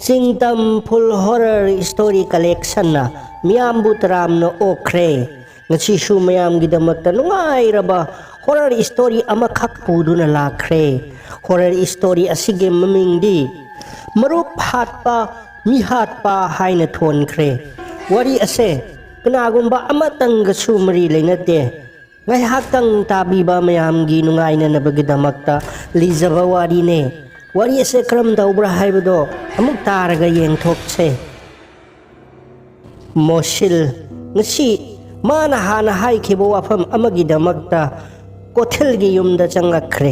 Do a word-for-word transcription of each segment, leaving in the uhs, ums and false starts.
ꯆꯤꯡꯇꯝ Full Horror Story Collectionꯅ ꯃꯤꯌꯥꯝꯕꯨ ꯇꯔꯥꯝꯅ ꯑꯣꯛꯈ꯭ꯔꯦ꯫ ꯉꯁꯤꯁꯨ ꯃꯌꯥꯝꯒꯤꯗꯃꯛꯇ ꯅꯨꯡꯉꯥꯏꯔꯕ horror story ꯑꯃꯈꯛ ꯄꯨꯗꯨꯅ ꯂꯥꯛꯈ꯭ꯔꯦ꯫ Horror story ꯑꯁꯤꯒꯤ ꯃꯃꯤꯡꯗꯤ ꯃꯔꯨꯞ ꯍꯥꯠꯄ, ꯃꯤ ꯍꯥꯠꯄ ꯍꯥꯏꯅ ꯊꯣꯟꯈ꯭ꯔꯦ꯫ ꯋꯥꯔꯤ ꯑꯁꯦ ꯀꯅꯥꯒꯨꯝꯕ ꯑꯃꯇꯪꯒꯁꯨ ꯃꯔꯤ ꯂꯩꯅꯗꯦ꯫ ꯉꯥꯏꯍꯥꯛꯇꯪ ꯇꯥꯕꯤꯕ ꯃꯌꯥꯝꯒꯤ ꯅꯨꯡꯉꯥꯏꯅꯅꯕꯒꯤꯗꯃꯛꯇ ꯂꯤꯖꯕ ꯋꯥꯔꯤꯅꯦ꯫ ꯋꯥꯔꯤ ꯑꯁꯦ ꯀꯔꯝ ꯇꯧꯕ꯭ꯔꯥ ꯍꯥꯏꯕꯗꯣ ꯑꯃꯨꯛ ꯇꯥꯔꯒ ꯌꯦꯡꯊꯣꯛꯁꯦ꯫ ꯃꯣꯁꯤꯜ ꯉꯁꯤ ꯃꯥꯅ ꯍꯥꯟꯅ ꯍꯥꯏꯈꯤꯕ ꯋꯥꯐꯝ ꯑꯃꯒꯤꯗꯃꯛꯇ ꯀꯣꯊꯤꯜꯒꯤ ꯌꯨꯝꯗ ꯆꯪꯂꯛꯈ꯭ꯔꯦ꯫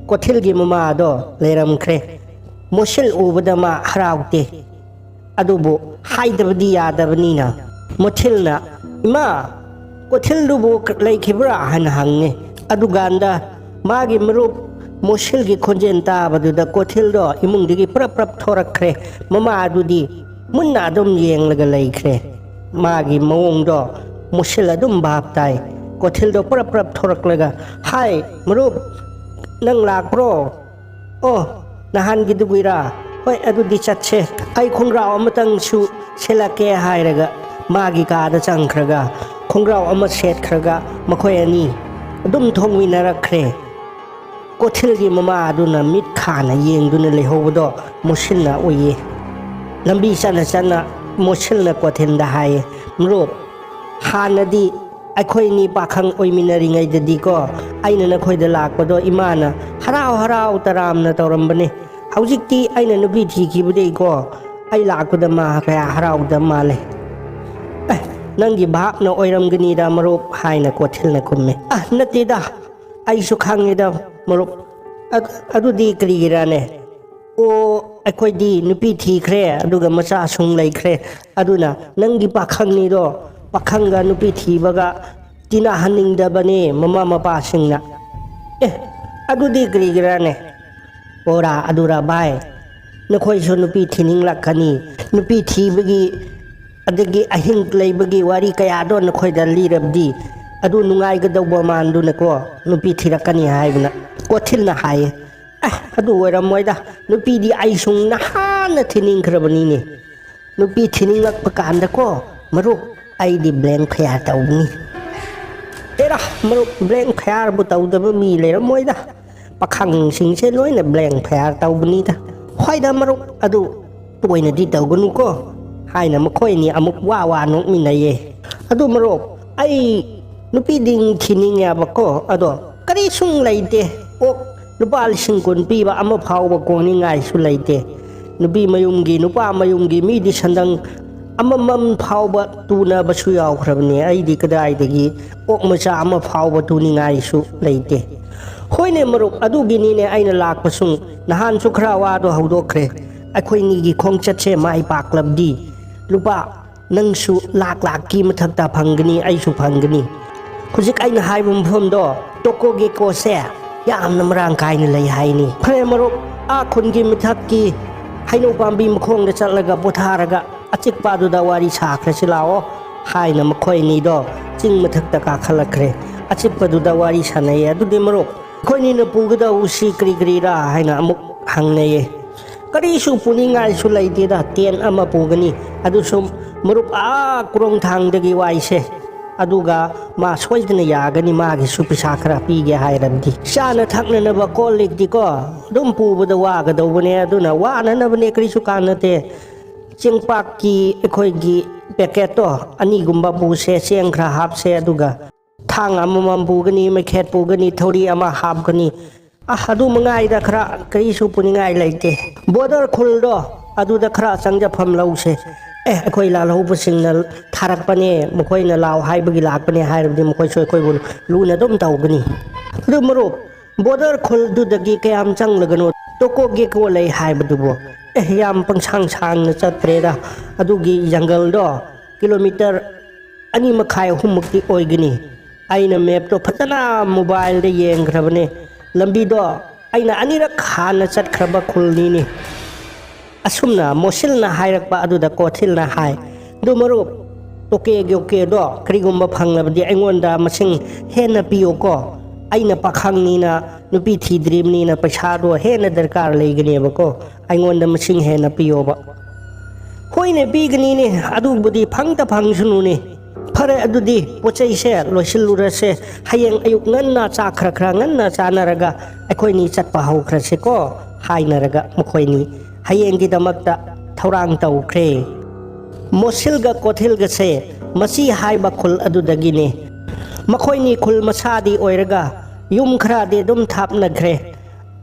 ꯀꯣꯊꯤꯜꯒꯤ ꯃꯃꯥꯗꯣ ꯂꯩꯔꯝꯈ꯭ꯔꯦ꯫ ꯃꯣꯁꯤꯜ ꯎꯕꯗ ꯃꯥ ꯍꯔꯥꯎꯗꯦ꯫ ꯑꯗꯨꯕꯨ ꯍꯥꯏꯗꯕꯗꯤ ꯌꯥꯗꯕꯅꯤꯅ ꯃꯣꯊꯤꯜꯅ, "ꯏꯃꯥ, ꯀꯣꯊꯤꯜꯗꯨꯕꯨ ꯂꯩꯈꯤꯕ꯭ꯔꯥ?" ꯍꯥꯏꯅ ꯍꯪꯉꯦ꯫ ꯑꯗꯨꯀꯥꯟꯗ ꯃꯥꯒꯤ ꯃꯔꯨꯞ ꯃꯣꯁꯤꯜꯒꯤ ꯈꯣꯟꯖꯦꯜ ꯇꯥꯕꯗꯨꯗ ꯀꯣꯊꯤꯜꯗꯣ ꯏꯃꯨꯡꯗꯒꯤ ꯄ꯭ꯔꯞ ꯄ꯭ꯔꯞ ꯊꯣꯔꯛꯈ꯭ꯔꯦ꯫ ꯃꯃꯥ ꯑꯗꯨꯗꯤ ꯃꯨꯟꯅ ꯑꯗꯨꯝ ꯌꯦꯡꯂꯒ ꯂꯩꯈ꯭ꯔꯦ꯫ ꯃꯥꯒꯤ ꯃꯑꯣꯡꯗꯣ ꯃꯣꯁꯤꯜ ꯑꯗꯨꯝ ꯚꯥꯞ ꯇꯥꯏ꯫ ꯀꯣꯊꯤꯜꯗꯣ ꯄ꯭ꯔꯞ ꯄ꯭ꯔꯞ ꯊꯣꯔꯛꯂꯒ, "ꯍꯥꯏ, ꯃꯔꯨꯞ, ꯅꯪ ꯂꯥꯛꯄ꯭ꯔꯣ? ꯑꯣ, ꯅꯍꯥꯟꯒꯤꯗꯨꯒꯤꯔꯥ? ꯍꯣꯏ, ꯑꯗꯨꯗꯤ ꯆꯠꯁꯦ꯫ ꯑꯩ ꯈꯣꯡꯒ꯭ꯔꯥꯎ ꯑꯃꯇꯪꯁꯨ ꯁꯦꯠꯂꯛꯀꯦ" ꯍꯥꯏꯔꯒ ꯃꯥꯒꯤ ꯀꯥꯗ ꯆꯪꯈ꯭ꯔꯒ ꯈꯣꯡꯒ꯭ꯔꯥꯎ ꯑꯃ ꯁꯦꯠꯈ꯭ꯔꯒ ꯃꯈꯣꯏ ꯑꯅꯤ ꯑꯗꯨꯝ ꯊꯣꯡꯃꯤꯟꯅꯔꯛꯈ꯭ꯔꯦ꯫ ꯀꯣꯊꯤꯜꯒꯤ ꯃꯃꯥ ꯑꯗꯨꯅ ꯃꯤꯠ ꯈꯥꯅ ꯌꯦꯡꯗꯨꯅ ꯂꯩꯍꯧꯕꯗꯣ ꯃꯣꯁꯤꯜꯅ ꯎꯏꯌꯦ꯫ ꯂꯝꯕꯤ ꯆꯠꯅ ꯆꯠꯅ ꯃꯣꯁꯤꯜꯅ ꯀꯣꯊꯤꯜꯗ ꯍꯥꯏꯌꯦ, "ꯃꯔꯨꯞ, ꯍꯥꯟꯅꯗꯤ ꯑꯩꯈꯣꯏꯅꯤ ꯄꯥꯈꯪ ꯑꯣꯏꯃꯤꯟꯅꯔꯤꯉꯩꯗꯗꯤꯀꯣ, ꯑꯩꯅ ꯅꯈꯣꯏꯗ ꯂꯥꯛꯄꯗꯣ ꯏꯃꯥꯅ ꯍꯔꯥꯎ ꯍꯔꯥꯎ ꯇꯔꯥꯝꯅ ꯇꯧꯔꯝꯕꯅꯦ꯫ ꯍꯧꯖꯤꯛꯇꯤ ꯑꯩꯅ ꯅꯨꯄꯤ ꯊꯤꯈꯤꯕꯗꯒꯤꯀꯣ, ꯑꯩ ꯂꯥꯛꯄꯗ ꯃꯥ ꯀꯌꯥ ꯍꯔꯥꯎꯗꯕ ꯃꯥꯜꯂꯦ꯫" "ꯑꯦ, ꯅꯪꯒꯤ ꯚꯥꯞꯅ ꯑꯣꯏꯔꯝꯒꯅꯤꯗ, ꯃꯔꯨꯞ" ꯍꯥꯏꯅ ꯀꯣꯊꯤꯜꯅ ꯈꯨꯝꯃꯦ꯫ "ꯑ, ꯅꯠꯇꯦꯗ, ꯑꯩꯁꯨ ꯈꯪꯉꯦꯗ, ꯃꯔꯨꯞ꯫ ꯑ-, ꯑꯗꯨꯗꯤ ꯀꯔꯤꯒꯤꯔꯥꯅꯦ?" "ꯑꯣ, ꯑꯩꯈꯣꯏꯗꯤ ꯅꯨꯄꯤ ꯊꯤꯈ꯭ꯔꯦ, ꯑꯗꯨꯒ ꯃꯆꯥꯁꯨ ꯂꯩꯈ꯭ꯔꯦ꯫ ꯑꯗꯨꯅ ꯅꯪꯒꯤ ꯄꯥꯈꯪꯅꯤꯗꯣ, ꯄꯥꯈꯪꯒ ꯅꯨꯄꯤ ꯊꯤꯕꯒ ꯇꯤꯟꯅꯍꯟꯅꯤꯡꯗꯕꯅꯦ ꯃꯃꯥ ꯃꯄꯥꯁꯤꯡꯅ꯫" "ꯑꯦ, ꯑꯗꯨꯗꯤ ꯀꯔꯤꯒꯤꯔꯥꯅꯦ?" "ꯑꯣꯔꯥ ꯑꯗꯨꯔꯥ ꯚꯥꯏ, ꯅꯈꯣꯏꯁꯨ ꯅꯨꯄꯤ ꯊꯤꯅꯤꯡꯂꯛꯀꯅꯤ꯫ ꯅꯨꯄꯤ ꯊꯤꯕꯒꯤ, ꯑꯗꯒꯤ ꯑꯍꯤꯡ ꯂꯩꯕꯒꯤ ꯋꯥꯔꯤ ꯀꯌꯥꯗꯣ ꯅꯈꯣꯏꯗ ꯂꯤꯔꯕꯗꯤ, ꯑꯗꯨ ꯅꯨꯡꯉꯥꯏꯒꯗꯧꯕ ꯃꯥꯟꯗꯨꯅꯀꯣ, ꯅꯨꯄꯤ ꯊꯤꯔꯛꯀꯅꯤ ꯍꯥꯏꯗꯅ ꯀꯣꯊꯤꯜꯅ ꯍꯥꯏꯌꯦ꯫ ꯑꯦ, ꯑꯗꯨ ꯑꯣꯏꯔꯝꯃꯣꯏꯗ꯫ ꯅꯨꯄꯤꯗꯤ ꯑꯩ ꯁꯨꯡ ꯅꯍꯥꯟꯅ ꯊꯤꯅꯤꯡꯈ꯭ꯔꯕꯅꯤꯅꯦ꯫ ꯅꯨꯄꯤ ꯊꯤꯅꯤꯡꯂꯛꯄ ꯀꯥꯟꯗꯀꯣ, ꯃꯔꯨꯞ, ꯑꯩꯗꯤ blank fire ꯇꯧꯒꯅꯤ꯫ ꯑꯦꯔꯥ, ꯃꯔꯨꯞ, blank fireꯕꯨ ꯇꯧꯗꯕ ꯃꯤ ꯂꯩꯔꯝꯃꯣꯏꯗ꯫ ꯄꯥꯈꯪꯁꯤꯡꯁꯦ ꯂꯣꯏꯅ blank fire ꯇꯧꯕꯅꯤꯗ꯫ ꯍꯣꯏꯗ ꯃꯔꯨꯞ, ꯑꯗꯨ ꯇꯣꯏꯅꯗꯤ ꯇꯧꯒꯅꯨꯀꯣ, ꯍꯥꯏꯅ ꯃꯈꯣꯏ ꯑꯅꯤ ꯑꯃꯨꯛ ꯋꯥ ꯋꯥ ꯅꯣꯛꯃꯤꯟꯅꯩꯌꯦ꯫ ꯑꯗꯨ ꯃꯔꯨꯞ, ꯑꯩ ꯅꯨꯄꯤꯗꯤ ꯊꯤꯅꯤꯡꯉꯦꯕꯀꯣ, ꯑꯗꯣ ꯀꯔꯤꯁꯨ ꯂꯩꯇꯦ꯫ ꯑꯣꯛ ꯂꯨꯄꯥ ꯂꯤꯁꯤꯡ ꯀꯨꯟ ꯄꯤꯕ ꯑꯃ ꯐꯥꯎꯕ ꯀꯣꯡꯅꯤꯡꯉꯥꯏꯁꯨ ꯂꯩꯇꯦ꯫ ꯅꯨꯄꯤ ꯃꯌꯨꯝꯒꯤ, ꯅꯨꯄꯥ ꯃꯌꯨꯝꯒꯤ ꯃꯤꯗꯤ ꯁꯟꯗꯪ ꯑꯃꯃꯝ ꯐꯥꯎꯕ ꯇꯨꯅꯕꯁꯨ ꯌꯥꯎꯈ꯭ꯔꯕꯅꯦ꯫ ꯑꯩꯗꯤ ꯀꯗꯥꯏꯗꯒꯤ ꯑꯣꯛ ꯃꯆꯥ ꯑꯃ ꯐꯥꯎꯕ ꯇꯨꯅꯤꯡꯉꯥꯏꯁꯨ ꯂꯩꯇꯦ꯫ ꯍꯣꯏꯅꯦ ꯃꯔꯨꯞ, ꯑꯗꯨꯒꯤꯅꯤꯅꯦ ꯑꯩꯅ ꯂꯥꯛꯄꯁꯨ꯫ ꯅꯍꯥꯟꯁꯨ ꯈꯔ ꯋꯥꯗꯣ ꯍꯧꯗꯣꯛꯈ꯭ꯔꯦ꯫ ꯑꯩꯈꯣꯏꯅꯤꯒꯤ ꯈꯣꯡꯆꯠꯁꯦ ꯃꯥꯏ ꯄꯥꯛꯂꯕꯗꯤ ꯂꯨꯄꯥ ꯅꯪꯁꯨ ꯂꯥꯛ ꯂꯥꯛꯀꯤ ꯃꯊꯛꯇ ꯐꯪꯒꯅꯤ, ꯑꯩꯁꯨ ꯐꯪꯒꯅꯤ꯫ ꯍꯧꯖꯤꯛ ꯑꯩꯅ ꯍꯥꯏꯕ ꯃꯐꯝꯗꯣ, ꯇꯣꯀꯣꯒꯦꯀꯣꯁꯦ ꯌꯥꯝꯅ ꯃꯔꯥꯡ ꯀꯥꯏꯅ ꯂꯩ ꯍꯥꯏꯅꯤ꯫ ꯐꯔꯦ ꯃꯔꯨꯞ, ꯑꯥ ꯈꯨꯟꯒꯤ ꯃꯊꯛꯀꯤ ꯍꯩꯅꯧ ꯄꯥꯝꯕꯤ ꯃꯈꯣꯡꯗ ꯆꯠꯂꯒ ꯄꯣꯊꯥꯔꯒ ꯑꯆꯤꯛꯄ ꯑꯗꯨꯗ ꯋꯥꯔꯤ ꯁꯥꯈ꯭ꯔꯁꯤ ꯂꯥꯛꯑꯣ, ꯍꯥꯏꯅ ꯃꯈꯣꯏ ꯑꯅꯤꯗꯣ ꯆꯤꯡ ꯃꯊꯛꯇ ꯀꯥꯈꯠꯂꯛꯈ꯭ꯔꯦ꯫ ꯑꯆꯤꯛꯄꯗꯨꯗ ꯋꯥꯔꯤ ꯁꯥꯟꯅꯩꯌꯦ꯫ ꯑꯗꯨꯗꯤ ꯃꯔꯨꯞ, ꯑꯩꯈꯣꯏꯅꯤꯅ ꯄꯨꯒꯗꯧꯁꯤ ꯀꯔꯤ ꯀꯔꯤꯔꯥ ꯍꯥꯏꯅ ꯑꯃꯨꯛ ꯍꯪꯅꯩꯌꯦ꯫ ꯀꯔꯤꯁꯨ ꯄꯨꯅꯤꯡꯉꯥꯏꯁꯨ ꯂꯩꯇꯦꯗ, tent ꯑꯃ ꯄꯨꯒꯅꯤ꯫ ꯑꯗꯨꯁꯨ ꯃꯔꯨꯞ ꯑꯥ ꯀ꯭ꯔꯣꯡꯊꯥꯡꯗꯒꯤ ꯋꯥꯏꯁꯦ꯫ ꯑꯗꯨꯒ ꯃꯥ ꯁꯣꯏꯗꯅ ꯌꯥꯒꯅꯤ, ꯃꯥꯒꯤꯁꯨ ꯄꯩꯁꯥ ꯈꯔ ꯄꯤꯒꯦ ꯍꯥꯏꯔꯕꯗꯤ꯫ ꯆꯥꯅ ꯊꯛꯅꯅꯕ ꯀꯣꯜ ꯂꯤꯛꯇꯤꯀꯣ ꯑꯗꯨꯝ ꯄꯨꯕꯗ ꯋꯥꯒꯗꯧꯕꯅꯦ, ꯑꯗꯨꯅ ꯋꯥꯅꯅꯕꯅꯦ, ꯀꯔꯤꯁꯨ ꯀꯥꯟꯅꯗꯦ꯫ ꯆꯦꯡꯄꯥꯛꯀꯤ ꯑꯩꯈꯣꯏꯒꯤ packetꯇꯣ ꯑꯅꯤꯒꯨꯝꯕ ꯄꯨꯁꯦ, ꯆꯦꯡ ꯈꯔ ꯍꯥꯞꯁꯦ, ꯑꯗꯨꯒ ꯊꯥꯡ ꯑꯃꯃꯝ ꯄꯨꯒꯅꯤ, ꯃꯩꯈꯦꯠ ꯄꯨꯒꯅꯤ, ꯊꯧꯔꯤ ꯑꯃ ꯍꯥꯞꯀꯅꯤ꯫ ꯑ, ꯑꯗꯨ ꯃꯉꯥꯏꯗ, ꯈꯔ ꯀꯔꯤꯁꯨ ꯄꯨꯅꯤꯡꯉꯥꯏ ꯂꯩꯇꯦ꯫ Border ꯈꯨꯜꯗꯣ ꯑꯗꯨꯗ ꯈꯔ ꯆꯪꯖꯐꯝ ꯂꯧꯁꯦ꯫ ꯑꯦ, ꯑꯩꯈꯣꯏ ꯂꯥꯜꯍꯧꯕꯁꯤꯡꯅ ꯊꯥꯔꯛꯄꯅꯦ, ꯃꯈꯣꯏꯅ ꯂꯥꯛꯑꯣ ꯍꯥꯏꯕꯒꯤ ꯂꯥꯛꯄꯅꯦ ꯍꯥꯏꯔꯕꯗꯤ ꯃꯈꯣꯏꯁꯨ ꯑꯩꯈꯣꯏꯕꯨ ꯂꯨꯅ ꯑꯗꯨꯝ ꯇꯧꯒꯅꯤ꯫ ꯑꯗꯨ ꯃꯔꯨꯞ, border ꯈꯨꯜꯗꯨꯗꯒꯤ ꯀꯌꯥꯝ ꯆꯪꯂꯒꯅꯣ ꯇꯣꯀꯣ ꯒꯦꯀꯣ ꯂꯩ ꯍꯥꯏꯕꯗꯨꯕꯨ? ꯑꯦ, ꯌꯥꯝ ꯄꯪꯁꯥꯡ ꯁꯥꯡꯅ ꯆꯠꯇ꯭ꯔꯦꯗ꯫ ꯑꯗꯨꯒꯤ ꯖꯪꯒꯜꯗꯣ ꯀꯤꯂꯣꯃꯤꯇꯔ ꯑꯅꯤ ꯃꯈꯥꯏ, ꯑꯍꯨꯝꯃꯨꯛꯇꯤ ꯑꯣꯏꯒꯅꯤ꯫ ꯑꯩꯅ mapꯇꯣ ꯐꯖꯅ mobileꯗ ꯌꯦꯡꯈ꯭ꯔꯕꯅꯦ꯫ ꯂꯝꯕꯤꯗꯣ ꯑꯩꯅ ꯑꯅꯤꯔꯛ ꯍꯥꯟꯅ ꯆꯠꯈ꯭ꯔꯕ ꯈꯨꯜꯅꯤꯅꯦ꯫ ꯑꯁꯨꯝꯅ ꯃꯣꯁꯤꯜꯅ ꯍꯥꯏꯔꯛꯄ ꯑꯗꯨꯗ ꯀꯣꯊꯤꯜꯅ ꯍꯥꯏ, "ꯑꯗꯨ ꯃꯔꯨꯞ, ꯇꯣꯀꯦ ꯒ꯭ꯌꯣꯀꯦꯗꯣ ꯀꯔꯤꯒꯨꯝꯕ ꯐꯪꯂꯕꯗꯤ ꯑꯩꯉꯣꯟꯗ ꯃꯁꯤꯡ ꯍꯦꯟꯅ ꯄꯤꯌꯨꯀꯣ꯫ ꯑꯩꯅ ꯄꯥꯈꯪꯅꯤꯅ, ꯅꯨꯄꯤ ꯊꯤꯗ꯭ꯔꯤꯕꯅꯤꯅ ꯄꯩꯁꯥꯗꯣ ꯍꯦꯟꯅ ꯗꯔꯀꯥꯔ ꯂꯩꯒꯅꯦꯕꯀꯣ, ꯑꯩꯉꯣꯟꯗ ꯃꯁꯤꯡ ꯍꯦꯟꯅ ꯄꯤꯌꯣꯕ꯫ ꯍꯣꯏꯅꯦ, ꯄꯤꯒꯅꯤꯅꯦ, ꯑꯗꯨꯕꯨꯗꯤ ꯐꯪꯇ ꯐꯪꯁꯅꯨꯅꯦ꯫ ꯐꯔꯦ, ꯑꯗꯨꯗꯤ ꯄꯣꯠ ꯆꯩꯁꯦ ꯂꯣꯏꯁꯤꯜꯂꯨꯔꯁꯦ, ꯍꯌꯦꯡ ꯑꯌꯨꯛ ꯉꯟꯅ ꯆꯥꯛ ꯈꯔ ꯈꯔ ꯉꯟꯅ ꯆꯥꯅꯔꯒ ꯑꯩꯈꯣꯏꯅꯤ ꯆꯠꯄ ꯍꯧꯈ꯭ꯔꯁꯤꯀꯣ ꯍꯥꯏꯅꯔꯒ ꯃꯈꯣꯏꯅꯤ ꯍꯌꯦꯡꯒꯤꯗꯃꯛꯇ ꯊꯧꯔꯥꯡ ꯇꯧꯈ꯭ꯔꯦ꯫ ꯃꯣꯁꯤꯜꯒ ꯀꯣꯊꯤꯜꯒꯁꯦ ꯃꯆꯤ ꯍꯥꯏꯕ ꯈꯨꯜ ꯑꯗꯨꯗꯒꯤꯅꯦ꯫ ꯃꯈꯣꯏꯅꯤ ꯈꯨꯜ ꯃꯁꯥꯗꯤ ꯑꯣꯏꯔꯒ ꯌꯨꯝ ꯈꯔꯗꯤ ꯑꯗꯨꯝ ꯊꯥꯞꯅꯈ꯭ꯔꯦ꯫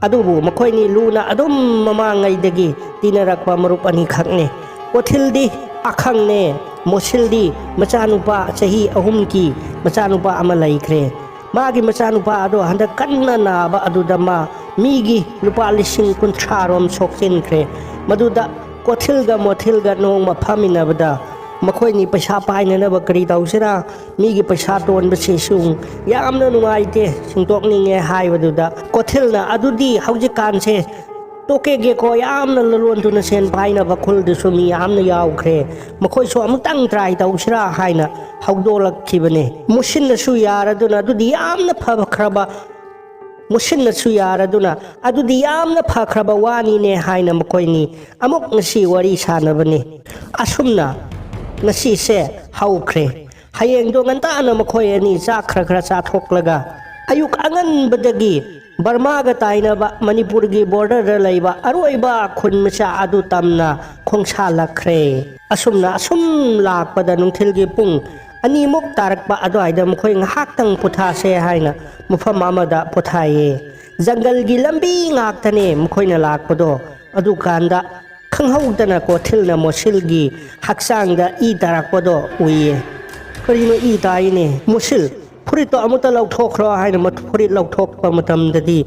ꯑꯗꯨꯕꯨ ꯃꯈꯣꯏꯅꯤ ꯂꯨꯅ ꯑꯗꯨꯝ ꯃꯃꯥꯡꯉꯩꯗꯒꯤ ꯇꯤꯟꯅꯔꯛꯄ ꯃꯔꯨꯞ ꯑꯅꯤꯈꯛꯅꯤ꯫ ꯀꯣꯊꯤꯜꯗꯤ ꯑꯈꯪꯅꯦ, ꯃꯣꯁꯤꯜꯗꯤ ꯃꯆꯥꯅꯨꯄꯥ ꯆꯍꯤ ꯑꯍꯨꯝꯒꯤ ꯃꯆꯥꯅꯨꯄꯥ ꯑꯃ ꯂꯩꯈ꯭ꯔꯦ꯫ ꯃꯥꯒꯤ ꯃꯆꯥꯅꯨꯄꯥ ꯑꯗꯣ ꯍꯟꯗꯛ ꯀꯟꯅ ꯅꯥꯕ ꯑꯗꯨꯗ ꯃꯥ ꯃꯤꯒꯤ ꯂꯨꯄꯥ ꯂꯤꯁꯤꯡ ꯀꯨꯟꯊ꯭ꯔꯥ ꯔꯣꯝ ꯁꯣꯛꯆꯤꯟꯈ꯭ꯔꯦ꯫ ꯃꯗꯨꯗ ꯀꯣꯊꯤꯜꯒ ꯃꯣꯊꯤꯜꯒ ꯅꯣꯡꯃ ꯐꯝꯃꯤꯟꯅꯕꯗ ꯃꯈꯣꯏꯅꯤ ꯄꯩꯁꯥ ꯄꯥꯏꯅꯅꯕ ꯀꯔꯤ ꯇꯧꯁꯤꯔꯥ? ꯃꯤꯒꯤ ꯄꯩꯁꯥ ꯇꯣꯟꯕꯁꯤꯁꯨ ꯌꯥꯝꯅ ꯅꯨꯡꯉꯥꯏꯇꯦ, ꯁꯤꯡꯗꯣꯛꯅꯤꯡꯉꯦ ꯍꯥꯏꯕꯗꯨꯗ ꯀꯣꯊꯤꯜꯅ, "ꯑꯗꯨꯗꯤ ꯍꯧꯖꯤꯛꯀꯥꯟꯁꯦ ꯇꯣꯀꯦꯒꯦꯀꯣ, ꯌꯥꯝꯅ ꯂꯂꯣꯟꯗꯨꯅ ꯁꯦꯟ ꯄꯥꯏꯅꯕ ꯈꯨꯜꯗꯨꯁꯨ ꯃꯤ ꯌꯥꯝꯅ ꯌꯥꯎꯈ꯭ꯔꯦ, ꯃꯈꯣꯏꯁꯨ ꯑꯃꯨꯛꯇꯪ ꯇ꯭ꯔꯥꯏ ꯇꯧꯁꯤꯔꯥ?" ꯍꯥꯏꯅ ꯍꯧꯗꯣꯛꯂꯛꯈꯤꯕꯅꯦ꯫ ꯃꯨꯁꯤꯟꯅꯁꯨ ꯌꯥꯔꯗꯨꯅ, "ꯑꯗꯨꯗꯤ ꯌꯥꯝꯅ ꯐꯈ꯭ꯔꯕ ꯃꯨꯁꯤꯟꯅꯁꯨ ꯌꯥꯔꯗꯨꯅ, ꯑꯗꯨꯗꯤ ꯌꯥꯝꯅ ꯐꯈ꯭ꯔꯕ ꯋꯥꯅꯤꯅꯦ" ꯍꯥꯏꯅ ꯃꯈꯣꯏꯅꯤ ꯑꯃꯨꯛ ꯉꯁꯤ ꯋꯥꯔꯤ ꯁꯥꯟꯅꯕꯅꯤ꯫ ꯑꯁꯨꯝꯅ ꯉꯁꯤꯁꯦ ꯍꯧꯈ꯭ꯔꯦ꯫ ꯍꯌꯦꯡꯗꯣ ꯉꯟꯇꯥꯅ ꯃꯈꯣꯏ ꯑꯅꯤ ꯆꯥꯛ ꯈꯔ ꯈꯔ ꯆꯥꯊꯣꯛꯂꯒ ꯑꯌꯨꯛ ꯑꯉꯟꯕꯗꯒꯤ ꯕꯔꯃꯥꯒ ꯇꯥꯏꯅꯕ ꯃꯅꯤꯄꯨꯔꯒꯤ ꯕꯣꯔꯗꯔꯗ ꯂꯩꯕ ꯑꯔꯣꯏꯕ ꯈꯨꯟ ꯃꯆꯥ ꯑꯗꯨ ꯇꯝꯅ ꯈꯣꯡꯁꯥꯜꯂꯛꯈ꯭ꯔꯦ꯫ ꯑꯁꯨꯝꯅ ꯑꯁꯨꯝ ꯂꯥꯛꯄꯗ ꯅꯨꯡꯊꯤꯜꯒꯤ ꯄꯨꯡ ꯑꯅꯤꯃꯨꯛ ꯇꯥꯔꯛꯄ ꯑꯗꯨꯋꯥꯏꯗ ꯃꯈꯣꯏ ꯉꯥꯏꯍꯥꯛꯇꯪ ꯄꯣꯊꯥꯁꯦ ꯍꯥꯏꯅ ꯃꯐꯝ ꯑꯃꯗ ꯄꯣꯊꯥꯏꯌꯦ꯫ ꯖꯪꯒꯜꯒꯤ ꯂꯝꯕꯤ ꯉꯥꯛꯇꯅꯦ ꯃꯈꯣꯏꯅ ꯂꯥꯛꯄꯗꯣ꯫ ꯑꯗꯨꯀꯥꯟꯗ ꯈꯪꯍꯧꯗꯅ ꯀꯣꯊꯤꯜꯅ ꯃꯣꯁꯤꯜꯒꯤ ꯍꯛꯆꯥꯡꯗ ꯏ ꯇꯥꯔꯛꯄꯗꯣ ꯎꯏꯌꯦ꯫ "ꯀꯔꯤꯅꯣ ꯏ ꯇꯥꯏꯅꯦ? ꯃꯣꯁꯤꯜ, ꯐꯨꯔꯤꯠꯇꯣ ꯑꯃꯨꯛꯇ ꯂꯧꯊꯣꯛꯈ꯭ꯔꯣ" ꯍꯥꯏꯅ ꯃꯠ-, ꯐꯨꯔꯤꯠ ꯂꯧꯊꯣꯛꯄ ꯃꯇꯝꯗꯗꯤ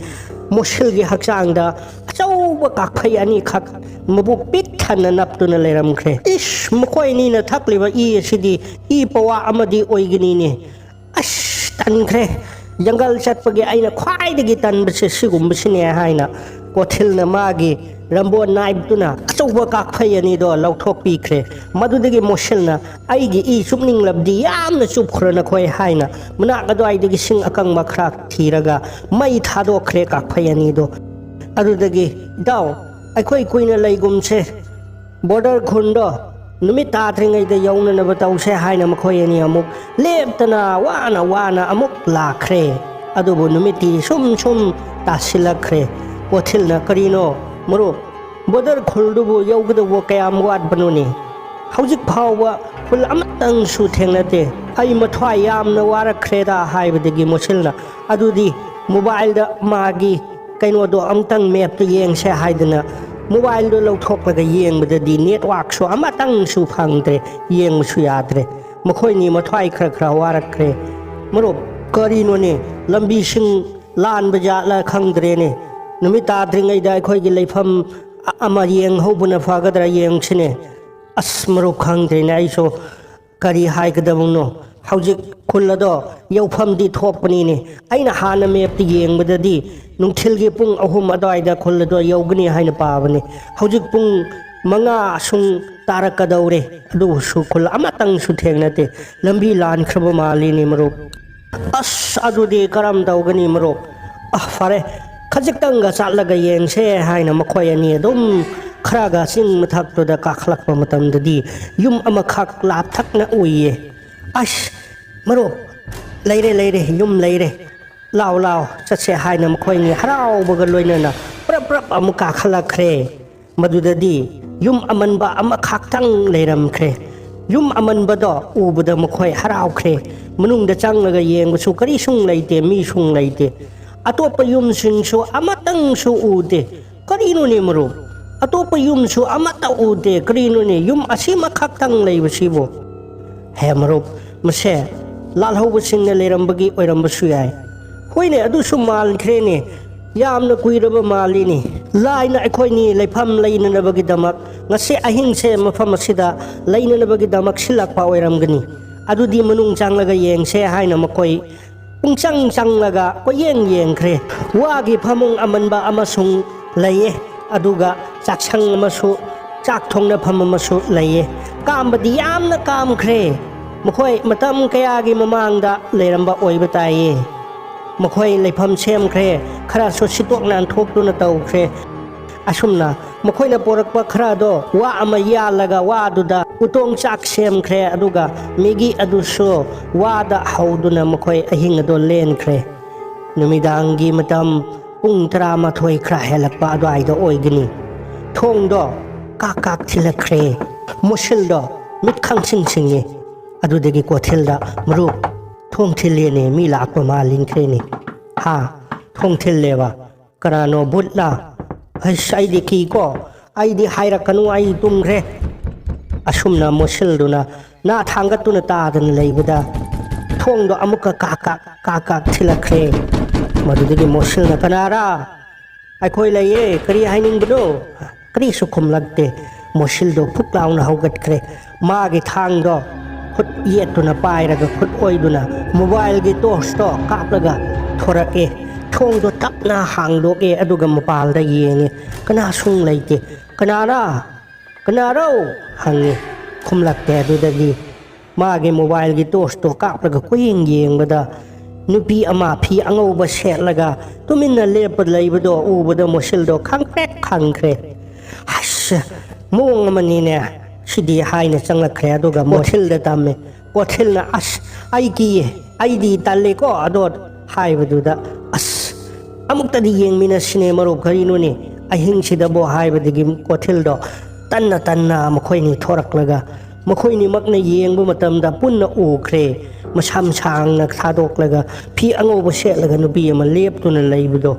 ꯃꯣꯁꯤꯜꯒꯤ ꯍꯛꯆꯥꯡꯗ ꯑꯆꯧꯕ ꯀꯥꯛꯐꯩ ꯑꯅꯤꯈꯛ ꯃꯕꯨꯛ ꯄꯤꯛ ꯊꯟꯅ ꯅꯞꯇꯨꯅ ꯂꯩꯔꯝꯈ꯭ꯔꯦ꯫ "ꯏꯁ, ꯃꯈꯣꯏ ꯑꯅꯤꯅ ꯊꯛꯂꯤꯕ ꯏ ꯑꯁꯤꯗꯤ ꯏ ꯄꯋꯥ ꯑꯃꯗꯤ ꯑꯣꯏꯒꯅꯤꯅꯦ꯫ ꯑꯁ, ꯇꯟꯈ꯭ꯔꯦ꯫ ꯖꯪꯒꯜ ꯆꯠꯄꯒꯤ ꯑꯩꯅ ꯈ꯭ꯋꯥꯏꯗꯒꯤ ꯇꯟꯕꯁꯦ ꯁꯤꯒꯨꯝꯕꯁꯤꯅꯦ" ꯍꯥꯏꯅ ꯄꯣꯊꯤꯜꯅ ꯃꯥꯒꯤ ꯔꯝꯕꯣ ꯅꯥꯏꯞꯇꯨꯅ ꯑꯆꯧꯕ ꯀꯥꯛꯐꯩ ꯑꯅꯤꯗꯣ ꯂꯧꯊꯣꯛꯄꯤꯈ꯭ꯔꯦ꯫ ꯃꯗꯨꯗꯒꯤ ꯃꯣꯁꯤꯜꯅ, "ꯑꯩꯒꯤ ꯏ ꯆꯨꯞꯅꯤꯡꯂꯕꯗꯤ ꯌꯥꯝꯅ ꯆꯨꯞꯈ꯭ꯔꯣ ꯅꯈꯣꯏ" ꯍꯥꯏꯅ ꯃꯅꯥꯛ ꯑꯗꯨꯋꯥꯏꯗꯒꯤ ꯁꯤꯡ ꯑꯀꯪꯕ ꯈꯔ ꯊꯤꯔꯒ ꯃꯩ ꯊꯥꯗꯣꯛꯈ꯭ꯔꯦ ꯀꯥꯛꯐꯩ ꯑꯅꯤꯗꯣ꯫ ꯑꯗꯨꯗꯒꯤ, "ꯏꯇꯥꯎ, ꯑꯩꯈꯣꯏ ꯀꯨꯏꯅ ꯂꯩꯒꯨꯝꯁꯦ, ꯕꯣꯔꯗꯔ ꯈꯨꯜꯗꯣ ꯅꯨꯃꯤꯠ ꯇꯥꯗ꯭ꯔꯤꯉꯩꯗ ꯌꯧꯅꯅꯕ ꯇꯧꯁꯦ" ꯍꯥꯏꯅ ꯃꯈꯣꯏ ꯑꯅꯤ ꯑꯃꯨꯛ ꯂꯦꯞꯇꯅ ꯋꯥꯅ ꯋꯥꯅ ꯑꯃꯨꯛ ꯂꯥꯛꯈ꯭ꯔꯦ꯫ ꯑꯗꯨꯕꯨ ꯅꯨꯃꯤꯠꯇꯤ ꯁꯨꯝ ꯁꯨꯝ ꯇꯥꯁꯤꯜꯂꯛꯈ꯭ꯔꯦ꯫ ꯄꯣꯊꯤꯜꯅ, "ꯀꯔꯤꯅꯣ ꯃꯔꯨꯞ, ꯕꯣꯔꯗꯔ ꯈꯨꯜꯗꯨꯕꯨ ꯌꯧꯒꯗꯧꯕ ꯀꯌꯥꯝ ꯋꯥꯠꯄꯅꯣꯅꯦ? ꯍꯧꯖꯤꯛ ꯐꯥꯎꯕ ꯈꯨꯜ ꯑꯃꯇꯪꯁꯨ ꯊꯦꯡꯅꯗꯦ꯫ ꯑꯩ ꯃꯊ꯭ꯋꯥꯏ ꯌꯥꯝꯅ ꯋꯥꯔꯛꯈ꯭ꯔꯦꯗ" ꯍꯥꯏꯕꯗꯒꯤ ꯃꯣꯁꯤꯜꯅ, "ꯑꯗꯨꯗꯤ ꯃꯣꯕꯥꯏꯜꯗ ꯃꯥꯒꯤ ꯀꯩꯅꯣꯗꯣ ꯑꯃꯨꯛꯇꯪ ꯃꯦꯞꯇ ꯌꯦꯡꯁꯦ" ꯍꯥꯏꯗꯅ ꯃꯣꯕꯥꯏꯜꯗꯣ ꯂꯧꯊꯣꯛꯂꯒ ꯌꯦꯡꯕꯗꯗꯤ ꯅꯦꯠꯋꯥꯛꯁꯨ ꯑꯃꯇꯪꯁꯨ ꯐꯪꯗ꯭ꯔꯦ, ꯌꯦꯡꯕꯁꯨ ꯌꯥꯗ꯭ꯔꯦ꯫ ꯃꯈꯣꯏꯅꯤ ꯃꯊ꯭ꯋꯥꯏ ꯈꯔ ꯈꯔ ꯋꯥꯔꯛꯈ꯭ꯔꯦ꯫ "ꯃꯔꯨꯞ, ꯀꯔꯤꯅꯣꯅꯦ, ꯂꯝꯕꯤꯁꯤꯡ ꯂꯥꯟꯕ ꯖꯥꯠꯂ ꯈꯪꯗ꯭ꯔꯦꯅꯦ꯫ ꯅꯨꯃꯤꯠ ꯇꯥꯗ꯭ꯔꯤꯉꯩꯗ ꯑꯩꯈꯣꯏꯒꯤ ꯂꯩꯐꯝ ꯑ-, ꯑꯃ ꯌꯦꯡꯍꯧꯕꯅ ꯐꯒꯗ꯭ꯔꯥ ꯌꯦꯡꯁꯤꯅꯦ꯫ ꯑꯁ ꯃꯔꯨꯞ, ꯈꯪꯗ꯭ꯔꯦꯅꯦ ꯑꯩꯁꯨ꯫ ꯀꯔꯤ ꯍꯥꯏꯒꯗꯕꯅꯣ? ꯍꯧꯖꯤꯛ ꯈꯨꯜ ꯑꯗꯣ ꯌꯧꯐꯝꯗꯤ ꯊꯣꯛꯄꯅꯤꯅꯦ꯫ ꯑꯩꯅ ꯍꯥꯟꯅ ꯃꯦꯞꯇ ꯌꯦꯡꯕꯗꯗꯤ ꯅꯨꯡꯊꯤꯜꯒꯤ ꯄꯨꯡ ꯑꯍꯨꯝ ꯑꯗꯨꯋꯥꯏꯗ ꯈꯨꯜ ꯑꯗꯣ ꯌꯧꯒꯅꯤ ꯍꯥꯏꯅ ꯄꯥꯕꯅꯤ꯫ ꯍꯧꯖꯤꯛ ꯄꯨꯡ ꯃꯉꯥ ꯁꯨꯝ ꯇꯥꯔꯛꯀꯗꯧꯔꯦ, ꯑꯗꯨꯁꯨ ꯈꯨꯜ ꯑꯃꯇꯪꯁꯨ ꯊꯦꯡꯅꯗꯦ꯫ ꯂꯝꯕꯤ ꯂꯥꯟꯈ꯭ꯔꯕ ꯃꯥꯜꯂꯤꯅꯦ ꯃꯔꯨꯞ꯫ ꯑꯁ, ꯑꯗꯨꯗꯤ ꯀꯔꯝ ꯇꯧꯒꯅꯤ ꯃꯔꯨꯞ? ꯑ, ꯐꯔꯦ, ꯈꯖꯤꯛꯇꯪꯒ ꯆꯠꯂꯒ ꯌꯦꯡꯁꯦ" ꯍꯥꯏꯅ ꯃꯈꯣꯏ ꯑꯅꯤ ꯑꯗꯨꯝ ꯈꯔꯒ ꯆꯤꯡ ꯃꯊꯛꯇꯨꯗ ꯀꯥꯈꯠꯂꯛꯄ ꯃꯇꯝꯗꯗꯤ ꯌꯨꯝ ꯑꯃꯈꯛ ꯂꯥꯞꯊꯛꯅ ꯎꯏꯌꯦ꯫ "ꯑꯁ, ꯃꯔꯨꯞ, ꯂꯩꯔꯦ, ꯂꯩꯔꯦ, ꯌꯨꯝ ꯂꯩꯔꯦ꯫ ꯂꯥꯎ, ꯂꯥꯎ, ꯆꯠꯁꯦ" ꯍꯥꯏꯅ ꯃꯈꯣꯏꯅꯤ ꯍꯔꯥꯎꯕꯒ ꯂꯣꯏꯅꯅ ꯄ꯭ꯔꯞ ꯄ꯭ꯔꯞ ꯑꯃꯨꯛ ꯀꯥꯈꯠꯂꯛꯈ꯭ꯔꯦ꯫ ꯃꯗꯨꯗꯗꯤ ꯌꯨꯝ ꯑꯃꯟꯕ ꯑꯃꯈꯛꯇꯪ ꯂꯩꯔꯝꯈ꯭ꯔꯦ꯫ ꯌꯨꯝ ꯑꯃꯟꯕꯗꯣ ꯎꯕꯗ ꯃꯈꯣꯏ ꯍꯔꯥꯎꯈ꯭ꯔꯦ꯫ ꯃꯅꯨꯡꯗ ꯆꯪꯂꯒ ꯌꯦꯡꯕꯁꯨ ꯀꯔꯤꯁꯨ ꯂꯩꯇꯦ, ꯃꯤꯁꯨ ꯂꯩꯇꯦ꯫ ꯑꯇꯣꯞꯄ ꯌꯨꯝꯁꯤꯡꯁꯨ ꯑꯃꯇꯪꯁꯨ ꯎꯗꯦ꯫ ꯀꯔꯤꯅꯣꯅꯦ ꯃꯔꯨꯞ? ꯑꯇꯣꯞꯄ ꯌꯨꯝꯁꯨ ꯑꯃꯠꯇ ꯎꯗꯦ꯫ ꯀꯔꯤꯅꯣꯅꯦ? ꯌꯨꯝ ꯑꯁꯤꯃꯈꯛꯇꯪ ꯂꯩꯕꯁꯤꯕꯨ? ꯍꯦ ꯃꯔꯨꯞ, ꯃꯁꯦ ꯂꯥꯜꯍꯧꯕꯁꯤꯡꯅ ꯂꯩꯔꯝꯕꯒꯤ ꯑꯣꯏꯔꯝꯕꯁꯨ ꯌꯥꯏ꯫ ꯍꯣꯏꯅꯦ, ꯑꯗꯨꯁꯨ ꯃꯥꯟꯈ꯭ꯔꯦꯅꯦ꯫ ꯌꯥꯝꯅ ꯀꯨꯏꯔꯕ ꯃꯥꯜꯂꯤꯅꯦ꯫ ꯂꯥꯏꯅ ꯑꯩꯈꯣꯏꯅꯤ ꯂꯩꯐꯝ ꯂꯩꯅꯅꯕꯒꯤꯗꯃꯛ ꯉꯁꯤ ꯑꯍꯤꯡꯁꯦ ꯃꯐꯝ ꯑꯁꯤꯗ ꯂꯩꯅꯅꯕꯒꯤꯗꯃꯛ ꯁꯤꯜꯂꯛꯄ ꯑꯣꯏꯔꯝꯒꯅꯤ꯫ ꯑꯗꯨꯗꯤ ꯃꯅꯨꯡ ꯆꯪꯂꯒ ꯌꯦꯡꯁꯦ ꯍꯥꯏꯅ ꯃꯈꯣꯏ ꯄꯨꯡꯆꯪ ꯆꯪꯂꯒ ꯀꯣꯏꯌꯦꯡ ꯌꯦꯡꯈ꯭ꯔꯦ꯫ ꯋꯥꯒꯤ ꯐꯃꯨꯡ ꯑꯃꯟꯕ ꯑꯃꯁꯨꯡ ꯂꯩꯌꯦ꯫ ꯑꯗꯨꯒ ꯆꯥꯛꯁꯪ ꯑꯃꯁꯨ, ꯆꯥꯛ ꯊꯣꯡꯅꯐꯝ ꯑꯃꯁꯨ ꯂꯩꯌꯦ꯫ ꯀꯥꯝꯕꯗꯤ ꯌꯥꯝꯅ ꯀꯥꯝꯈ꯭ꯔꯦ꯫ ꯃꯈꯣꯏ ꯃꯇꯝ ꯀꯌꯥꯒꯤ ꯃꯃꯥꯡꯗ ꯂꯩꯔꯝꯕ ꯑꯣꯏꯕ ꯇꯥꯏꯌꯦ꯫ ꯃꯈꯣꯏ ꯂꯩꯐꯝ ꯁꯦꯝꯈ꯭ꯔꯦ, ꯈꯔꯁꯨ ꯁꯤꯠꯇꯣꯛ ꯅꯥꯟꯊꯣꯛꯇꯨꯅ ꯇꯧꯈ꯭ꯔꯦ꯫ ꯑꯁꯨꯝꯅ ꯃꯈꯣꯏꯅ ꯄꯣꯔꯛꯄ ꯈꯔꯗꯣ ꯋꯥ ꯑꯃ ꯌꯥꯜꯂꯒ ꯋꯥꯗꯨꯗ ꯎꯇꯣꯡ ꯆꯥꯛ ꯁꯦꯝꯈ꯭ꯔꯦ, ꯑꯗꯨꯒ ꯃꯦꯒꯤ ꯑꯗꯨꯁꯨ ꯋꯥꯗ ꯍꯧꯗꯨꯅ ꯃꯈꯣꯏ ꯑꯍꯤꯡ ꯑꯗꯨ ꯂꯦꯟꯈ꯭ꯔꯦ꯫ ꯅꯨꯃꯤꯗꯥꯡꯒꯤ ꯃꯇꯝ ꯄꯨꯡ ꯇꯔꯥꯃꯥꯊꯣꯏ ꯈꯔ ꯍꯦꯜꯂꯛꯄ ꯑꯗꯨꯋꯥꯏꯗ ꯑꯣꯏꯒꯅꯤ꯫ ꯊꯣꯡꯗꯣ ꯀꯥꯛ ꯀꯥꯛ ꯊꯤꯜꯂꯛꯈ꯭ꯔꯦ꯫ ꯃꯣꯁꯤꯜꯗꯣ ꯃꯤꯠ ꯈꯪꯁꯤꯡ ꯁꯤꯡꯉꯤ꯫ ꯑꯗꯨꯗꯒꯤ ꯀꯣꯊꯤꯜꯗ, "ꯃꯔꯨꯞ, ꯊꯣꯡ ꯊꯤꯜꯂꯦꯅꯦ, ꯃꯤ ꯂꯥꯛꯄ ꯃꯥꯜꯂꯤꯟꯈ꯭ꯔꯦꯅꯦ"꯫ "ꯍꯥ? ꯊꯣꯡ ꯊꯤꯜꯂꯦꯕ? ꯀꯅꯥꯅꯣ, ꯚꯨꯠꯂꯥ? ꯑꯩꯁ, ꯑꯩꯗꯤ ꯀꯤꯀꯣ, ꯑꯩꯗꯤ ꯍꯥꯏꯔꯛꯀꯅꯨ, ꯑꯩ ꯇꯨꯝꯈ꯭ꯔꯦ"꯫ ꯑꯁꯨꯝꯅ ꯃꯣꯁꯤꯜꯗꯨꯅ ꯅꯥ ꯊꯥꯡꯒꯠꯇꯨꯅ ꯇꯥꯗꯅ ꯂꯩꯕꯗ ꯊꯣꯡꯗꯣ ꯑꯃꯨꯛꯀ ꯀꯥꯛ ꯀꯥꯛ, ꯀꯥꯛ ꯀꯥꯛ ꯊꯤꯜꯂꯛꯈ꯭ꯔꯦ꯫ ꯃꯗꯨꯗꯒꯤ ꯃꯣꯁꯤꯜꯅ, "ꯀꯅꯥꯔꯥ?" "ꯑꯩꯈꯣꯏ ꯂꯩꯌꯦ, ꯀꯔꯤ ꯍꯥꯏꯅꯤꯡꯕꯅꯣ?" ꯀꯔꯤꯁꯨ ꯈꯨꯝꯂꯛꯇꯦ꯫ ꯃꯣꯁꯤꯜꯗꯣ ꯐꯨꯛ ꯂꯥꯎꯅ ꯍꯧꯒꯠꯈ꯭ꯔꯦ꯫ ꯃꯥꯒꯤ ꯊꯥꯡꯗꯣ ꯈꯨꯠ ꯌꯦꯠꯇꯨꯅ ꯄꯥꯏꯔꯒ ꯈꯨꯠ ꯑꯣꯏꯗꯨꯅ ꯃꯣꯕꯥꯏꯜꯒꯤ ꯇꯣꯔꯆꯇꯣ ꯀꯥꯞꯂꯒ ꯊꯣꯔꯛꯑꯦ꯫ ꯊꯣꯡꯗꯣ ꯇꯞꯅ ꯍꯥꯡꯗꯣꯛꯑꯦ, ꯑꯗꯨꯒ ꯃꯄꯥꯜꯗ ꯌꯦꯡꯉꯦ꯫ ꯀꯅꯥꯁꯨ ꯂꯩꯇꯦ꯫ "ꯀꯅꯥꯔꯥ? ꯀꯅꯥꯔꯣ?" ꯍꯪꯉꯦ꯫ ꯈꯨꯝꯂꯛꯇꯦ꯫ ꯑꯗꯨꯗꯒꯤ ꯃꯥꯒꯤ ꯃꯣꯕꯥꯏꯜꯒꯤ ꯇꯣꯔꯆꯇꯣ ꯀꯥꯞꯂꯒ ꯀꯣꯏꯌꯦꯡ ꯌꯦꯡꯕꯗ, ꯅꯨꯄꯤ ꯑꯃ ꯐꯤ ꯑꯉꯧꯕ ꯁꯦꯠꯂꯒ ꯇꯨꯃꯤꯟꯅ ꯂꯦꯞꯄ ꯂꯩꯕꯗꯣ ꯎꯕꯗ ꯃꯣꯁꯤꯜꯗꯣ ꯈꯪꯄ꯭ꯔꯦꯛ ꯈꯪꯈ꯭ꯔꯦ꯫ "ꯑꯁ, ꯃꯑꯣꯡ ꯑꯃꯅꯤꯅꯦ ꯁꯤꯗꯤ" ꯍꯥꯏꯅ ꯆꯪꯂꯛꯈ꯭ꯔꯦ꯫ ꯑꯗꯨꯒ ꯃꯣꯁꯤꯜꯗ ꯇꯝꯃꯦ꯫ ꯀꯣꯊꯤꯜꯅ, "ꯑꯁ, ꯑꯩ ꯀꯤꯌꯦ, ꯑꯩꯗꯤ ꯇꯜꯂꯦꯀꯣ ꯑꯗꯣ" ꯍꯥꯏꯕꯗꯨꯗ, "ꯑꯁ, ꯑꯃꯨꯛꯇꯗꯤ ꯌꯦꯡꯃꯤꯟꯅꯁꯤꯅꯦ ꯃꯔꯨꯞ, ꯀꯔꯤꯅꯣꯅꯦ ꯑꯍꯤꯡꯁꯤꯗꯕꯣ" ꯍꯥꯏꯕꯗꯒꯤ ꯀꯣꯊꯤꯜꯗꯣ ꯇꯟꯅ ꯇꯟꯅ ꯃꯈꯣꯏꯅꯤ ꯊꯣꯔꯛꯂꯒ ꯃꯈꯣꯏꯅꯤꯃꯛꯅ ꯌꯦꯡꯕ ꯃꯇꯝꯗ ꯄꯨꯟꯅ ꯎꯈ꯭ꯔꯦ꯫ ꯃꯁꯝ ꯁꯥꯡꯅ ꯊꯥꯗꯣꯛꯂꯒ ꯐꯤ ꯑꯉꯧꯕ ꯁꯦꯠꯂꯒ ꯅꯨꯄꯤ ꯑꯃ ꯂꯦꯞꯇꯨꯅ ꯂꯩꯕꯗꯣ꯫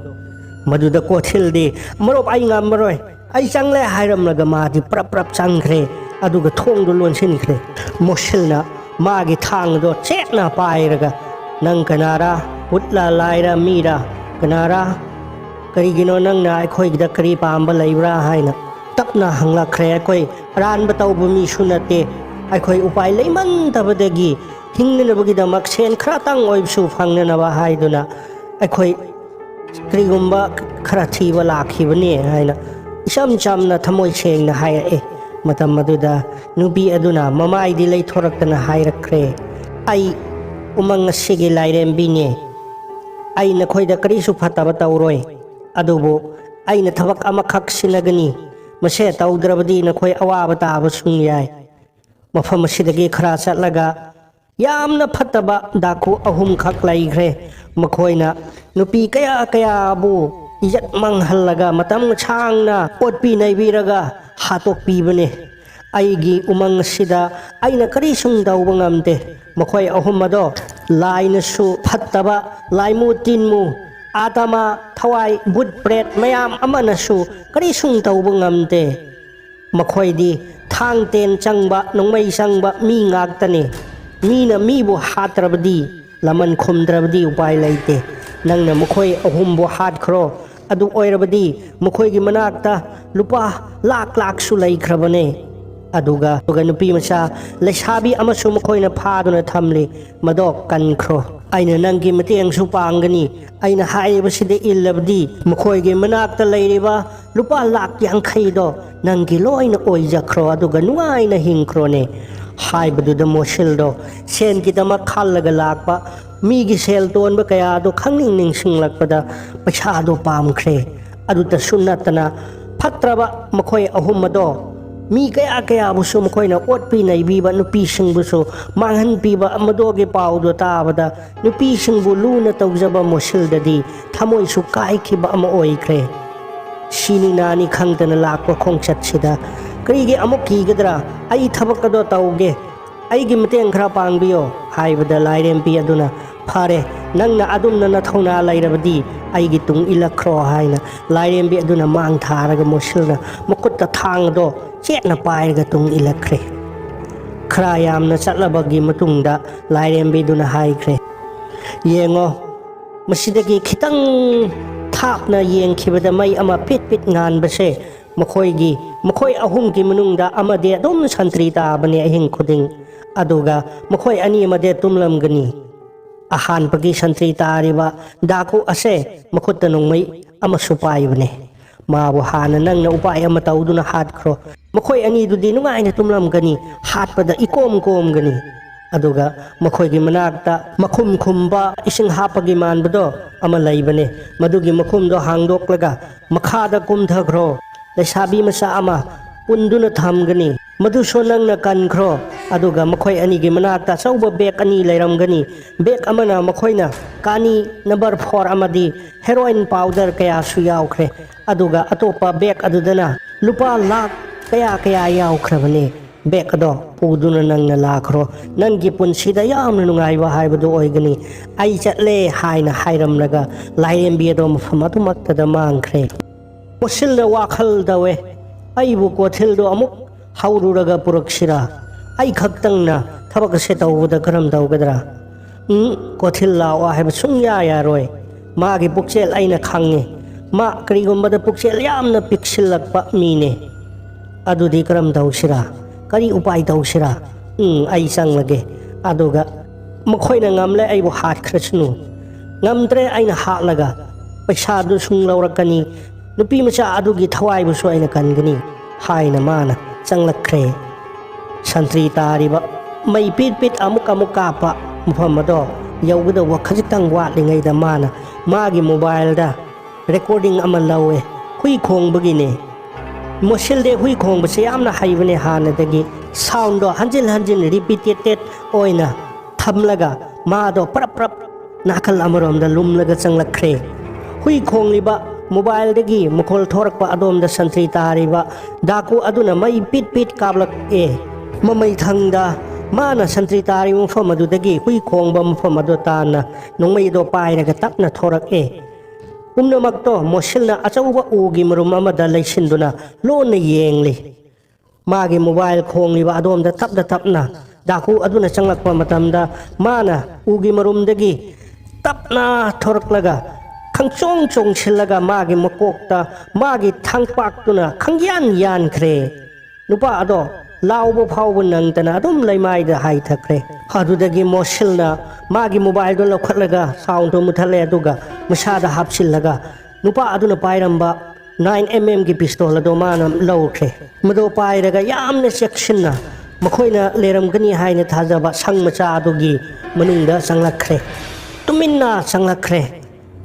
ꯃꯗꯨꯗ ꯀꯣꯊꯤꯜꯗꯤ, "ꯃꯔꯨꯞ, ꯑꯩ ꯉꯝꯃꯔꯣꯏ, ꯑꯩ ꯆꯪꯂꯦ" ꯍꯥꯏꯔꯝꯂꯒ ꯃꯥꯗꯤ ꯄ꯭ꯔꯞ ꯄ꯭ꯔꯞ ꯆꯪꯈ꯭ꯔꯦ꯫ ꯑꯗꯨꯒ ꯊꯣꯡꯗꯣ ꯂꯣꯟꯁꯤꯟꯈ꯭ꯔꯦ꯫ ꯃꯣꯁꯤꯜꯅ ꯃꯥꯒꯤ ꯊꯥꯡꯗꯣ ꯆꯦꯠꯅ ꯄꯥꯏꯔꯒ, "ꯅꯪ ꯀꯅꯥꯔꯥ? ꯎꯠꯂ ꯂꯥꯏꯔ ꯃꯤꯔꯥ? ꯀꯅꯥꯔꯥ? ꯀꯔꯤꯒꯤꯅꯣ ꯅꯪꯅ ꯑꯩꯈꯣꯏꯒꯤꯗ ꯀꯔꯤ ꯄꯥꯝꯕ ꯂꯩꯕ꯭ꯔꯥ?" ꯍꯥꯏꯅ ꯇꯞꯅ ꯍꯪꯂꯛꯈ꯭ꯔꯦ꯫ ꯑꯩꯈꯣꯏ ꯑꯔꯥꯟꯕ ꯇꯧꯕ ꯃꯤꯁꯨ ꯅꯠꯇꯦ꯫ ꯑꯩꯈꯣꯏ ꯎꯄꯥꯏ ꯂꯩꯃꯟꯗꯕꯗꯒꯤ ꯍꯤꯡꯅꯅꯕꯒꯤꯗꯃꯛ ꯁꯦꯟ ꯈꯔꯇꯪ ꯑꯣꯏꯕꯁꯨ ꯐꯪꯅꯅꯕ ꯍꯥꯏꯗꯨꯅ ꯑꯩꯈꯣꯏ ꯀꯔꯤꯒꯨꯝꯕ ꯈꯔ ꯊꯤꯕ ꯂꯥꯛꯈꯤꯕꯅꯦ" ꯍꯥꯏꯅ ꯏꯆꯝ ꯆꯝꯅ ꯊꯃꯣꯏ ꯁꯦꯡꯅ ꯍꯥꯏꯔꯛꯑꯦ꯫ ꯃꯇꯝ ꯑꯗꯨꯗ ꯅꯨꯄꯤ ꯑꯗꯨꯅ ꯃꯃꯥꯏꯗꯤ ꯂꯩꯊꯣꯔꯛꯇꯅ ꯍꯥꯏꯔꯛꯈ꯭ꯔꯦ, "ꯑꯩ ꯎꯃꯪ ꯑꯁꯤꯒꯤ ꯂꯥꯏꯔꯦꯝꯕꯤꯅꯦ꯫ ꯑꯩ ꯅꯈꯣꯏꯗ ꯀꯔꯤꯁꯨ ꯐꯠꯇꯕ ꯇꯧꯔꯣꯏ, ꯑꯗꯨꯕꯨ ꯑꯩꯅ ꯊꯕꯛ ꯑꯃꯈꯛ ꯁꯤꯟꯅꯒꯅꯤ꯫ ꯃꯁꯦ ꯇꯧꯗ꯭ꯔꯕꯗꯤ ꯅꯈꯣꯏ ꯑꯋꯥꯕ ꯇꯥꯕꯁꯨ ꯌꯥꯏ"꯫ ꯃꯐꯝ ꯑꯁꯤꯗꯒꯤ ꯈꯔ ꯆꯠꯂꯒ ꯌꯥꯝꯅ ꯐꯠꯇꯕ ꯗꯥꯀꯨ ꯑꯍꯨꯝꯈꯛ ꯂꯩꯈ꯭ꯔꯦ꯫ ꯃꯈꯣꯏꯅ ꯅꯨꯄꯤ ꯀꯌꯥ ꯀꯌꯥꯕꯨ ꯏꯖꯠ ꯃꯥꯡꯍꯜꯂꯒ ꯃꯇꯝ ꯁꯥꯡꯅ ꯑꯣꯠꯄꯤ ꯅꯩꯕꯤꯔꯒ ꯍꯥꯠꯇꯣꯛꯄꯤꯕꯅꯦ꯫ ꯑꯩꯒꯤ ꯎꯃꯪ ꯑꯁꯤꯗ ꯑꯩꯅ ꯀꯔꯤꯁꯨ ꯇꯧꯕ ꯉꯝꯗꯦ꯫ ꯃꯈꯣꯏ ꯑꯍꯨꯝ ꯑꯗꯣ ꯂꯥꯏꯅꯁꯨ ꯐꯠꯇꯕ, ꯂꯥꯏꯃꯨ ꯇꯤꯟꯃꯨ, ꯑꯥꯇꯃꯥ, ꯊꯋꯥꯏ, ꯕꯨꯠ ꯄ꯭ꯔꯦꯠ ꯃꯌꯥꯝ ꯑꯃꯅꯁꯨ ꯀꯔꯤꯁꯨ ꯇꯧꯕ ꯉꯝꯗꯦ꯫ ꯃꯈꯣꯏꯗꯤ ꯊꯥꯡ ꯇꯦꯟ ꯆꯪꯕ, ꯅꯣꯡꯃꯩ ꯆꯪꯕ ꯃꯤ ꯉꯥꯛꯇꯅꯤ꯫ ꯃꯤꯅ ꯃꯤꯕꯨ ꯍꯥꯠꯇ꯭ꯔꯕꯗꯤ, ꯂꯃꯟ ꯈꯨꯝꯗ꯭ꯔꯕꯗꯤ ꯎꯄꯥꯏ ꯂꯩꯇꯦ꯫ ꯅꯪꯅ ꯃꯈꯣꯏ ꯑꯍꯨꯝꯕꯨ ꯍꯥꯠꯈ꯭ꯔꯣ, ꯑꯗꯨ ꯑꯣꯏꯔꯕꯗꯤ ꯃꯈꯣꯏꯒꯤ ꯃꯅꯥꯛꯇ ꯂꯨꯄꯥ ꯂꯥꯛ ꯂꯥꯛꯁꯨ ꯂꯩꯈ꯭ꯔꯕꯅꯦ꯫ ꯑꯗꯨꯒ, ꯑꯗꯨꯒ ꯅꯨꯄꯤ ꯃꯆꯥ ꯂꯩꯁꯥꯕꯤ ꯑꯃꯁꯨ ꯃꯈꯣꯏꯅ ꯐꯥꯗꯨꯅ ꯊꯝꯂꯤ, ꯃꯗꯣ ꯀꯟꯈ꯭ꯔꯣ꯫ ꯑꯩꯅ ꯅꯪꯒꯤ ꯃꯇꯦꯡꯁꯨ ꯄꯥꯡꯒꯅꯤ꯫ ꯑꯩꯅ ꯍꯥꯏꯔꯤꯕꯁꯤꯗ ꯏꯜꯂꯕꯗꯤ ꯃꯈꯣꯏꯒꯤ ꯃꯅꯥꯛꯇ ꯂꯩꯔꯤꯕ ꯂꯨꯄꯥ ꯂꯥꯛ ꯌꯥꯡꯈꯩꯗꯣ ꯅꯪꯒꯤ ꯂꯣꯏꯅ ꯑꯣꯏꯖꯈ꯭ꯔꯣ, ꯑꯗꯨꯒ ꯅꯨꯡꯉꯥꯏꯅ ꯍꯤꯡꯈ꯭ꯔꯣꯅꯦ꯫ ꯍꯥꯏꯕꯗꯨꯗ ꯃꯣꯁꯤꯜꯗꯣ ꯁꯦꯟꯒꯤꯗꯃꯛ ꯈꯜꯂꯒ ꯂꯥꯛꯄ ꯃꯤꯒꯤ ꯁꯦꯜ ꯇꯣꯟꯕ ꯀꯌꯥꯗꯣ ꯈꯪꯅꯤꯡ ꯅꯤꯡꯁꯤꯡꯂꯛꯄꯗ ꯄꯩꯁꯥꯗꯣ ꯄꯥꯝꯈ꯭ꯔꯦ꯫ ꯑꯗꯨꯇꯁꯨ ꯅꯠꯇꯅ ꯐꯠꯇ꯭ꯔꯕ ꯃꯈꯣꯏ ꯑꯍꯨꯝ ꯑꯗꯣ ꯃꯤ ꯀꯌꯥ ꯀꯌꯥꯕꯨꯁꯨ ꯃꯈꯣꯏꯅ ꯑꯣꯠꯄꯤ ꯅꯩꯕꯤꯕ, ꯅꯨꯄꯤꯁꯤꯡꯕꯨꯁꯨ ꯃꯥꯡꯍꯟꯕꯤꯕ, ꯃꯗꯨꯒꯤ ꯄꯥꯎꯗꯣ ꯇꯥꯕꯗ ꯅꯨꯄꯤꯁꯤꯡꯕꯨ ꯂꯨꯅ ꯇꯧꯖꯕ ꯃꯣꯁꯤꯜꯗꯗꯤ ꯊꯃꯣꯏꯁꯨ ꯀꯥꯏꯈꯤꯕ ꯑꯃ ꯑꯣꯏꯈ꯭ꯔꯦ꯫ ꯁꯤꯅꯤ ꯅꯥꯅꯤ ꯈꯪꯗꯅ ꯂꯥꯛꯄ ꯈꯣꯡꯆꯠꯁꯤꯗ ꯀꯔꯤꯒꯤ ꯑꯃꯨꯛ ꯀꯤꯒꯗ꯭ꯔꯥ? ꯑꯩ ꯊꯕꯛ ꯑꯗꯣ ꯇꯧꯒꯦ, ꯑꯩꯒꯤ ꯃꯇꯦꯡ ꯈꯔ ꯄꯥꯡꯕꯤꯌꯣ ꯍꯥꯏꯕꯗ ꯂꯥꯏꯔꯦꯝꯕꯤ ꯑꯗꯨꯅ, "ꯐꯔꯦ, ꯅꯪꯅ ꯑꯗꯨꯝꯅ ꯅꯊꯧꯅꯥ ꯂꯩꯔꯕꯗꯤ ꯑꯩꯒꯤ ꯇꯨꯡ ꯏꯜꯂꯛꯈ꯭ꯔꯣ" ꯍꯥꯏꯅ ꯂꯥꯏꯔꯦꯝꯕꯤ ꯑꯗꯨꯅ ꯃꯥꯡ ꯊꯥꯔꯒ ꯃꯣꯁꯤꯜꯅ ꯃꯈꯨꯠꯇ ꯊꯥꯡ ꯑꯗꯣ ꯆꯦꯠꯅ ꯄꯥꯏꯔꯒ ꯇꯨꯡ ꯏꯜꯂꯛꯈ꯭ꯔꯦ꯫ ꯈꯔ ꯌꯥꯝꯅ ꯆꯠꯂꯕꯒꯤ ꯃꯇꯨꯡꯗ ꯂꯥꯏꯔꯦꯝꯕꯤꯗꯨꯅ ꯍꯥꯏꯈ꯭ꯔꯦ, "ꯌꯦꯡꯉꯣ, ꯃꯁꯤꯗꯒꯤ ꯈꯤꯇꯪ ꯊꯥꯞꯅ ꯌꯦꯡꯈꯤꯕꯗ ꯃꯩ ꯑꯃ ꯄꯤꯠ ꯄꯤꯠ ꯉꯥꯟꯕꯁꯦ ꯃꯈꯣꯏꯒꯤ, ꯃꯈꯣꯏ ꯑꯍꯨꯝꯒꯤ ꯃꯅꯨꯡꯗ ꯑꯃꯗꯤ ꯑꯗꯨꯝ ꯁꯟꯇ꯭ꯔꯤ ꯇꯥꯕꯅꯤ ꯑꯍꯤꯡ ꯈꯨꯗꯤꯡ꯫ ꯑꯗꯨꯒ ꯃꯈꯣꯏ ꯑꯅꯤ ꯑꯃꯗꯤ ꯇꯨꯝꯂꯝꯒꯅꯤ꯫ ꯑꯍꯥꯟꯕꯒꯤ ꯁꯟꯇ꯭ꯔꯤ ꯇꯥꯔꯤꯕ ꯗꯥꯀꯨ ꯑꯁꯦ ꯃꯈꯨꯠꯇ ꯅꯣꯡꯃꯩ ꯑꯃꯁꯨ ꯄꯥꯏꯕꯅꯦ꯫ ꯃꯥꯕꯨ ꯍꯥꯟꯅ ꯅꯪꯅ ꯎꯄꯥꯏ ꯑꯃ ꯇꯧꯗꯨꯅ ꯍꯥꯠꯈ꯭ꯔꯣ꯫ ꯃꯈꯣꯏ ꯑꯅꯤꯗꯨꯗꯤ ꯅꯨꯡꯉꯥꯏꯅ ꯇꯨꯝꯂꯝꯒꯅꯤ, ꯍꯥꯠꯄꯗ ꯏꯀꯣꯝ ꯀꯣꯝꯒꯅꯤ꯫ ꯑꯗꯨꯒ ꯃꯈꯣꯏꯒꯤ ꯃꯅꯥꯛꯇ ꯃꯈꯨꯝ ꯈꯨꯝꯕ ꯏꯁꯤꯡ ꯍꯥꯞꯄꯒꯤ ꯃꯥꯟꯕꯗꯣ ꯑꯃ ꯂꯩꯕꯅꯦ꯫ ꯃꯗꯨꯒꯤ ꯃꯈꯨꯝꯗꯣ ꯍꯥꯡꯗꯣꯛꯂꯒ ꯃꯈꯥꯗ ꯀꯨꯝꯊꯈ꯭ꯔꯣ꯫ ꯂꯩꯁꯥꯕꯤ ꯃꯆꯥ ꯑꯃ ꯄꯨꯟꯗꯨꯅ ꯊꯝꯒꯅꯤ꯫ ꯃꯗꯨꯁꯨ ꯅꯪꯅ ꯀꯟꯈ꯭ꯔꯣ꯫ ꯑꯗꯨꯒ ꯃꯈꯣꯏ ꯑꯅꯤꯒꯤ ꯃꯅꯥꯛꯇ ꯑꯆꯧꯕ ꯕꯦꯒ ꯑꯅꯤ ꯂꯩꯔꯝꯒꯅꯤ꯫ ꯕꯦꯒ ꯑꯃꯅ ꯃꯈꯣꯏꯅ ꯀꯥꯅꯤ ꯅꯝꯕꯔ ꯐꯣꯔ ꯑꯃꯗꯤ ꯍꯦꯔꯣꯏꯟ ꯄꯥꯎꯗꯔ ꯀꯌꯥꯁꯨ ꯌꯥꯎꯈ꯭ꯔꯦ꯫ ꯑꯗꯨꯒ ꯑꯇꯣꯞꯄ ꯕꯦꯒ ꯑꯗꯨꯗꯅ ꯂꯨꯄꯥ ꯂꯥꯈ ꯀꯌꯥ ꯀꯌꯥ ꯌꯥꯎꯈ꯭ꯔꯕꯅꯤ꯫ ꯕꯦꯒ ꯑꯗꯣ ꯄꯨꯗꯨꯅ ꯅꯪꯅ ꯂꯥꯛꯈ꯭ꯔꯣ꯫ ꯅꯪꯒꯤ ꯄꯨꯟꯁꯤꯗ ꯌꯥꯝꯅ ꯅꯨꯡꯉꯥꯏꯕ ꯍꯥꯏꯕꯗꯨ ꯑꯣꯏꯒꯅꯤ꯫ ꯑꯩ ꯆꯠꯂꯦ ꯍꯥꯏꯅ ꯍꯥꯏꯔꯝꯂꯒ ꯂꯥꯏꯔꯦꯝꯕꯤ ꯑꯗꯣ ꯃꯐꯝ ꯑꯗꯨꯃꯛꯇꯗ ꯃꯥꯡꯈ꯭ꯔꯦ꯫ ꯃꯣꯁꯤꯜꯅ ꯋꯥꯈꯜ ꯇꯧꯋꯦ, "ꯑꯩꯕꯨ ꯀꯣꯊꯤꯜꯗꯣ ꯑꯃꯨꯛ ꯍꯧꯔꯨꯔꯒ ꯄꯨꯔꯛꯁꯤꯔꯥ? ꯑꯩ ꯈꯛꯇꯪꯅ ꯊꯕꯛ ꯑꯁꯦ ꯇꯧꯕꯗ ꯀꯔꯝ ꯇꯧꯒꯗ꯭ꯔꯥ?" "ꯎꯝ, ꯀꯣꯊꯤꯜ ꯂꯥꯛꯑꯣ ꯍꯥꯏꯕ ꯁꯨꯡꯌꯥ ꯌꯥꯔꯣꯏ꯫ ꯃꯥꯒꯤ ꯄꯨꯛꯆꯦꯜ ꯑꯩꯅ ꯈꯪꯉꯤ꯫ ꯃꯥ ꯀꯔꯤꯒꯨꯝꯕꯗ ꯄꯨꯛꯆꯦꯜ ꯌꯥꯝꯅ ꯄꯤꯛꯁꯤꯜꯂꯛꯄ ꯃꯤꯅꯦ꯫ ꯑꯗꯨꯗꯤ ꯀꯔꯝ ꯇꯧꯁꯤꯔꯥ? ꯀꯔꯤ ꯎꯄꯥꯏ ꯇꯧꯁꯤꯔꯥ? ꯎꯝ, ꯑꯩ ꯆꯪꯂꯒꯦ꯫ ꯑꯗꯨꯒ ꯃꯈꯣꯏꯅ ꯉꯝꯂꯦ, ꯑꯩꯕꯨ ꯍꯥꯠꯈ꯭ꯔꯁꯅꯨ꯫ ꯉꯝꯗ꯭ꯔꯦ, ꯑꯩꯅ ꯍꯥꯠꯂꯒ ꯄꯩꯁꯥꯗꯨ ꯁꯨꯡ ꯂꯧꯔꯛꯀꯅꯤ꯫ ꯅꯨꯄꯤ ꯃꯆꯥ ꯑꯗꯨꯒꯤ ꯊꯋꯥꯏꯕꯨꯁꯨ ꯑꯩꯅ ꯀꯟꯒꯅꯤ" ꯍꯥꯏꯅ ꯃꯥꯅ ꯆꯪꯂꯛꯈ꯭ꯔꯦ꯫ ꯁꯟꯇ꯭ꯔꯤ ꯇꯥꯔꯤꯕ ꯃꯩ ꯄꯤꯠ ꯄꯤꯠ ꯑꯃꯨꯛ ꯑꯃꯨꯛ ꯀꯥꯞꯄ ꯃꯐꯝ ꯑꯗꯣ ꯌꯧꯒꯗꯧꯕ ꯈꯖꯤꯛꯇꯪ ꯋꯥꯠꯂꯤꯉꯩꯗ ꯃꯥꯅ ꯃꯥꯒꯤ ꯃꯣꯕꯥꯏꯜꯗ ꯔꯦꯀꯣꯔꯗꯤꯡ ꯑꯃ ꯂꯧꯋꯦ꯫ ꯍꯨꯏ ꯈꯣꯡꯕꯒꯤꯅꯦ꯫ ꯃꯣꯁꯤꯜꯗꯦ ꯍꯨꯏ ꯈꯣꯡꯕꯁꯦ ꯌꯥꯝꯅ ꯍꯩꯕꯅꯦ ꯍꯥꯟꯅꯗꯒꯤ꯫ ꯁꯥꯎꯟꯗꯣ ꯍꯟꯖꯤꯟ ꯍꯟꯖꯤꯟ ꯔꯤꯄꯤꯇꯦꯇꯦꯠ ꯑꯣꯏꯅ ꯊꯝꯂꯒ ꯃꯥꯗꯣ ꯄ꯭ꯔꯞ ꯄ꯭ꯔꯞ ꯅꯥꯀꯜ ꯑꯃꯔꯣꯝꯗ ꯂꯨꯝꯂꯒ ꯆꯪꯂꯛꯈ꯭ꯔꯦ꯫ ꯍꯨꯏ ꯈꯣꯡꯂꯤꯕ ꯃꯣꯕꯥꯏꯜꯗꯒꯤ ꯃꯈꯣꯜ ꯊꯣꯔꯛꯄ ꯑꯗꯣꯝꯗ ꯁꯟꯇ꯭ꯔꯤ ꯇꯥꯔꯤꯕ ꯗꯥꯀꯨ ꯑꯗꯨꯅ ꯃꯩ ꯄꯤꯠ ꯄꯤꯠ ꯀꯥꯞꯂꯛꯑꯦ꯫ ꯃꯃꯩꯊꯪꯗ ꯃꯥꯅ ꯁꯟꯇ꯭ꯔꯤ ꯇꯥꯔꯤꯕ ꯃꯐꯝ ꯑꯗꯨꯗꯒꯤ ꯍꯨꯏ ꯈꯣꯡꯕ ꯃꯐꯝ ꯑꯗꯨ ꯇꯥꯟꯅ ꯅꯣꯡꯃꯩꯗꯣ ꯄꯥꯏꯔꯒ ꯇꯞꯅ ꯊꯣꯔꯛꯑꯦ꯫ ꯄꯨꯝꯅꯃꯛꯇꯣ ꯃꯣꯁꯤꯜꯅ ꯑꯆꯧꯕ ꯎꯒꯤ ꯃꯔꯨꯝ ꯑꯃꯗ ꯂꯩꯁꯤꯟꯗꯨꯅ ꯂꯣꯟꯅ ꯌꯦꯡꯂꯤ꯫ ꯃꯥꯒꯤ ꯃꯣꯕꯥꯏꯜ ꯈꯣꯡꯂꯤꯕ ꯑꯗꯣꯝꯗ ꯇꯞꯅ ꯇꯞꯅ ꯗꯥꯀꯨ ꯑꯗꯨꯅ ꯆꯪꯂꯛꯄ ꯃꯇꯝꯗ ꯃꯥꯅ ꯎꯒꯤ ꯃꯔꯨꯝꯗꯒꯤ ꯇꯞꯅ ꯊꯣꯔꯛꯂꯒ ꯈꯪꯆꯣꯡ ꯆꯣꯡꯁꯤꯜꯂꯒ ꯃꯥꯒꯤ ꯃꯀꯣꯛꯇ ꯃꯥꯒꯤ ꯊꯥꯡꯄꯥꯛꯇꯨꯅ ꯈꯪꯌꯥꯟ ꯌꯥꯟꯈ꯭ꯔꯦ꯫ ꯅꯨꯄꯥ ꯑꯗꯣ ꯂꯥꯎꯕ ꯐꯥꯎꯕ ꯅꯪꯗꯅ ꯑꯗꯨꯝ ꯂꯩꯃꯥꯏꯗ ꯍꯥꯏꯊꯈ꯭ꯔꯦ꯫ ꯑꯗꯨꯗꯒꯤ ꯃꯣꯁꯤꯜꯅ ꯃꯥꯒꯤ ꯃꯣꯕꯥꯏꯜꯗꯣ ꯂꯧꯈꯠꯂꯒ ꯁꯥꯎꯟꯗꯣ ꯃꯨꯊꯠꯂꯦ, ꯑꯗꯨꯒ ꯃꯁꯥꯗ ꯍꯥꯞꯆꯤꯜꯂꯒ ꯅꯨꯄꯥ ꯑꯗꯨꯅ ꯄꯥꯏꯔꯝꯕ ꯅꯥꯏꯟ ꯑꯦꯝ ꯑꯦꯝꯒꯤ ꯄꯤꯁꯇꯣꯜ ꯑꯗꯣ ꯃꯥꯅ ꯂꯧꯈ꯭ꯔꯦ꯫ ꯃꯗꯣ ꯄꯥꯏꯔꯒ ꯌꯥꯝꯅ ꯆꯦꯛꯁꯤꯟꯅ ꯃꯈꯣꯏꯅ ꯂꯩꯔꯝꯒꯅꯤ ꯍꯥꯏꯅ ꯊꯥꯖꯕ ꯁꯪ ꯃꯆꯥ ꯑꯗꯨꯒꯤ ꯃꯅꯨꯡꯗ ꯆꯪꯂꯛꯈ꯭ꯔꯦ꯫ ꯇꯨꯃꯤꯟꯅ ꯆꯪꯂꯛꯈ꯭ꯔꯦ꯫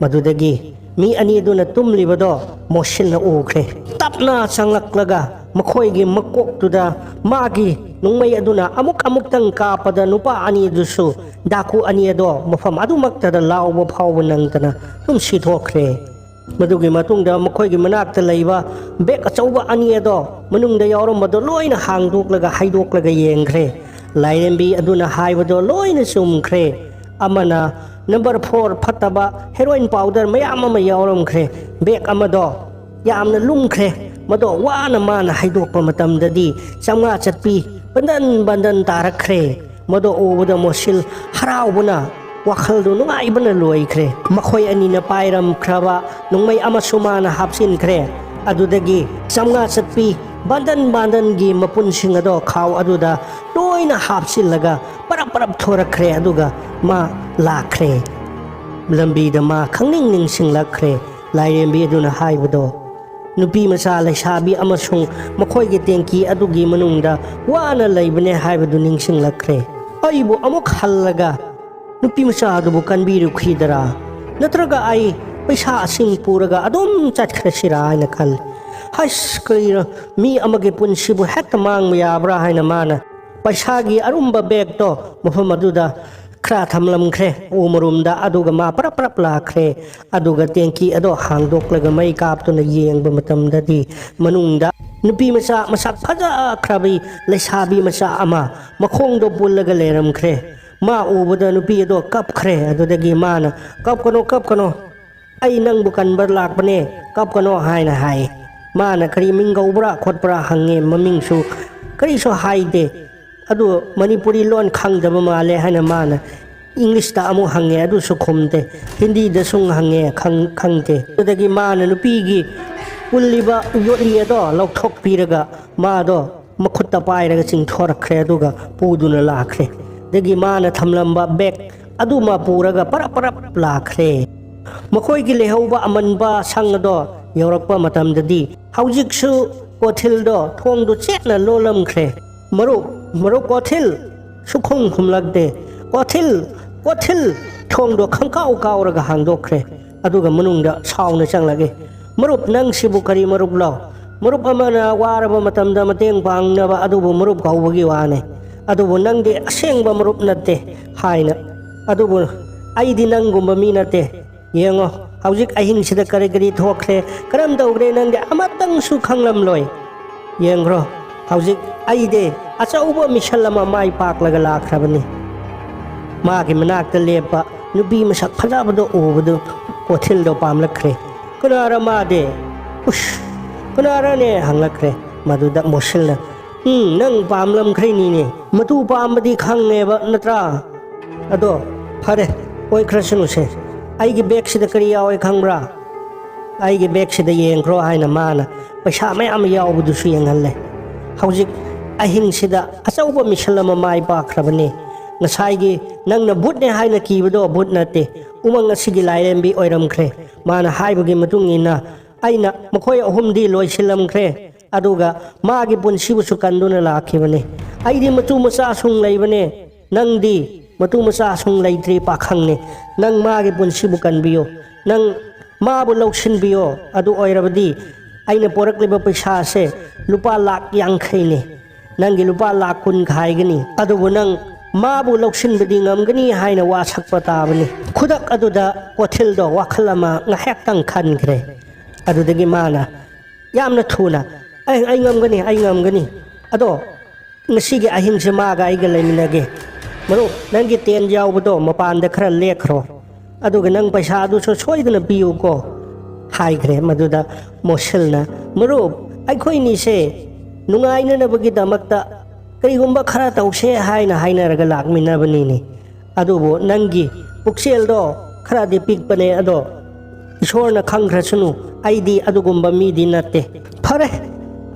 ꯃꯗꯨꯗꯒꯤ ꯃꯤ ꯑꯅꯤ ꯑꯗꯨꯅ ꯇꯨꯝꯂꯤꯕꯗꯣ ꯃꯣꯁꯤꯟꯅ ꯎꯈ꯭ꯔꯦ꯫ ꯇꯞꯅ ꯆꯪꯂꯛꯂꯒ ꯃꯈꯣꯏꯒꯤ ꯃꯀꯣꯛꯇꯨꯗ ꯃꯥꯒꯤ ꯅꯣꯡꯃꯩ ꯑꯗꯨꯅ ꯑꯃꯨꯛ ꯑꯃꯨꯛꯇꯪ ꯀꯥꯞꯄꯗ ꯅꯨꯄꯥ ꯑꯅꯤ ꯑꯗꯨꯁꯨ ꯗꯥꯀꯨ ꯑꯅꯤ ꯑꯗꯣ ꯃꯐꯝ ꯑꯗꯨꯃꯛꯇꯗ ꯂꯥꯎꯕ ꯐꯥꯎꯕ ꯅꯪꯗꯅ ꯑꯗꯨꯝ ꯁꯤꯊꯣꯛꯈ꯭ꯔꯦ꯫ ꯃꯗꯨꯒꯤ ꯃꯇꯨꯡꯗ ꯃꯈꯣꯏꯒꯤ ꯃꯅꯥꯛꯇ ꯂꯩꯕ ꯕꯦꯒ ꯑꯆꯧꯕ ꯑꯅꯤ ꯑꯗꯣ ꯃꯅꯨꯡꯗ ꯌꯥꯎꯔꯝꯕꯗꯣ ꯂꯣꯏꯅ ꯍꯥꯡꯗꯣꯛꯂꯒ ꯍꯩꯗꯣꯛꯂꯒ ꯌꯦꯡꯈ꯭ꯔꯦ꯫ ꯂꯥꯏꯔꯦꯝꯕꯤ ꯑꯗꯨꯅ ꯍꯥꯏꯕꯗꯣ ꯂꯣꯏꯅ ꯆꯨꯝꯈ꯭ꯔꯦ꯫ ꯑꯃꯅ ꯅꯝꯕꯔ ꯐꯣꯔ ꯐꯠꯇꯕ ꯍꯦꯔꯣꯏꯟ ꯄꯥꯎꯗꯔ ꯃꯌꯥꯝ ꯑꯃ ꯌꯥꯎꯔꯝꯈ꯭ꯔꯦ ꯕꯦꯒ ꯑꯃꯗꯣ꯫ ꯌꯥꯝꯅ ꯂꯨꯝꯈ꯭ꯔꯦ꯫ ꯃꯗꯣ ꯋꯥꯅ ꯃꯥꯅ ꯍꯩꯗꯣꯛꯄ ꯃꯇꯝꯗꯗꯤ ꯆꯥꯝꯃꯉꯥ ꯆꯠꯄꯤ ꯕꯟꯗꯟ ꯕꯟꯗꯟ ꯇꯥꯔꯛꯈ꯭ꯔꯦ꯫ ꯃꯗꯣ ꯎꯕꯗ ꯃꯣꯁꯤꯜ ꯍꯔꯥꯎꯕꯅ, ꯋꯥꯈꯜꯗꯨ ꯅꯨꯡꯉꯥꯏꯕꯅ ꯂꯣꯏꯈ꯭ꯔꯦ꯫ ꯃꯈꯣꯏ ꯑꯅꯤꯅ ꯄꯥꯏꯔꯝꯈ꯭ꯔꯕ ꯅꯣꯡꯃꯩ ꯑꯃꯁꯨ ꯃꯥꯅ ꯍꯥꯞꯆꯤꯟꯈ꯭ꯔꯦ꯫ ꯑꯗꯨꯗꯒꯤ ꯆꯥꯝꯃꯉꯥ ꯆꯠꯄꯤ ꯕꯟꯗꯟ ꯕꯟꯗꯟꯒꯤ ꯃꯄꯨꯟꯁꯤꯡ ꯑꯗꯣ ꯈꯥꯎ ꯑꯗꯨꯗ ꯂꯣꯏꯅ ꯍꯥꯞꯆꯤꯜꯂꯒ ꯄꯔꯞ ꯄꯔꯞ ꯊꯣꯔꯛꯈ꯭ꯔꯦ꯫ ꯑꯗꯨꯒ ꯃꯥ ꯂꯥꯛꯈ꯭ꯔꯦ꯫ ꯂꯝꯕꯤꯗ ꯃꯥ ꯈꯪꯅꯤꯡ ꯅꯤꯡꯁꯤꯡꯂꯛꯈ꯭ꯔꯦ꯫ ꯂꯥꯏꯔꯦꯝꯕꯤ ꯑꯗꯨꯅ ꯍꯥꯏꯕꯗꯣ, ꯅꯨꯄꯤ ꯃꯆꯥ ꯂꯩꯁꯥꯕꯤ ꯑꯃꯁꯨꯡ ꯃꯈꯣꯏꯒꯤ ꯇꯦꯡꯀꯤ ꯑꯗꯨꯒꯤ ꯃꯅꯨꯡꯗ ꯋꯥꯅ ꯂꯩꯕꯅꯦ ꯍꯥꯏꯕꯗꯨ ꯅꯤꯡꯁꯤꯡꯂꯛꯈ꯭ꯔꯦ꯫ ꯑꯩꯕꯨ ꯑꯃꯨꯛ ꯍꯜꯂꯒ ꯅꯨꯄꯤ ꯃꯆꯥ ꯑꯗꯨꯕꯨ ꯀꯟꯕꯤꯔꯨꯈꯤꯗꯔꯥ? ꯅꯠꯇ꯭ꯔꯒ ꯑꯩ ꯄꯩꯁꯥꯁꯤꯡ ꯄꯨꯔꯒ ꯑꯗꯨꯝ ꯆꯠꯈ꯭ꯔꯁꯤꯔꯥ ꯍꯥꯏꯅ ꯈꯜꯂꯤ꯫ ꯍꯩꯁ, ꯀꯔꯤꯔ, ꯃꯤ ꯑꯃꯒꯤ ꯄꯨꯟꯁꯤꯕꯨ ꯍꯦꯛꯇ ꯃꯥꯡꯕ ꯌꯥꯕ꯭ꯔꯥ ꯍꯥꯏꯅ ꯃꯥꯅ ꯄꯩꯁꯥꯒꯤ ꯑꯔꯨꯝꯕ ꯕꯦꯒꯇꯣ ꯃꯐꯝ ꯑꯗꯨꯗ ꯈꯔ ꯊꯝꯂꯝꯈ꯭ꯔꯦ ꯎ ꯃꯔꯨꯝꯗ꯫ ꯑꯗꯨꯒ ꯃꯥ ꯄꯔꯞ ꯄꯔꯞ ꯂꯥꯛꯈ꯭ꯔꯦ꯫ ꯑꯗꯨꯒ ꯇꯦꯡꯀꯤ ꯑꯗꯣ ꯍꯥꯡꯗꯣꯛꯂꯒ ꯃꯩ ꯀꯥꯞꯇꯨꯅ ꯌꯦꯡꯕ ꯃꯇꯝꯗꯗꯤ ꯃꯅꯨꯡꯗ ꯅꯨꯄꯤ ꯃꯆꯥ ꯃꯁꯛ ꯐꯖꯈ꯭ꯔꯕꯤ ꯂꯩꯁꯥꯕꯤ ꯃꯆꯥ ꯑꯃ ꯃꯈꯣꯡꯗꯣ ꯄꯨꯜꯂꯒ ꯂꯩꯔꯝꯈ꯭ꯔꯦ꯫ ꯃꯥ ꯎꯕꯗ ꯅꯨꯄꯤ ꯑꯗꯣ ꯀꯞꯈ꯭ꯔꯦ꯫ ꯑꯗꯨꯗꯒꯤ ꯃꯥꯅ, "ꯀꯞꯀꯅꯣ, ꯀꯞꯀꯅꯣ, ꯑꯩ ꯅꯪꯕꯨ ꯀꯟꯕ ꯂꯥꯛꯄꯅꯦ, ꯀꯞꯀꯅꯣ" ꯍꯥꯏꯅ ꯍꯥꯏ꯫ ꯃꯥꯅ ꯀꯔꯤ ꯃꯤꯡ ꯀꯧꯕ꯭ꯔꯥ ꯈꯣꯠꯄ꯭ꯔꯥ ꯍꯪꯉꯦ, ꯃꯃꯤꯡꯁꯨ ꯀꯔꯤꯁꯨ ꯍꯥꯏꯗꯦ꯫ ꯑꯗꯨ ꯃꯅꯤꯄꯨꯔꯤ ꯂꯣꯟ ꯈꯪꯗꯕ ꯃꯥꯜꯂꯦ ꯍꯥꯏꯅ ꯃꯥꯅ ꯏꯪꯂꯤꯁꯇ ꯑꯃꯨꯛ ꯍꯪꯉꯦ, ꯑꯗꯨꯁꯨ ꯈꯨꯝꯗꯦ꯫ ꯍꯤꯟꯗꯤꯗꯁꯨ ꯍꯪꯉꯦ, ꯈꯪ-, ꯈꯪꯗꯦ꯫ ꯑꯗꯨꯗꯒꯤ ꯃꯥꯅ ꯅꯨꯄꯤꯒꯤ ꯄꯨꯜꯂꯤꯕ ꯌꯣꯠꯂꯤ ꯑꯗꯣ ꯂꯧꯊꯣꯛꯄꯤꯔꯒ ꯃꯥꯗꯣ ꯃꯈꯨꯠꯇ ꯄꯥꯏꯔꯒ ꯆꯤꯡꯊꯣꯔꯛꯈ꯭ꯔꯦ, ꯑꯗꯨꯒ ꯄꯨꯗꯨꯅ ꯂꯥꯛꯈ꯭ꯔꯦ꯫ ꯑꯗꯒꯤ ꯃꯥꯅ ꯊꯝꯂꯝꯕ ꯕꯦꯒ ꯑꯗꯨꯃ ꯄꯨꯔꯒ ꯄꯔꯞ ꯄꯔꯞ ꯂꯥꯛꯈ꯭ꯔꯦ꯫ ꯃꯈꯣꯏꯒꯤ ꯂꯩꯍꯧꯕ ꯑꯃꯟꯕ ꯁꯪ ꯑꯗꯣ ꯌꯧꯔꯛꯄ ꯃꯇꯝꯗꯗꯤ ꯍꯧꯖꯤꯛꯁꯨ ꯀꯣꯊꯤꯜꯗꯣ ꯊꯣꯡꯗꯨ ꯆꯦꯠꯅ ꯂꯣꯜꯂꯝꯈ꯭ꯔꯦ꯫ "ꯃꯔꯨꯞ, ꯃꯔꯨꯞ ꯀꯣꯊꯤꯜ!" ꯁꯨꯈꯨꯝ ꯈꯨꯝꯂꯛꯇꯦ꯫ "ꯀꯣꯊꯤꯜ, ꯀꯣꯊꯤꯜ!" ꯊꯣꯡꯗꯣ ꯈꯪꯀꯥꯎ ꯀꯥꯎꯔꯒ ꯍꯥꯡꯗꯣꯛꯈ꯭ꯔꯦ꯫ ꯑꯗꯨꯒ ꯃꯅꯨꯡꯗ ꯁꯥꯎꯅ ꯆꯪꯂꯛꯏ꯫ "ꯃꯔꯨꯞ, ꯅꯪꯁꯤꯕꯨ ꯀꯔꯤ ꯃꯔꯨꯞꯂꯣ? ꯃꯔꯨꯞ ꯑꯃꯅ ꯋꯥꯔꯕ ꯃꯇꯝꯗ ꯃꯇꯦꯡ ꯄꯥꯡꯅꯕ ꯑꯗꯨꯕꯨ ꯃꯔꯨꯞ ꯀꯧꯕꯒꯤ ꯋꯥꯅꯤ꯫ ꯑꯗꯨꯕꯨ ꯅꯪꯗꯤ ꯑꯁꯦꯡꯕ ꯃꯔꯨꯞ ꯅꯠꯇꯦ" ꯍꯥꯏꯅ꯫ "ꯑꯗꯨꯕꯨ ꯑꯩꯗꯤ ꯅꯪꯒꯨꯝꯕ ꯃꯤ ꯅꯠꯇꯦ꯫ ꯌꯦꯡꯉꯣ, ꯍꯧꯖꯤꯛ ꯑꯍꯤꯡꯁꯤꯗ ꯀꯔꯤ ꯀꯔꯤ ꯊꯣꯛꯈ꯭ꯔꯦ, ꯀꯔꯝ ꯇꯧꯈ꯭ꯔꯦ, ꯅꯪꯗꯤ ꯑꯃꯇꯪꯁꯨ ꯈꯪꯂꯝꯂꯣꯏ꯫ ꯌꯦꯡꯈ꯭ꯔꯣ, ꯍꯧꯖꯤꯛ ꯑꯩꯗꯤ ꯑꯆꯧꯕ ꯃꯤꯁꯟ ꯑꯃ ꯃꯥꯏ ꯄꯥꯛꯂꯒ ꯂꯥꯛꯈ꯭ꯔꯕꯅꯤ"꯫ ꯃꯥꯒꯤ ꯃꯅꯥꯛꯇ ꯂꯦꯞꯄ ꯅꯨꯄꯤ ꯃꯁꯛ ꯐꯖꯕꯗꯣ ꯎꯕꯗꯨ ꯀꯣꯊꯤꯜꯗꯣ ꯄꯥꯝꯂꯛꯈ꯭ꯔꯦ꯫ "ꯀꯅꯥꯔ ꯃꯥꯗꯤ?" "ꯎꯁ, ꯀꯅꯥꯔꯅꯦ?" ꯍꯪꯂꯛꯈ꯭ꯔꯦ꯫ ꯃꯗꯨꯗ ꯃꯣꯁꯤꯜꯅ, "ꯎꯝ, ꯅꯪ ꯄꯥꯝꯂꯝꯈ꯭ꯔꯦꯅꯤꯅꯦ꯫ ꯃꯇꯨ ꯄꯥꯝꯕꯗꯤ ꯈꯪꯉꯦꯕ ꯅꯠꯇ꯭ꯔꯥ? ꯑꯗꯣ ꯐꯔꯦ, ꯑꯣꯏꯈ꯭ꯔꯁꯅꯨꯁꯦ꯫ ꯑꯩꯒꯤ ꯕꯦꯒꯁꯤꯗ ꯀꯔꯤ ꯌꯥꯎꯋꯦ ꯈꯪꯕ꯭ꯔꯥ? ꯑꯩꯒꯤ ꯕꯦꯒꯁꯤꯗ ꯌꯦꯡꯈ꯭ꯔꯣ" ꯍꯥꯏꯅ ꯃꯥꯅ ꯄꯩꯁꯥ ꯃꯌꯥꯝ ꯌꯥꯎꯕꯗꯨꯁꯨ ꯌꯦꯡꯍꯜꯂꯦ꯫ "ꯍꯧꯖꯤꯛ ꯑꯍꯤꯡꯁꯤꯗ ꯑꯆꯧꯕ ꯃꯤꯁꯟ ꯑꯃ ꯃꯥꯏ ꯄꯥꯛꯈ꯭ꯔꯕꯅꯤ꯫ ꯉꯁꯥꯏꯒꯤ ꯅꯪꯅ ꯚꯨꯠꯅꯦ ꯍꯥꯏꯅ ꯀꯤꯕꯗꯣ ꯚꯨꯠ ꯅꯠꯇꯦ, ꯎꯃꯪ ꯑꯁꯤꯒꯤ ꯂꯥꯏꯔꯦꯝꯕꯤ ꯑꯣꯏꯔꯝꯈ꯭ꯔꯦ꯫ ꯃꯥꯅ ꯍꯥꯏꯕꯒꯤ ꯃꯇꯨꯡ ꯏꯟꯅ ꯑꯩꯅ ꯃꯈꯣꯏ ꯑꯍꯨꯝꯗꯤ ꯂꯣꯏꯁꯤꯜꯂꯝꯈ꯭ꯔꯦ꯫ ꯑꯗꯨꯒ ꯃꯥꯒꯤ ꯄꯨꯟꯁꯤꯕꯨꯁꯨ ꯀꯟꯗꯨꯅ ꯂꯥꯛꯈꯤꯕꯅꯤ꯫ ꯑꯩꯗꯤ ꯃꯇꯨ ꯃꯆꯥꯁꯨ ꯂꯩꯕꯅꯦ, ꯅꯪꯗꯤ ꯃꯇꯨ ꯃꯆꯥꯁꯨ ꯂꯩꯇ꯭ꯔꯤ ꯄꯥꯈꯪꯅꯤ꯫ ꯅꯪ ꯃꯥꯒꯤ ꯄꯨꯟꯁꯤꯕꯨ ꯀꯟꯕꯤꯌꯨ, ꯅꯪ ꯃꯥꯕꯨ ꯂꯧꯁꯤꯟꯕꯤꯌꯣ꯫ ꯑꯗꯨ ꯑꯣꯏꯔꯕꯗꯤ ꯑꯩꯅ ꯄꯣꯔꯛꯂꯤꯕ ꯄꯩꯁꯥꯁꯦ ꯂꯨꯄꯥ ꯂꯥꯛ ꯌꯥꯡꯈꯩꯅꯤ꯫ ꯅꯪꯒꯤ ꯂꯨꯄꯥ ꯂꯥꯛ ꯀꯨꯟ ꯈꯥꯏꯒꯅꯤ, ꯑꯗꯨꯕꯨ ꯅꯪ ꯃꯥꯕꯨ ꯂꯧꯁꯤꯟꯕꯗꯤ ꯉꯝꯒꯅꯤ ꯍꯥꯏꯅ ꯋꯥꯁꯛꯄ ꯇꯥꯕꯅꯤ"꯫ ꯈꯨꯗꯛ ꯑꯗꯨꯗ ꯀꯣꯊꯤꯜꯗꯣ ꯋꯥꯈꯜ ꯑꯃ ꯉꯥꯏꯍꯥꯛꯇꯪ ꯈꯟꯈ꯭ꯔꯦ꯫ ꯑꯗꯨꯗꯒꯤ ꯃꯥꯅ ꯌꯥꯝꯅ ꯊꯨꯅ, "ꯑꯩ, ꯑꯩ ꯉꯝꯒꯅꯤ, ꯑꯩ ꯉꯝꯒꯅꯤ꯫ ꯑꯗꯣ ꯉꯁꯤꯒꯤ ꯑꯍꯤꯡꯁꯦ ꯃꯥꯒ ꯑꯩꯒ ꯂꯩꯃꯤꯟꯅꯒꯦ꯫ ꯃꯔꯨꯞ, ꯅꯪꯒꯤ ꯇꯦꯟ ꯌꯥꯎꯕꯗꯣ ꯃꯄꯥꯟꯗ ꯈꯔ ꯂꯦꯛꯈ꯭ꯔꯣ꯫ ꯑꯗꯨꯒ ꯅꯪ ꯄꯩꯁꯥꯗꯨꯁꯨ ꯁꯣꯏꯗꯅ ꯄꯤꯌꯨꯀꯣ" ꯍꯥꯏꯈ꯭ꯔꯦ꯫ ꯃꯗꯨꯗ ꯃꯣꯁꯤꯜꯅ, "ꯃꯔꯨꯞ, ꯑꯩꯈꯣꯏꯅꯤꯁꯦ ꯅꯨꯡꯉꯥꯏꯅꯅꯕꯒꯤꯗꯃꯛꯇ ꯀꯔꯤꯒꯨꯝꯕ ꯈꯔ ꯇꯧꯁꯦ ꯍꯥꯏꯅ ꯍꯥꯏꯅꯔꯒ ꯂꯥꯛꯃꯤꯟꯅꯕꯅꯤꯅꯦ꯫ ꯑꯗꯨꯕꯨ ꯅꯪꯒꯤ ꯄꯨꯛꯆꯦꯜꯗꯣ ꯈꯔꯗꯤ ꯄꯤꯛꯄꯅꯦ, ꯑꯗꯣ ꯏꯁꯣꯔꯅ ꯈꯪꯈ꯭ꯔꯁꯅꯨ, ꯑꯩꯗꯤ ꯑꯗꯨꯒꯨꯝꯕ ꯃꯤꯗꯤ ꯅꯠꯇꯦ꯫ ꯐꯔꯦ,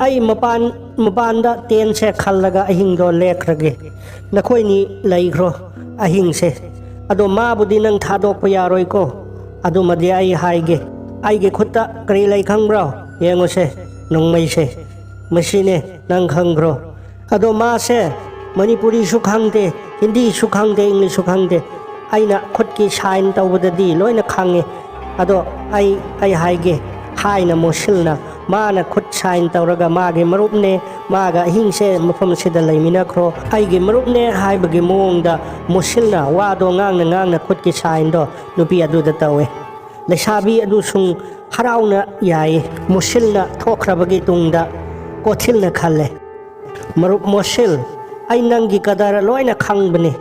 ꯑꯩ ꯃꯄꯥꯟ, ꯃꯄꯥꯟꯗ ꯇꯦꯟꯁꯦ ꯈꯜꯂꯒ ꯑꯍꯤꯡꯗꯣ ꯂꯦꯛꯈ꯭ꯔꯒꯦ꯫ ꯅꯈꯣꯏꯅꯤ ꯂꯩꯈ꯭ꯔꯣ ꯑꯍꯤꯡꯁꯦ"꯫ ꯑꯗꯣ ꯃꯥꯕꯨꯗꯤ ꯅꯪ ꯊꯥꯗꯣꯛꯄ ꯌꯥꯔꯣꯏꯀꯣ꯫ ꯑꯗꯨꯃꯗꯤ ꯑꯩ ꯍꯥꯏꯒꯦ꯫ ꯑꯩꯒꯤ ꯈꯨꯠꯇ ꯀꯔꯤ ꯂꯩ ꯈꯪꯕ꯭ꯔꯣ? ꯌꯦꯡꯉꯨꯁꯦ, ꯅꯣꯡꯃꯩꯁꯦ꯫ ꯃꯁꯤꯅꯦ, ꯅꯪ ꯈꯪꯈ꯭ꯔꯣ꯫ ꯑꯗꯣ ꯃꯥꯁꯦ ꯃꯅꯤꯄꯨꯔꯤꯁꯨ ꯈꯪꯗꯦ, ꯍꯤꯟꯗꯤꯁꯨ ꯈꯪꯗꯦ, ꯏꯪꯂꯤꯁꯁꯨ ꯈꯪꯗꯦ꯫ ꯑꯩꯅ ꯈꯨꯠꯀꯤ ꯁꯥꯏꯟ ꯇꯧꯕꯗꯗꯤ ꯂꯣꯏꯅ ꯈꯪꯉꯦ꯫ ꯑꯗꯣ ꯑꯩ, ꯑꯩ ꯍꯥꯏꯒꯦ, ꯍꯥꯏꯅ ꯃꯣꯁꯤꯜꯅ ꯃꯥꯅ ꯈꯨꯠ ꯁꯥꯏꯟ ꯇꯧꯔꯒ ꯃꯥꯒꯤ ꯃꯔꯨꯞꯅꯦ, ꯃꯥꯒ ꯑꯍꯤꯡꯁꯦ ꯃꯐꯝꯁꯤꯗ ꯂꯩꯃꯤꯟꯅꯈ꯭ꯔꯣ, ꯑꯩꯒꯤ ꯃꯔꯨꯞꯅꯦ ꯍꯥꯏꯕꯒꯤ ꯃꯑꯣꯡꯗ ꯃꯣꯁꯤꯜꯅ ꯋꯥꯗꯣ ꯉꯥꯡꯅ ꯉꯥꯡꯅ ꯈꯨꯠꯀꯤ ꯁꯥꯏꯟꯗꯣ ꯅꯨꯄꯤ ꯑꯗꯨꯗ ꯇꯧꯋꯦ꯫ ꯂꯩꯁꯥꯕꯤ ꯑꯗꯨꯁꯨ ꯍꯔꯥꯎꯅ ꯌꯥꯏ꯫ ꯃꯣꯁꯤꯜꯅ ꯊꯣꯛꯈ꯭ꯔꯕꯒꯤ ꯇꯨꯡꯗ ꯀꯣꯊꯤꯜꯅ ꯈꯜꯂꯦ, "ꯃꯔꯨꯞ ꯃꯣꯁꯤꯜ, ꯑꯩ ꯅꯪꯒꯤ ꯀꯗꯔ ꯂꯣꯏꯅ ꯈꯪꯕꯅꯤ꯫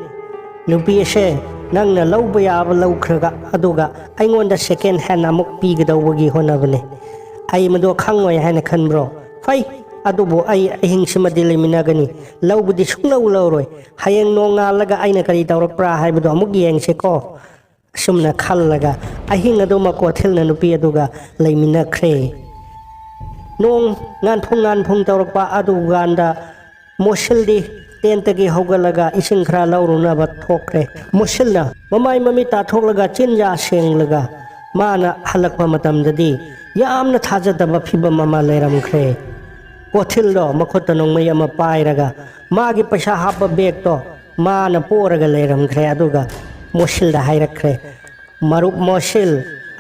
ꯅꯨꯄꯤ ꯑꯁꯦ ꯅꯪꯅ ꯂꯧꯕ ꯌꯥꯕ ꯂꯧꯈ꯭ꯔꯒ, ꯑꯗꯨꯒ ꯑꯩꯉꯣꯟꯗ ꯁꯦꯀꯦꯟ ꯍꯦꯟ ꯑꯃꯨꯛ ꯄꯤꯒꯗꯧꯕꯒꯤ ꯍꯣꯠꯅꯕꯅꯤ꯫ ꯑꯩ ꯃꯗꯨ ꯈꯪꯉꯣꯏ ꯍꯥꯏꯅ ꯈꯟꯕ꯭ꯔꯣ? ꯐꯩ, ꯑꯗꯨꯕꯨ ꯑꯩ ꯑꯍꯤꯡꯁꯤꯃꯗꯤ ꯂꯩꯃꯤꯟꯅꯒꯅꯤ꯫ ꯂꯧꯕꯗꯤ ꯁꯨꯡꯂꯧ ꯂꯧꯔꯣꯏ꯫ ꯍꯌꯦꯡ ꯅꯣꯡꯉꯥꯜꯂꯒ ꯑꯩꯅ ꯀꯔꯤ ꯇꯧꯔꯛꯄ꯭ꯔꯥ ꯍꯥꯏꯕꯗꯣ ꯑꯃꯨꯛ ꯌꯦꯡꯁꯤꯀꯣ"꯫ ꯑꯁꯨꯝꯅ ꯈꯜꯂꯒ ꯑꯍꯤꯡ ꯑꯗꯨꯃꯛ ꯀꯣꯊꯤꯜꯅ ꯅꯨꯄꯤ ꯑꯗꯨꯒ ꯂꯩꯃꯤꯟꯅꯈ꯭ꯔꯦ꯫ ꯅꯣꯡ ꯉꯥꯟꯐꯨꯡ ꯉꯥꯟꯐꯨꯡ ꯇꯧꯔꯛꯄ ꯑꯗꯨꯀꯥꯟꯗ ꯃꯣꯁꯤꯜꯗꯤ ꯇꯦꯟꯇꯒꯤ ꯍꯧꯒꯠꯂꯒ ꯏꯁꯤꯡ ꯈꯔ ꯂꯧꯔꯨꯅꯕ ꯊꯣꯛꯈ꯭ꯔꯦ꯫ ꯃꯣꯁꯤꯜꯅ ꯃꯃꯥꯏ ꯃꯃꯤꯠ ꯇꯥꯊꯣꯛꯂꯒ ꯆꯤꯟꯌꯥ ꯁꯦꯡꯂꯒ ꯃꯥꯅ ꯍꯜꯂꯛꯄ ꯃꯇꯝꯗꯗꯤ ꯌꯥꯝꯅ ꯊꯥꯖꯗꯕ ꯐꯤꯕꯝ ꯑꯃ ꯂꯩꯔꯝꯈ꯭ꯔꯦ꯫ ꯀꯣꯊꯤꯜꯗꯣ ꯃꯈꯨꯠꯇ ꯅꯣꯡꯃꯩ ꯑꯃ ꯄꯥꯏꯔꯒ ꯃꯥꯒꯤ ꯄꯩꯁꯥ ꯍꯥꯞꯄ ꯕꯦꯒꯇꯣ ꯃꯥꯅ ꯄꯣꯔꯒ ꯂꯩꯔꯝꯈ꯭ꯔꯦ꯫ ꯑꯗꯨꯒ ꯃꯣꯁꯤꯜꯗ ꯍꯥꯏꯔꯛꯈ꯭ꯔꯦ, "ꯃꯔꯨꯞ ꯃꯣꯁꯤꯜ,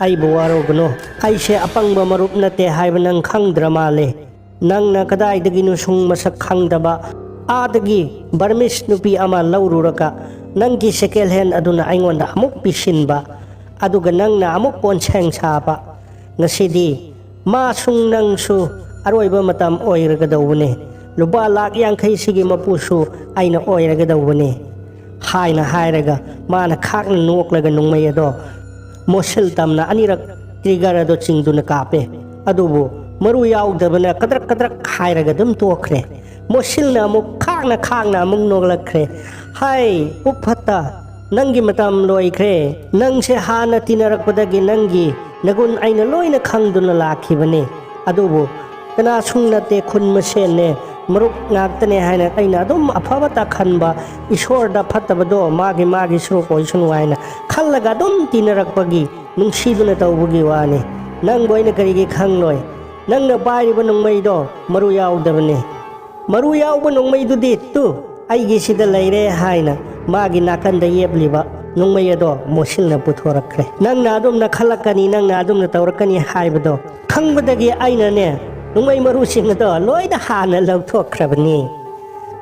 ꯑꯩꯕꯨ ꯋꯥꯔꯧꯒꯅꯨ꯫ ꯑꯩꯁꯦ ꯑꯄꯪꯕ ꯃꯔꯨꯞ ꯅꯠꯇꯦ ꯍꯥꯏꯕ ꯅꯪ ꯈꯪꯗ꯭ꯔ ꯃꯥꯜꯂꯦ꯫ ꯅꯪꯅ ꯀꯗꯥꯏꯗꯒꯤꯅꯣ ꯁꯨꯡ ꯃꯁꯛ ꯈꯪꯗꯕ ꯑꯥꯗꯒꯤ ꯕꯔꯃꯤꯁ ꯅꯨꯄꯤ ꯑꯃ ꯂꯧꯔꯨꯔꯒ ꯅꯪꯒꯤ ꯁꯦꯀꯦꯟ ꯍꯦꯟ ꯑꯗꯨꯅ ꯑꯩꯉꯣꯟꯗ ꯑꯃꯨꯛ ꯄꯤꯁꯤꯟꯕ, ꯑꯗꯨꯒ ꯅꯪꯅ ꯑꯃꯨꯛ ꯀꯣꯟꯁꯦꯡ ꯁꯥꯕ꯫ ꯉꯁꯤꯗꯤ ꯃꯥꯁꯨ ꯅꯪꯁꯨ ꯑꯔꯣꯏꯕ ꯃꯇꯝ ꯑꯣꯏꯔꯒꯗꯧꯕꯅꯦ꯫ ꯂꯨꯄꯥ ꯂꯥꯛ ꯌꯥꯡꯈꯩꯁꯤꯒꯤ ꯃꯄꯨꯁꯨ ꯑꯩꯅ ꯑꯣꯏꯔꯒꯗꯧꯕꯅꯦ" ꯍꯥꯏꯅ ꯍꯥꯏꯔꯒ ꯃꯥꯅ ꯈꯥꯛꯅ ꯅꯣꯛꯂꯒ ꯅꯣꯡꯃꯩ ꯑꯗꯣ ꯃꯣꯁꯤꯜ ꯇꯝꯅ ꯑꯅꯤꯔꯛ ꯇ꯭ꯔꯤꯒꯔ ꯑꯗꯣ ꯆꯤꯡꯗꯨꯅ ꯀꯥꯞꯄꯦ꯫ ꯑꯗꯨꯕꯨ ꯃꯔꯨ ꯌꯥꯎꯗꯕꯅ ꯀꯗ꯭ꯔꯛ ꯀꯗ꯭ꯔꯛ ꯍꯥꯏꯔꯒ ꯑꯗꯨꯝ ꯇꯣꯛꯈ꯭ꯔꯦ꯫ ꯃꯣꯁꯤꯜꯅ ꯑꯃꯨꯛ ꯈꯥꯛꯅ ꯈꯥꯛꯅ ꯑꯃꯨꯛ ꯅꯣꯛꯂꯛꯈ꯭ꯔꯦ꯫ "ꯍꯥꯏ, ꯄꯨꯛ ꯐꯠꯇ, ꯅꯪꯒꯤ ꯃꯇꯝ ꯂꯣꯏꯈ꯭ꯔꯦ꯫ ꯅꯪꯁꯦ ꯍꯥꯟꯅ ꯇꯤꯟꯅꯔꯛꯄꯗꯒꯤ ꯅꯪꯒꯤ ꯅꯒꯨꯟ ꯑꯩꯅ ꯂꯣꯏꯅ ꯈꯪꯗꯨꯅ ꯂꯥꯛꯈꯤꯕꯅꯦ꯫ ꯑꯗꯨꯕꯨ ꯀꯅꯥꯁꯨ ꯅꯠꯇꯦ, ꯈꯨꯟ ꯃꯁꯦꯟꯅꯦ꯫ ꯃꯔꯨꯞ ꯉꯥꯛꯇꯅꯦ ꯍꯥꯏꯅ ꯑꯩꯅ ꯑꯗꯨꯝ ꯑꯐꯕꯇ ꯈꯟꯕ, ꯏꯁꯣꯔꯗ ꯐꯠꯇꯕꯗꯣ ꯃꯥꯒꯤ ꯃꯥꯒꯤ ꯁꯔꯨꯛ ꯑꯣꯏꯁꯅꯨ ꯍꯥꯏꯅ ꯈꯜꯂꯒ ꯑꯗꯨꯝ ꯇꯤꯟꯅꯔꯛꯄꯒꯤ, ꯅꯨꯡꯁꯤꯗꯨꯅ ꯇꯧꯕꯒꯤ ꯋꯥꯅꯤ꯫ ꯅꯪꯕꯨ ꯑꯩꯅ ꯀꯔꯤꯒꯤ ꯈꯪꯂꯣꯏ? ꯅꯪꯅ ꯄꯥꯏꯔꯤꯕ ꯅꯣꯡꯃꯩꯗꯣ ꯃꯔꯨ ꯌꯥꯎꯗꯕꯅꯤ꯫ ꯃꯔꯨ ꯌꯥꯎꯕ ꯅꯣꯡꯃꯩꯗꯨꯗꯤ ꯇꯨ ꯑꯩꯒꯤ ꯁꯤꯗ ꯂꯩꯔꯦ ꯍꯥꯏꯅ ꯃꯥꯒꯤ ꯅꯥꯀꯟꯗ ꯌꯦꯞꯂꯤꯕ ꯅꯣꯡꯃꯩ ꯑꯗꯣ ꯃꯣꯁꯤꯜꯅ ꯄꯨꯊꯣꯔꯛꯈ꯭ꯔꯦ꯫ ꯅꯪꯅ ꯑꯗꯨꯝꯅ ꯈꯜꯂꯛꯀꯅꯤ, ꯅꯪꯅ ꯑꯗꯨꯝꯅ ꯇꯧꯔꯛꯀꯅꯤ ꯍꯥꯏꯕꯗꯣ ꯈꯪꯕꯗꯒꯤ ꯑꯩꯅꯅꯦ, ꯅꯣꯡꯃꯩ ꯃꯔꯨꯁꯤꯡ ꯑꯗꯣ ꯂꯣꯏꯅ ꯍꯥꯟꯅ ꯂꯧꯊꯣꯛꯈ꯭ꯔꯕꯅꯤ꯫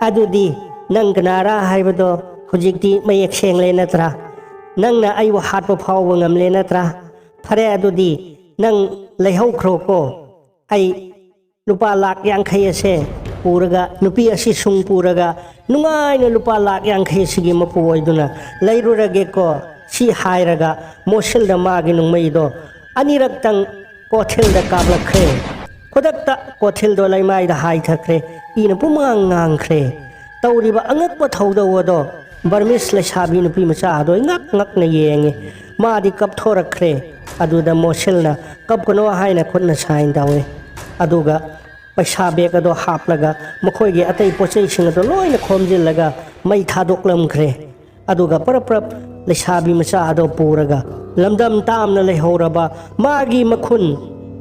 ꯑꯗꯨꯗꯤ ꯅꯪ ꯀꯅꯥꯔꯥ ꯍꯥꯏꯕꯗꯣ ꯍꯧꯖꯤꯛꯇꯤ ꯃꯌꯦꯛ ꯁꯦꯡꯂꯦ ꯅꯠꯇ꯭ꯔꯥ? ꯅꯪꯅ ꯑꯩꯕꯨ ꯍꯥꯠꯄ ꯐꯥꯎꯕ ꯉꯝꯂꯦ ꯅꯠꯇ꯭ꯔꯥ? ꯐꯔꯦ, ꯑꯗꯨꯗꯤ ꯅꯪ ꯂꯩꯍꯧꯈ꯭ꯔꯣꯀꯣ꯫ ꯑꯩ ꯂꯨꯄꯥ ꯂꯥꯛ ꯌꯥꯡꯈꯩ ꯑꯁꯦ ꯄꯨꯔꯒ, ꯅꯨꯄꯤ ꯑꯁꯤ ꯁꯨꯡ ꯄꯨꯔꯒ, ꯅꯨꯡꯉꯥꯏꯅ ꯂꯨꯄꯥ ꯂꯥꯛ ꯌꯥꯡꯈꯩ ꯑꯁꯤꯒꯤ ꯃꯄꯨ ꯑꯣꯏꯗꯨꯅ ꯂꯩꯔꯨꯔꯒꯦꯀꯣ꯫ ꯁꯤ ꯍꯥꯏꯔꯒ ꯃꯣꯁꯤꯜꯗ ꯃꯥꯒꯤ ꯅꯣꯡꯃꯩꯗꯣ ꯑꯅꯤꯔꯛꯇꯪ ꯀꯣꯊꯤꯜꯗ ꯀꯥꯞꯂꯛꯈ꯭ꯔꯦ꯫ ꯈꯨꯗꯛꯇ ꯀꯣꯊꯤꯜꯗꯣ ꯂꯩꯃꯥꯏꯗ ꯍꯥꯏꯊꯈ꯭ꯔꯦ꯫ ꯏꯅ ꯄꯨꯝꯉꯥꯡ ꯉꯥꯡꯈ꯭ꯔꯦ꯫ ꯇꯧꯔꯤꯕ ꯑꯉꯛꯄ ꯊꯧꯗꯧ ꯑꯗꯣ ꯕꯔꯃꯤꯁ ꯂꯩꯁꯥꯕꯤ ꯅꯨꯄꯤ ꯃꯆꯥ ꯑꯗꯣ ꯉꯛ ꯉꯛꯅ ꯌꯦꯡꯉꯤ꯫ ꯃꯥꯗꯤ ꯀꯞꯊꯣꯔꯛꯈ꯭ꯔꯦ꯫ ꯑꯗꯨꯗ ꯃꯣꯁꯤꯜꯅ ꯀꯞꯀꯅꯣ ꯍꯥꯏꯅ ꯈꯨꯠꯅ ꯁꯥꯏꯟ ꯇꯧꯋꯦ꯫ ꯑꯗꯨꯒ ꯄꯩꯁꯥ ꯕꯦꯒ ꯑꯗꯣ ꯍꯥꯞꯂꯒ ꯃꯈꯣꯏꯒꯤ ꯑꯇꯩ ꯄꯣꯠ ꯆꯩꯁꯤꯡ ꯑꯗꯣ ꯂꯣꯏꯅ ꯈꯣꯝꯖꯤꯜꯂꯒ ꯃꯩ ꯊꯥꯗꯣꯛꯂꯝꯈ꯭ꯔꯦ꯫ ꯑꯗꯨꯒ ꯄꯔꯞ ꯄꯔꯞ ꯂꯩꯁꯥꯕꯤ ꯃꯆꯥ ꯑꯗꯣ ꯄꯨꯔꯒ ꯂꯝꯗꯝ ꯇꯥꯝꯅ ꯂꯩꯍꯧꯔꯕ ꯃꯥꯒꯤ ꯃꯈꯨꯟ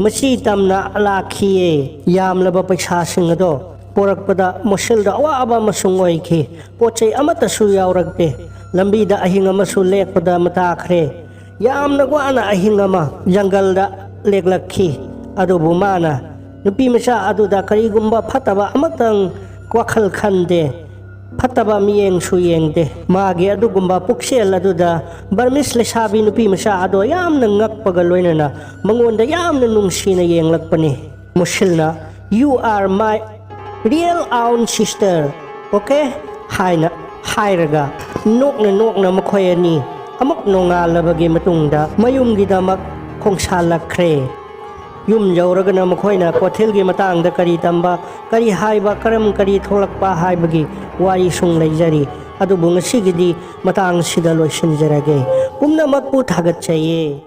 ꯃꯁꯤ ꯇꯝꯅ ꯂꯥꯛꯈꯤꯌꯦ꯫ ꯌꯥꯝꯂꯕ ꯄꯩꯁꯥꯁꯤꯡ ꯑꯗꯣ ꯄꯨꯔꯛꯄꯗ ꯃꯣꯁꯤꯜꯗ ꯑꯋꯥꯕ ꯑꯃꯁꯨꯡ ꯑꯣꯏꯈꯤ꯫ ꯄꯣꯠ ꯆꯩ ꯑꯃꯠꯇꯁꯨ ꯌꯥꯎꯔꯛꯇꯦ꯫ ꯂꯝꯕꯤꯗ ꯑꯍꯤꯡ ꯑꯃꯁꯨ ꯂꯦꯛꯄꯗ ꯃꯇꯥꯈ꯭ꯔꯦ꯫ ꯌꯥꯝꯅ ꯋꯥꯅ ꯑꯍꯤꯡ ꯑꯃ ꯖꯪꯒꯜꯗ ꯂꯦꯛꯂꯛꯈꯤ꯫ ꯑꯗꯨꯕꯨ ꯃꯥꯅ ꯅꯨꯄꯤ ꯃꯆꯥ ꯑꯗꯨꯗ ꯀꯔꯤꯒꯨꯝꯕ ꯐꯠꯇꯕ ꯑꯃꯇꯪ ꯋꯥꯈꯜ ꯈꯟꯗꯦ꯫ ꯐꯠꯇꯕ ꯃꯤꯠꯌꯦꯡꯁꯨ ꯌꯦꯡꯗꯦ꯫ ꯃꯥꯒꯤ ꯑꯗꯨꯒꯨꯝꯕ ꯄꯨꯛꯆꯦꯜ ꯑꯗꯨꯗ ꯕꯔꯃꯤꯁ ꯂꯩꯁꯥꯕꯤ ꯅꯨꯄꯤ ꯃꯆꯥ ꯑꯗꯣ ꯌꯥꯝꯅ ꯉꯛꯄꯒ ꯂꯣꯏꯅꯅ ꯃꯉꯣꯟꯗ ꯌꯥꯝꯅ ꯅꯨꯡꯁꯤꯅ ꯌꯦꯡꯂꯛꯄꯅꯤ꯫ ꯃꯨꯁꯤꯜꯅ, "You are my real own sister, okay?" ꯍꯥꯏꯅ ꯍꯥꯏꯔꯒ ꯅꯣꯛꯅ ꯅꯣꯛꯅ ꯃꯈꯣꯏ ꯑꯅꯤ ꯑꯃꯨꯛ ꯅꯣꯡꯉꯥꯜꯂꯕꯒꯤ ꯃꯇꯨꯡꯗ ꯃꯌꯨꯝꯒꯤꯗꯃꯛ ꯈꯣꯡꯁꯥꯜꯂꯛꯈ꯭ꯔꯦ꯫ ꯌꯨꯝ ꯌꯧꯔꯒꯅ ꯃꯈꯣꯏꯅ ꯀꯣꯊꯤꯜꯒꯤ ꯃꯇꯥꯡꯗ ꯀꯔꯤ ꯇꯝꯕ, ꯀꯔꯤ ꯍꯥꯏꯕ, ꯀꯔꯝ ꯀꯔꯤ ꯊꯣꯛꯂꯛꯄ ꯍꯥꯏꯕꯒꯤ ꯋꯥꯔꯤꯁꯨ ꯂꯩꯖꯔꯤ꯫ ꯑꯗꯨꯕꯨ ꯉꯁꯤꯒꯤꯗꯤ ꯃꯇꯥꯡꯁꯤꯗ ꯂꯣꯏꯁꯤꯟꯖꯔꯒꯦ꯫ ꯄꯨꯝꯅꯃꯛꯄꯨ ꯊꯥꯒꯠꯆꯩꯌꯦ꯫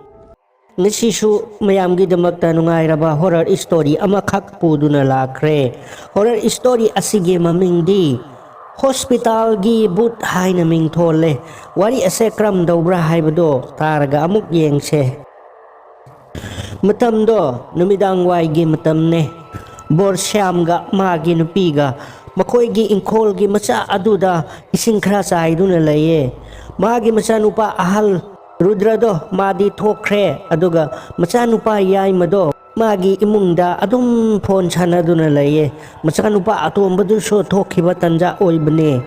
ꯉꯁꯤꯁꯨ ꯃꯌꯥꯝꯒꯤꯗꯃꯛꯇ ꯅꯨꯡꯉꯥꯏꯔꯕ horror story ꯑꯃꯈꯛ ꯄꯨꯗꯨꯅ ꯂꯥꯛꯈ꯭ꯔꯦ꯫ Horror story ꯑꯁꯤꯒꯤ ꯃꯃꯤꯡꯗꯤ ꯍꯣꯁꯄꯤꯇꯥꯜꯒꯤ ꯚꯨꯠ ꯍꯥꯏꯅ ꯃꯤꯡꯊꯣꯜꯂꯦ꯫ ꯋꯥꯔꯤ ꯑꯁꯦ ꯀꯔꯝ ꯇꯧꯕ꯭ꯔꯥ ꯍꯥꯏꯕꯗꯣ ꯇꯥꯔꯒ ꯑꯃꯨꯛ ꯌꯦꯡꯁꯦ꯫ ꯃꯇꯝꯗꯣ ꯅꯨꯃꯤꯗꯥꯡ ꯋꯥꯏꯒꯤ ꯃꯇꯝꯅꯦ꯫ ꯕꯣꯔꯁ꯭ꯌꯥꯝꯒ ꯃꯥꯒꯤ ꯅꯨꯄꯤꯒ ꯃꯈꯣꯏꯒꯤ ꯏꯪꯈꯣꯜꯒꯤ ꯃꯆꯥ ꯑꯗꯨꯗ ꯏꯁꯤꯡ ꯈꯔ ꯆꯥꯏꯗꯨꯅ ꯂꯩꯌꯦ꯫ ꯃꯥꯒꯤ ꯃꯆꯥꯅꯨꯄꯥ ꯑꯍꯜ ꯔꯨꯗ꯭ꯔꯗꯣ ꯃꯥꯗꯤ ꯊꯣꯛꯈ꯭ꯔꯦ, ꯑꯗꯨꯒ ꯃꯆꯥꯅꯨꯄꯥ ꯌꯥꯏꯃꯗꯣ ꯃꯥꯒꯤ ꯏꯃꯨꯡꯗ ꯑꯗꯨꯝ ꯐꯣꯟ ꯁꯥꯟꯅꯗꯨꯅ ꯂꯩꯌꯦ꯫ ꯃꯆꯥꯅꯨꯄꯥ ꯑꯇꯣꯝꯕꯗꯨꯁꯨ ꯊꯣꯛꯈꯤꯕ ꯇꯟꯖꯥ ꯑꯣꯏꯕꯅꯦ꯫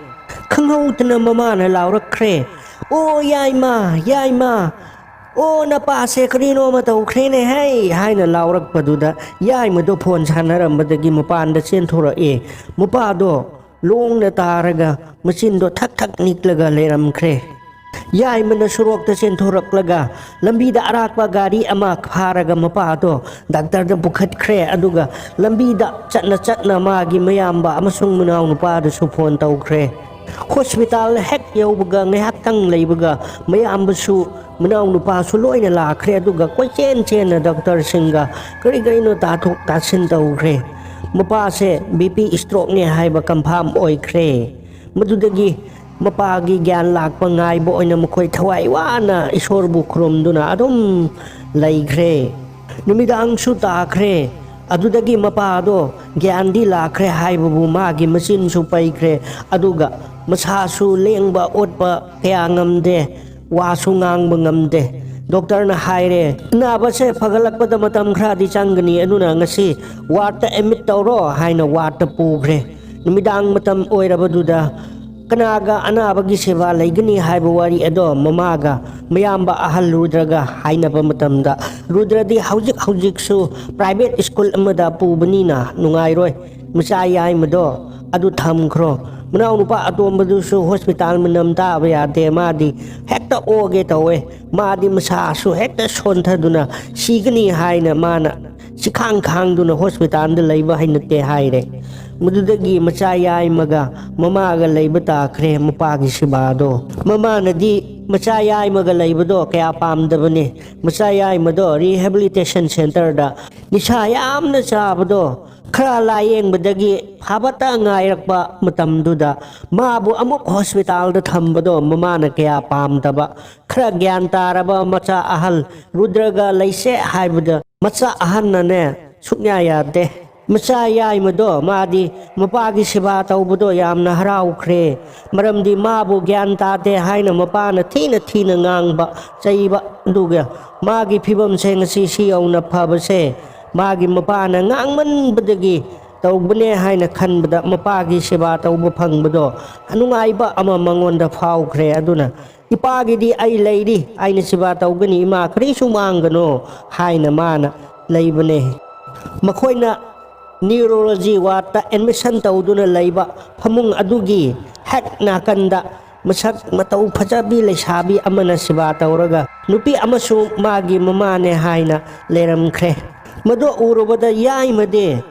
ꯈꯪꯍꯧꯗꯅ ꯃꯃꯥꯅ ꯂꯥꯎꯔꯛꯈ꯭ꯔꯦ, "ꯑꯣ ꯌꯥꯏꯃ, ꯌꯥꯏꯃ, ꯑꯣ ꯅꯄꯥꯁꯦ ꯀꯔꯤꯅꯣꯃ ꯇꯧꯈ꯭ꯔꯦꯅꯦ ꯍꯩ!" ꯍꯥꯏꯅ ꯂꯥꯎꯔꯛꯄꯗꯨꯗ ꯌꯥꯏꯃꯗꯣ ꯐꯣꯟ ꯁꯥꯟꯅꯔꯝꯕꯗꯒꯤ ꯃꯄꯥꯟꯗ ꯆꯦꯟꯊꯣꯔꯛꯑꯦ꯫ ꯃꯄꯥꯗꯣ ꯂꯣꯡꯅ ꯇꯥꯔꯒ ꯃꯆꯤꯟꯗꯣ ꯊꯛ ꯊꯛ ꯅꯤꯛꯂꯒ ꯂꯩꯔꯝꯈ꯭ꯔꯦ꯫ ꯌꯥꯏꯃꯅ ꯁꯣꯔꯣꯛꯇ ꯆꯦꯟꯊꯣꯔꯛꯂꯒ ꯂꯝꯕꯤꯗ ꯑꯔꯥꯛꯄ ꯒꯥꯔꯤ ꯑꯃ ꯐꯥꯔꯒ ꯃꯄꯥꯗꯣ ꯗꯥꯛꯇꯔꯗ ꯄꯨꯈꯠꯈ꯭ꯔꯦ꯫ ꯑꯗꯨꯒ ꯂꯝꯕꯤꯗ ꯆꯠꯅ ꯆꯠꯅ ꯃꯥꯒꯤ ꯃꯌꯥꯝꯕ ꯑꯃꯁꯨꯡ ꯃꯅꯥꯎꯅꯨꯄꯥꯗꯨꯁꯨ ꯐꯣꯟ ꯇꯧꯈ꯭ꯔꯦ꯫ ꯍꯣꯁꯄꯤꯇꯥꯜ ꯍꯦꯛ ꯌꯧꯕꯒ ꯉꯥꯏꯍꯥꯛꯇꯪ ꯂꯩꯕꯒ ꯃꯌꯥꯝꯕꯁꯨ ꯃꯅꯥꯎꯅꯨꯄꯥꯁꯨ ꯂꯣꯏꯅ ꯂꯥꯛꯈ꯭ꯔꯦ꯫ ꯑꯗꯨꯒ ꯀꯣꯏꯆꯦꯟ ꯆꯦꯟꯅ ꯗꯣꯛꯇꯔꯁꯤꯡꯒ ꯀꯔꯤ ꯀꯔꯤꯅꯣ ꯇꯥꯊꯣꯛ ꯇꯥꯁꯤꯟ ꯇꯧꯈ꯭ꯔꯦ꯫ ꯃꯄꯥꯁꯦ ꯕꯤ ꯄꯤ ꯁ꯭ꯇ꯭ꯔꯣꯛꯅꯦ ꯍꯥꯏꯕ ꯀꯟꯐꯥꯔꯝ ꯑꯣꯏꯈ꯭ꯔꯦ꯫ ꯃꯗꯨꯗꯒꯤ ꯃꯄꯥꯒꯤ ꯒ꯭ꯌꯥꯟ ꯂꯥꯛꯄ ꯉꯥꯏꯕ ꯑꯣꯏꯅ ꯃꯈꯣꯏ ꯊꯋꯥꯏ ꯋꯥꯅ ꯏꯁꯣꯔꯕꯨ ꯈꯨꯔꯨꯝꯗꯨꯅ ꯑꯗꯨꯝ ꯂꯩꯈ꯭ꯔꯦ꯫ ꯅꯨꯃꯤꯗꯥꯡꯁꯨ ꯇꯥꯈ꯭ꯔꯦ꯫ ꯑꯗꯨꯗꯒꯤ ꯃꯄꯥꯗꯣ ꯒ꯭ꯌꯥꯟꯗꯤ ꯂꯥꯛꯈ꯭ꯔꯦ ꯍꯥꯏꯕꯕꯨ ꯃꯥꯒꯤ ꯃꯆꯤꯟꯁꯨ ꯄꯩꯈ꯭ꯔꯦ, ꯑꯗꯨꯒ ꯃꯁꯥꯁꯨ ꯂꯦꯡꯕ ꯑꯣꯠꯄ ꯀꯌꯥ ꯉꯝꯗꯦ, ꯋꯥꯁꯨ ꯉꯥꯡꯕ ꯉꯝꯗꯦ꯫ ꯗꯣꯛꯇꯔꯅ ꯍꯥꯏꯔꯦ, "ꯑꯅꯥꯕꯁꯦ ꯐꯒꯠꯂꯛꯄꯗ ꯃꯇꯝ ꯈꯔꯗꯤ ꯆꯪꯒꯅꯤ, ꯑꯗꯨꯅ ꯉꯁꯤ ꯋꯥꯔꯗꯇ ꯑꯦꯗꯃꯤꯠ ꯇꯧꯔꯣ" ꯍꯥꯏꯅ ꯋꯥꯔꯗꯇ ꯄꯨꯈ꯭ꯔꯦ꯫ ꯅꯨꯃꯤꯗꯥꯡ ꯃꯇꯝ ꯑꯣꯏꯔꯕꯗꯨꯗ ꯀꯅꯥꯒ ꯑꯅꯥꯕꯒꯤ ꯁꯦꯕꯥ ꯂꯩꯒꯅꯤ ꯍꯥꯏꯕ ꯋꯥꯔꯤ ꯑꯗꯣ ꯃꯃꯥꯒ ꯃꯌꯥꯝꯕ ꯑꯍꯜ ꯔꯨꯗ꯭ꯔꯒ ꯍꯥꯏꯅꯕ ꯃꯇꯝꯗ, ꯔꯨꯗ꯭ꯔꯗꯤ ꯍꯧꯖꯤꯛ ꯍꯧꯖꯤꯛꯁꯨ ꯄ꯭ꯔꯥꯏꯚꯦꯠ ꯁ꯭ꯀꯨꯜ ꯑꯃꯗ ꯄꯨꯕꯅꯤꯅ ꯅꯨꯡꯉꯥꯏꯔꯣꯏ, ꯃꯆꯥ ꯌꯥꯏꯃꯗꯣ ꯑꯗꯨ ꯊꯝꯈ꯭ꯔꯣ꯫ ꯃꯅꯥꯎꯅꯨꯄꯥ ꯑꯇꯣꯝꯕꯗꯨꯁꯨ ꯍꯣꯁꯄꯤꯇꯥꯜ ꯃꯅꯝ ꯇꯥꯕ ꯌꯥꯗꯦ, ꯃꯥꯗꯤ ꯍꯦꯛꯇ ꯑꯣꯒꯦ ꯇꯧꯋꯦ, ꯃꯥꯗꯤ ꯃꯁꯥꯁꯨ ꯍꯦꯛꯇ ꯁꯣꯟꯊꯗꯨꯅ ꯁꯤꯒꯅꯤ ꯍꯥꯏꯅ ꯃꯥꯅ ꯁꯤꯈꯥꯡ ꯈꯥꯡꯗꯨꯅ ꯍꯣꯁꯄꯤꯇꯥꯜꯗ ꯂꯩꯕ ꯍꯩꯅꯗꯦ ꯍꯥꯏꯔꯦ꯫ ꯃꯗꯨꯗꯒꯤ ꯃꯆꯥ ꯌꯥꯏꯃꯒ ꯃꯃꯥꯒ ꯂꯩꯕ ꯇꯥꯈ꯭ꯔꯦ ꯃꯄꯥꯒꯤ ꯁꯦꯕꯥꯗꯣ꯫ ꯃꯃꯥꯅꯗꯤ ꯃꯆꯥ ꯌꯥꯏꯃꯒ ꯂꯩꯕꯗꯣ ꯀꯌꯥ ꯄꯥꯝꯗꯕꯅꯤ꯫ ꯃꯆꯥ ꯌꯥꯏꯃꯗꯣ rehabilitation centerꯗ ꯅꯤꯁꯥ ꯌꯥꯝꯅ ꯆꯥꯕꯗꯣ ꯈꯔ ꯂꯥꯏꯌꯦꯡꯕꯗꯒꯤ ꯐꯕꯇ ꯉꯥꯏꯔꯛꯄ ꯃꯇꯝꯗꯨꯗ ꯃꯥꯕꯨ ꯑꯃꯨꯛ ꯍꯣꯁꯄꯤꯇꯥꯜꯗ ꯊꯝꯕꯗꯣ ꯃꯃꯥꯅ ꯀꯌꯥ ꯄꯥꯝꯗꯕ꯫ ꯈꯔ ꯒ꯭ꯌꯥꯟ ꯇꯥꯔꯕ ꯃꯆꯥ ꯑꯍꯜ ꯔꯨꯗ꯭ꯔꯒ ꯂꯩꯁꯦ ꯍꯥꯏꯕꯗ ꯃꯆꯥ ꯑꯍꯟꯅꯅꯦ ꯁꯨꯛꯌꯥ ꯌꯥꯗꯦ꯫ ꯃꯆꯥ ꯌꯥꯏꯃꯗꯣ ꯃꯥꯗꯤ ꯃꯄꯥꯒꯤ ꯁꯦꯕꯥ ꯇꯧꯕꯗꯣ ꯌꯥꯝꯅ ꯍꯔꯥꯎꯈ꯭ꯔꯦ꯫ ꯃꯔꯝꯗꯤ ꯃꯥꯕꯨ ꯒ꯭ꯌꯥꯟ ꯇꯥꯗꯦ ꯍꯥꯏꯅ ꯃꯄꯥꯅ ꯊꯤꯅ ꯊꯤꯅ ꯉꯥꯡꯕ, ꯆꯩꯕ, ꯑꯗꯨꯒ ꯃꯥꯒꯤ ꯐꯤꯕꯝꯁꯦ ꯉꯁꯤ ꯁꯤ ꯌꯧꯅ ꯐꯕꯁꯦ ꯃꯥꯒꯤ ꯃꯄꯥꯅ ꯉꯥꯡꯃꯟꯕꯗꯒꯤ ꯇꯧꯕꯅꯦ ꯍꯥꯏꯅ ꯈꯟꯕꯗ ꯃꯄꯥꯒꯤ ꯁꯦꯕꯥ ꯇꯧꯕ ꯐꯪꯕꯗꯣ ꯅꯨꯡꯉꯥꯏꯕ ꯑꯃ ꯃꯉꯣꯟꯗ ꯐꯥꯎꯈ꯭ꯔꯦ꯫ ꯑꯗꯨꯅ "ꯏꯄꯥꯒꯤꯗꯤ ꯑꯩ ꯂꯩꯔꯤ, ꯑꯩꯅ ꯁꯦꯕꯥ ꯇꯧꯒꯅꯤ, ꯏꯃꯥ ꯀꯔꯤꯁꯨ ꯃꯥꯡꯒꯅꯣ" ꯍꯥꯏꯅ ꯃꯥꯅ ꯂꯩꯕꯅꯦ꯫ ꯃꯈꯣꯏꯅ neurology wardꯇ admission ꯇꯧꯗꯨꯅ ꯂꯩꯕ ꯐꯃꯨꯡ ꯑꯗꯨꯒꯤ ꯍꯦꯛ ꯅꯥꯀꯟꯗ ꯃꯁꯛ ꯃꯇꯧ ꯐꯖꯕꯤ ꯂꯩꯁꯥꯕꯤ ꯑꯃꯅ ꯁꯦꯕꯥ ꯇꯧꯔꯒ ꯅꯨꯄꯤ ꯑꯃꯁꯨ ꯃꯥꯒꯤ ꯃꯃꯥꯅꯦ ꯍꯥꯏꯅ ꯂꯩꯔꯝꯈ꯭ꯔꯦ꯫ ꯃꯗꯨ ꯎꯔꯨꯕꯗ ꯌꯥꯏꯃꯗꯤ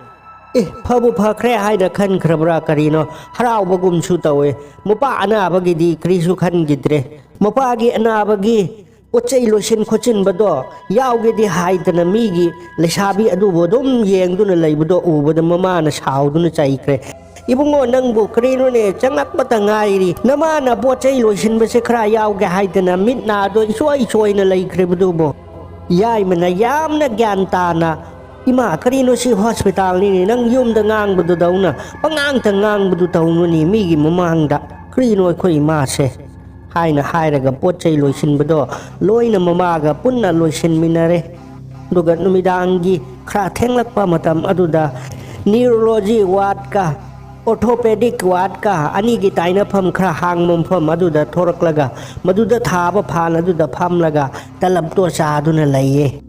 "ꯑꯦ, ꯐꯕꯨ ꯐꯈ꯭ꯔꯦ" ꯍꯥꯏꯅ ꯈꯟꯈ꯭ꯔꯕ꯭ꯔꯥ ꯀꯔꯤꯅꯣ, ꯍꯔꯥꯎꯕꯒꯨꯝꯁꯨ ꯇꯧꯋꯦ꯫ ꯃꯄꯥ ꯑꯅꯥꯕꯒꯤꯗꯤ ꯀꯔꯤꯁꯨ ꯈꯟꯈꯤꯗ꯭ꯔꯦ꯫ ꯃꯄꯥꯒꯤ ꯑꯅꯥꯕꯒꯤ ꯄꯣꯠ ꯆꯩ ꯂꯣꯏꯁꯤꯟ ꯈꯣꯠꯆꯤꯟꯕꯗꯣ ꯌꯥꯎꯒꯦꯗꯤ ꯍꯥꯏꯗꯅ ꯃꯤꯒꯤ ꯂꯩꯁꯥꯕꯤ ꯑꯗꯨꯕꯨ ꯑꯗꯨꯝ ꯌꯦꯡꯗꯨꯅ ꯂꯩꯕꯗꯣ ꯎꯕꯗ ꯃꯃꯥꯅ ꯁꯥꯎꯗꯨꯅ ꯆꯩꯈ꯭ꯔꯦ꯫ "ꯏꯕꯨꯡꯉꯣ, ꯅꯪꯕꯨ ꯀꯔꯤꯅꯣꯅꯦ, ꯆꯪꯂꯛꯄꯇ ꯉꯥꯏꯔꯤ, ꯅꯃꯥꯅ ꯄꯣꯠ ꯆꯩ ꯂꯣꯏꯁꯤꯟꯕꯁꯦ ꯈꯔ ꯌꯥꯎꯒꯦ ꯍꯥꯏꯗꯅ ꯃꯤꯠ ꯅꯥꯗꯣ ꯏꯁꯣꯏ ꯁꯣꯏꯅ ꯂꯩꯈ꯭ꯔꯤꯕꯗꯨꯕꯨ?" ꯌꯥꯏꯃꯅ ꯌꯥꯝꯅ ꯒ꯭ꯌꯥꯟ ꯇꯥꯅ, "ꯏꯃꯥ, ꯀꯔꯤꯅꯣ ꯁꯤ ꯍꯣꯁꯄꯤꯇꯥꯜꯅꯤꯅꯦ, ꯅꯪ ꯌꯨꯝꯗ ꯉꯥꯡꯕꯗꯨꯗꯧꯅ ꯄꯉꯥꯡꯇ ꯉꯥꯡꯕꯗꯨ ꯇꯧꯅꯨꯅꯦ ꯃꯤꯒꯤ ꯃꯃꯥꯡꯗ, ꯀꯔꯤꯅꯣ ꯑꯩꯈꯣꯏ ꯏꯃꯥꯁꯦ?" ꯍꯥꯏꯅ ꯍꯥꯏꯔꯒ ꯄꯣꯠ ꯆꯩ ꯂꯣꯏꯁꯤꯟꯕꯗꯣ ꯂꯣꯏꯅ ꯃꯃꯥꯒ ꯄꯨꯟꯅ ꯂꯣꯏꯁꯤꯟꯃꯤꯟꯅꯔꯦ꯫ ꯑꯗꯨꯒ ꯅꯨꯃꯤꯗꯥꯡꯒꯤ ꯈꯔ ꯊꯦꯡꯂꯛꯄ ꯃꯇꯝ ꯑꯗꯨꯗ neurology wardꯀ orthopedic wardꯀ ꯑꯅꯤꯒꯤ ꯇꯥꯏꯅꯐꯝ ꯈꯔ ꯍꯥꯡꯕ ꯃꯐꯝ ꯑꯗꯨꯗ ꯊꯣꯔꯛꯂꯒ ꯃꯗꯨꯗ ꯊꯥꯕ ꯐꯥꯟ ꯑꯗꯨꯗ ꯐꯝꯂꯒ ꯇꯂꯞꯇꯣ ꯆꯥꯗꯨꯅ ꯂꯩꯌꯦ꯫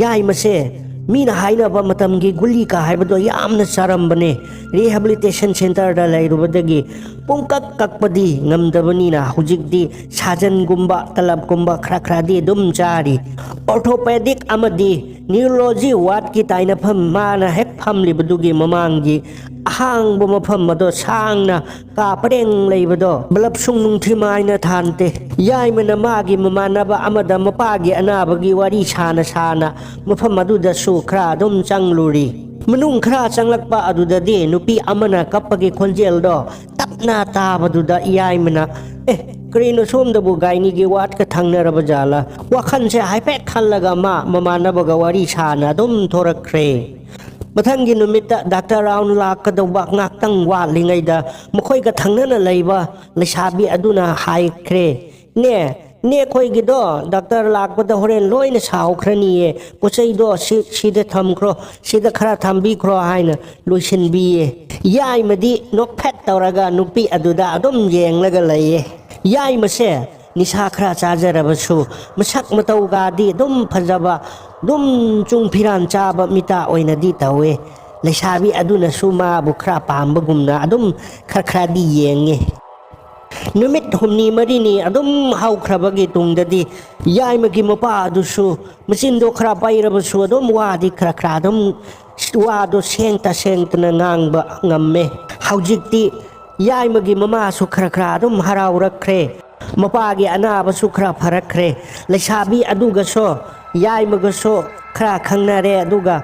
ꯌꯥꯏꯃꯁꯦ ꯃꯤꯅ ꯍꯥꯏꯅꯕ ꯃꯇꯝꯒꯤ ꯒꯨꯂꯤꯀꯥ ꯍꯥꯏꯕꯗꯣ ꯌꯥꯝꯅ ꯆꯥꯔꯝꯕꯅꯦ꯫ Rehabilitation centreꯗ ꯂꯩꯔꯨꯕꯗꯒꯤ ꯄꯨꯡꯀꯛ ꯀꯛꯄꯗꯤ ꯉꯝꯗꯕꯅꯤꯅ ꯍꯧꯖꯤꯛꯇꯤ ꯁꯥꯖꯟꯒꯨꯝꯕ ꯇꯂꯞꯀꯨꯝꯕ ꯈꯔ ꯈꯔꯗꯤ ꯑꯗꯨꯝ ꯆꯥꯔꯤ꯫ Orthopedic ꯑꯃꯗꯤ neurology wardꯀꯤ ꯇꯥꯏꯅꯐꯝ ꯃꯥꯅ ꯍꯦꯛ ꯐꯝꯂꯤꯕꯗꯨꯒꯤ ꯃꯃꯥꯡꯒꯤ ꯑꯍꯥꯡꯕ ꯃꯐꯝ ꯑꯗꯣ ꯁꯥꯡꯅ ꯀꯥ ꯄꯔꯦꯡ ꯂꯩꯕꯗꯣ ꯕꯂꯞ ꯁꯨꯡꯅꯨꯡ ꯊꯤꯃꯥꯏꯅ ꯊꯥꯟꯗꯦ꯫ ꯌꯥꯏꯃꯅ ꯃꯥꯒꯤ ꯃꯃꯥꯟꯅꯕ ꯑꯃꯗ ꯃꯄꯥꯒꯤ ꯑꯅꯥꯕꯒꯤ ꯋꯥꯔꯤ ꯁꯥꯅ ꯁꯥꯅ ꯃꯐꯝ ꯑꯗꯨꯗꯁꯨ ꯈꯔ ꯑꯗꯨꯝ ꯆꯪꯂꯨꯔꯤ꯫ ꯃꯅꯨꯡ ꯈꯔ ꯆꯪꯂꯛꯄ ꯑꯗꯨꯗꯗꯤ ꯅꯨꯄꯤ ꯑꯃꯅ ꯀꯞꯄꯒꯤ ꯈꯣꯟꯖꯦꯜꯗꯣ ꯇꯞꯅ ꯇꯥꯕꯗꯨꯗ ꯌꯥꯏꯃꯅ, "ꯑꯦ, ꯀꯔꯤꯅꯣ ꯁꯣꯝꯗꯕꯨ ꯒꯥꯏꯅꯤꯒꯤ ꯋꯥꯠꯀ ꯊꯪꯅꯔꯕ ꯖꯥꯠꯂꯥ?" ꯋꯥꯈꯜꯁꯦ ꯍꯥꯏꯐꯦꯠ ꯈꯜꯂꯒ ꯃꯥ ꯃꯃꯥꯟꯅꯕꯒ ꯋꯥꯔꯤ ꯁꯥꯅ ꯑꯗꯨꯝ ꯊꯣꯔꯛꯈ꯭ꯔꯦ꯫ ꯃꯊꯪꯒꯤ ꯅꯨꯃꯤꯠꯇ ꯗꯥꯛꯇꯔ ꯔꯥꯎꯟ ꯂꯥꯛꯀꯗꯧꯕ ꯉꯥꯛꯇꯪ ꯋꯥꯠꯂꯤꯉꯩꯗ ꯃꯈꯣꯏꯒ ꯊꯪꯅꯅ ꯂꯩꯕ ꯂꯩꯁꯥꯕꯤ ꯑꯗꯨꯅ ꯍꯥꯏꯈ꯭ꯔꯦ, "ꯅꯦ, ꯅꯦ, ꯑꯩꯈꯣꯏꯒꯤꯗꯣ ꯗꯥꯛꯇꯔ ꯂꯥꯛꯄꯗ ꯍꯣꯔꯦꯟ ꯂꯣꯏꯅ ꯁꯥꯎꯈ꯭ꯔꯅꯤꯌꯦ꯫ ꯄꯣꯠ ꯆꯩꯗꯣ ꯁꯤ-, ꯁꯤꯗ ꯊꯝꯈ꯭ꯔꯣ, ꯁꯤꯗ ꯈꯔ ꯊꯝꯕꯤꯈ꯭ꯔꯣ" ꯍꯥꯏꯅ ꯂꯣꯏꯁꯤꯟꯕꯤꯌꯦ꯫ ꯌꯥꯏꯃꯗꯤ ꯅꯣꯛꯐꯦꯠ ꯇꯧꯔꯒ ꯅꯨꯄꯤ ꯑꯗꯨꯗ ꯑꯗꯨꯝ ꯌꯦꯡꯂꯒ ꯂꯩꯌꯦ꯫ ꯌꯥꯏꯃꯁꯦ ꯅꯤꯁꯥ ꯈꯔ ꯆꯥꯖꯔꯕꯁꯨ ꯃꯁꯛ ꯃꯇꯧꯒꯗꯤ ꯑꯗꯨꯝ ꯐꯖꯕ, ꯑꯗꯨꯝ ꯆꯨꯡ ꯐꯤꯔꯥꯟ ꯆꯥꯕ ꯃꯤꯇ ꯑꯣꯏꯅꯗꯤ ꯇꯧꯋꯦ꯫ ꯂꯩꯁꯥꯕꯤ ꯑꯗꯨꯅꯁꯨ ꯃꯥꯕꯨ ꯈꯔ ꯄꯥꯝꯕꯒꯨꯝꯅ ꯑꯗꯨꯝ ꯈꯔ ꯈꯔꯗꯤ ꯌꯦꯡꯉꯦ꯫ ꯅꯨꯃꯤꯠ ꯍꯨꯝꯅꯤ ꯃꯔꯤꯅꯤ ꯑꯗꯨꯝ ꯍꯧꯈ꯭ꯔꯕꯒꯤ ꯇꯨꯡꯗꯗꯤ ꯌꯥꯏꯃꯒꯤ ꯃꯄꯥ ꯑꯗꯨꯁꯨ ꯃꯆꯤꯟꯗꯣ ꯈꯔ ꯄꯩꯔꯕꯁꯨ ꯑꯗꯨꯝ ꯋꯥꯗꯤ ꯈꯔ ꯈꯔ ꯑꯗꯨꯝ ꯋꯥꯗꯣ ꯁꯦꯡꯇ ꯁꯦꯡꯇꯅ ꯉꯥꯡꯕ ꯉꯝꯃꯦ꯫ ꯍꯧꯖꯤꯛꯇꯤ ꯌꯥꯏꯃꯒꯤ ꯃꯃꯥꯁꯨ ꯈꯔ ꯈꯔ ꯑꯗꯨꯝ ꯍꯔꯥꯎꯔꯛꯈ꯭ꯔꯦ꯫ ꯃꯄꯥꯒꯤ ꯑꯅꯥꯕꯁꯨ ꯈꯔ ꯐꯔꯛꯈ꯭ꯔꯦ꯫ ꯂꯩꯁꯥꯕꯤ ꯑꯗꯨꯒꯁꯨ ꯌꯥꯏꯃꯒꯁꯨ ꯈꯔ ꯈꯪꯅꯔꯦ꯫ ꯑꯗꯨꯒ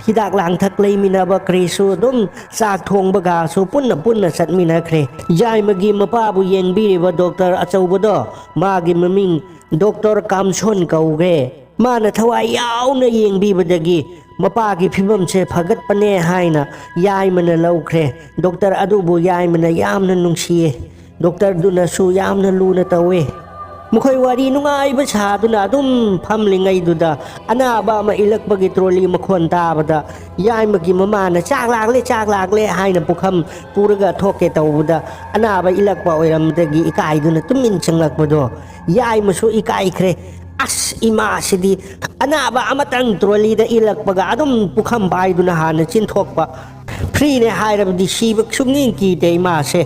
ꯍꯤꯗꯥꯛ ꯂꯥꯡꯊꯛ ꯂꯩꯃꯤꯟꯅꯕ ꯀꯔꯤꯁꯨ ꯑꯗꯨꯝ ꯆꯥꯛ ꯊꯣꯡꯕꯒꯁꯨ ꯄꯨꯟꯅ ꯄꯨꯟꯅ ꯆꯠꯃꯤꯟꯅꯈ꯭ꯔꯦ꯫ ꯌꯥꯏꯃꯒꯤ ꯃꯄꯥꯕꯨ ꯌꯦꯡꯕꯤꯔꯤꯕ ꯗꯣꯛꯇꯔ ꯑꯆꯧꯕꯗꯣ, ꯃꯥꯒꯤ ꯃꯃꯤꯡ ꯗꯣꯛꯇꯔ ꯀꯥꯝꯁꯣꯟ ꯀꯧꯈ꯭ꯔꯦ꯫ ꯃꯥꯅ ꯊꯋꯥꯏ ꯌꯥꯎꯅ ꯌꯦꯡꯕꯤꯕꯗꯒꯤ ꯃꯄꯥꯒꯤ ꯐꯤꯕꯝꯁꯦ ꯐꯒꯠꯄꯅꯦ ꯍꯥꯏꯅ ꯌꯥꯏꯃꯅ ꯂꯧꯈ꯭ꯔꯦ꯫ ꯗꯣꯛꯇꯔ ꯑꯗꯨꯕꯨ ꯌꯥꯏꯃꯅ ꯌꯥꯝꯅ ꯅꯨꯡꯁꯤꯌꯦ꯫ ꯗꯣꯛꯇꯔꯗꯨꯅꯁꯨ ꯌꯥꯝꯅ ꯂꯨꯅ ꯇꯧꯋꯦ꯫ ꯃꯈꯣꯏ ꯋꯥꯔꯤ ꯅꯨꯡꯉꯥꯏꯕ ꯁꯥꯗꯨꯅ ꯑꯗꯨꯝ ꯐꯝꯂꯤꯉꯩꯗꯨꯗ ꯑꯅꯥꯕ ꯑꯃ ꯏꯜꯂꯛꯄꯒꯤ ꯇ꯭ꯔꯣꯂꯤ ꯃꯈꯣꯟ ꯇꯥꯕꯗ ꯌꯥꯏꯃꯒꯤ ꯃꯃꯥꯅ, "ꯆꯥꯛ ꯂꯥꯛꯂꯦ, ꯆꯥꯛ ꯂꯥꯛꯂꯦ" ꯍꯥꯏꯅ ꯄꯨꯈꯝ ꯄꯨꯔꯒ ꯊꯣꯛꯀꯦ ꯇꯧꯕꯗ ꯑꯅꯥꯕ ꯏꯜꯂꯛꯄ ꯑꯣꯏꯔꯝꯕꯗꯒꯤ ꯏꯀꯥꯏꯗꯨꯅ ꯇꯨꯃꯤꯟ ꯆꯪꯂꯛꯄꯗꯣ ꯌꯥꯏꯃꯁꯨ ꯏꯀꯥꯏꯈ꯭ꯔꯦ꯫ "ꯑꯁ, ꯏꯃꯥꯁꯤꯗꯤ ꯑꯅꯥꯕ ꯑꯃꯇꯪ ꯇ꯭ꯔꯣꯂꯤꯗ ꯏꯜꯂꯛꯄꯒ ꯑꯗꯨꯝ ꯄꯨꯈꯝ ꯄꯥꯏꯗꯨꯅ ꯍꯥꯟꯅ ꯆꯤꯟꯊꯣꯛꯄ꯫ ꯐ꯭ꯔꯤꯅꯦ ꯍꯥꯏꯔꯕꯗꯤ ꯁꯤꯕ ꯁꯨꯡꯀꯤ ꯀꯤꯗꯦ ꯏꯃꯥꯁꯦ꯫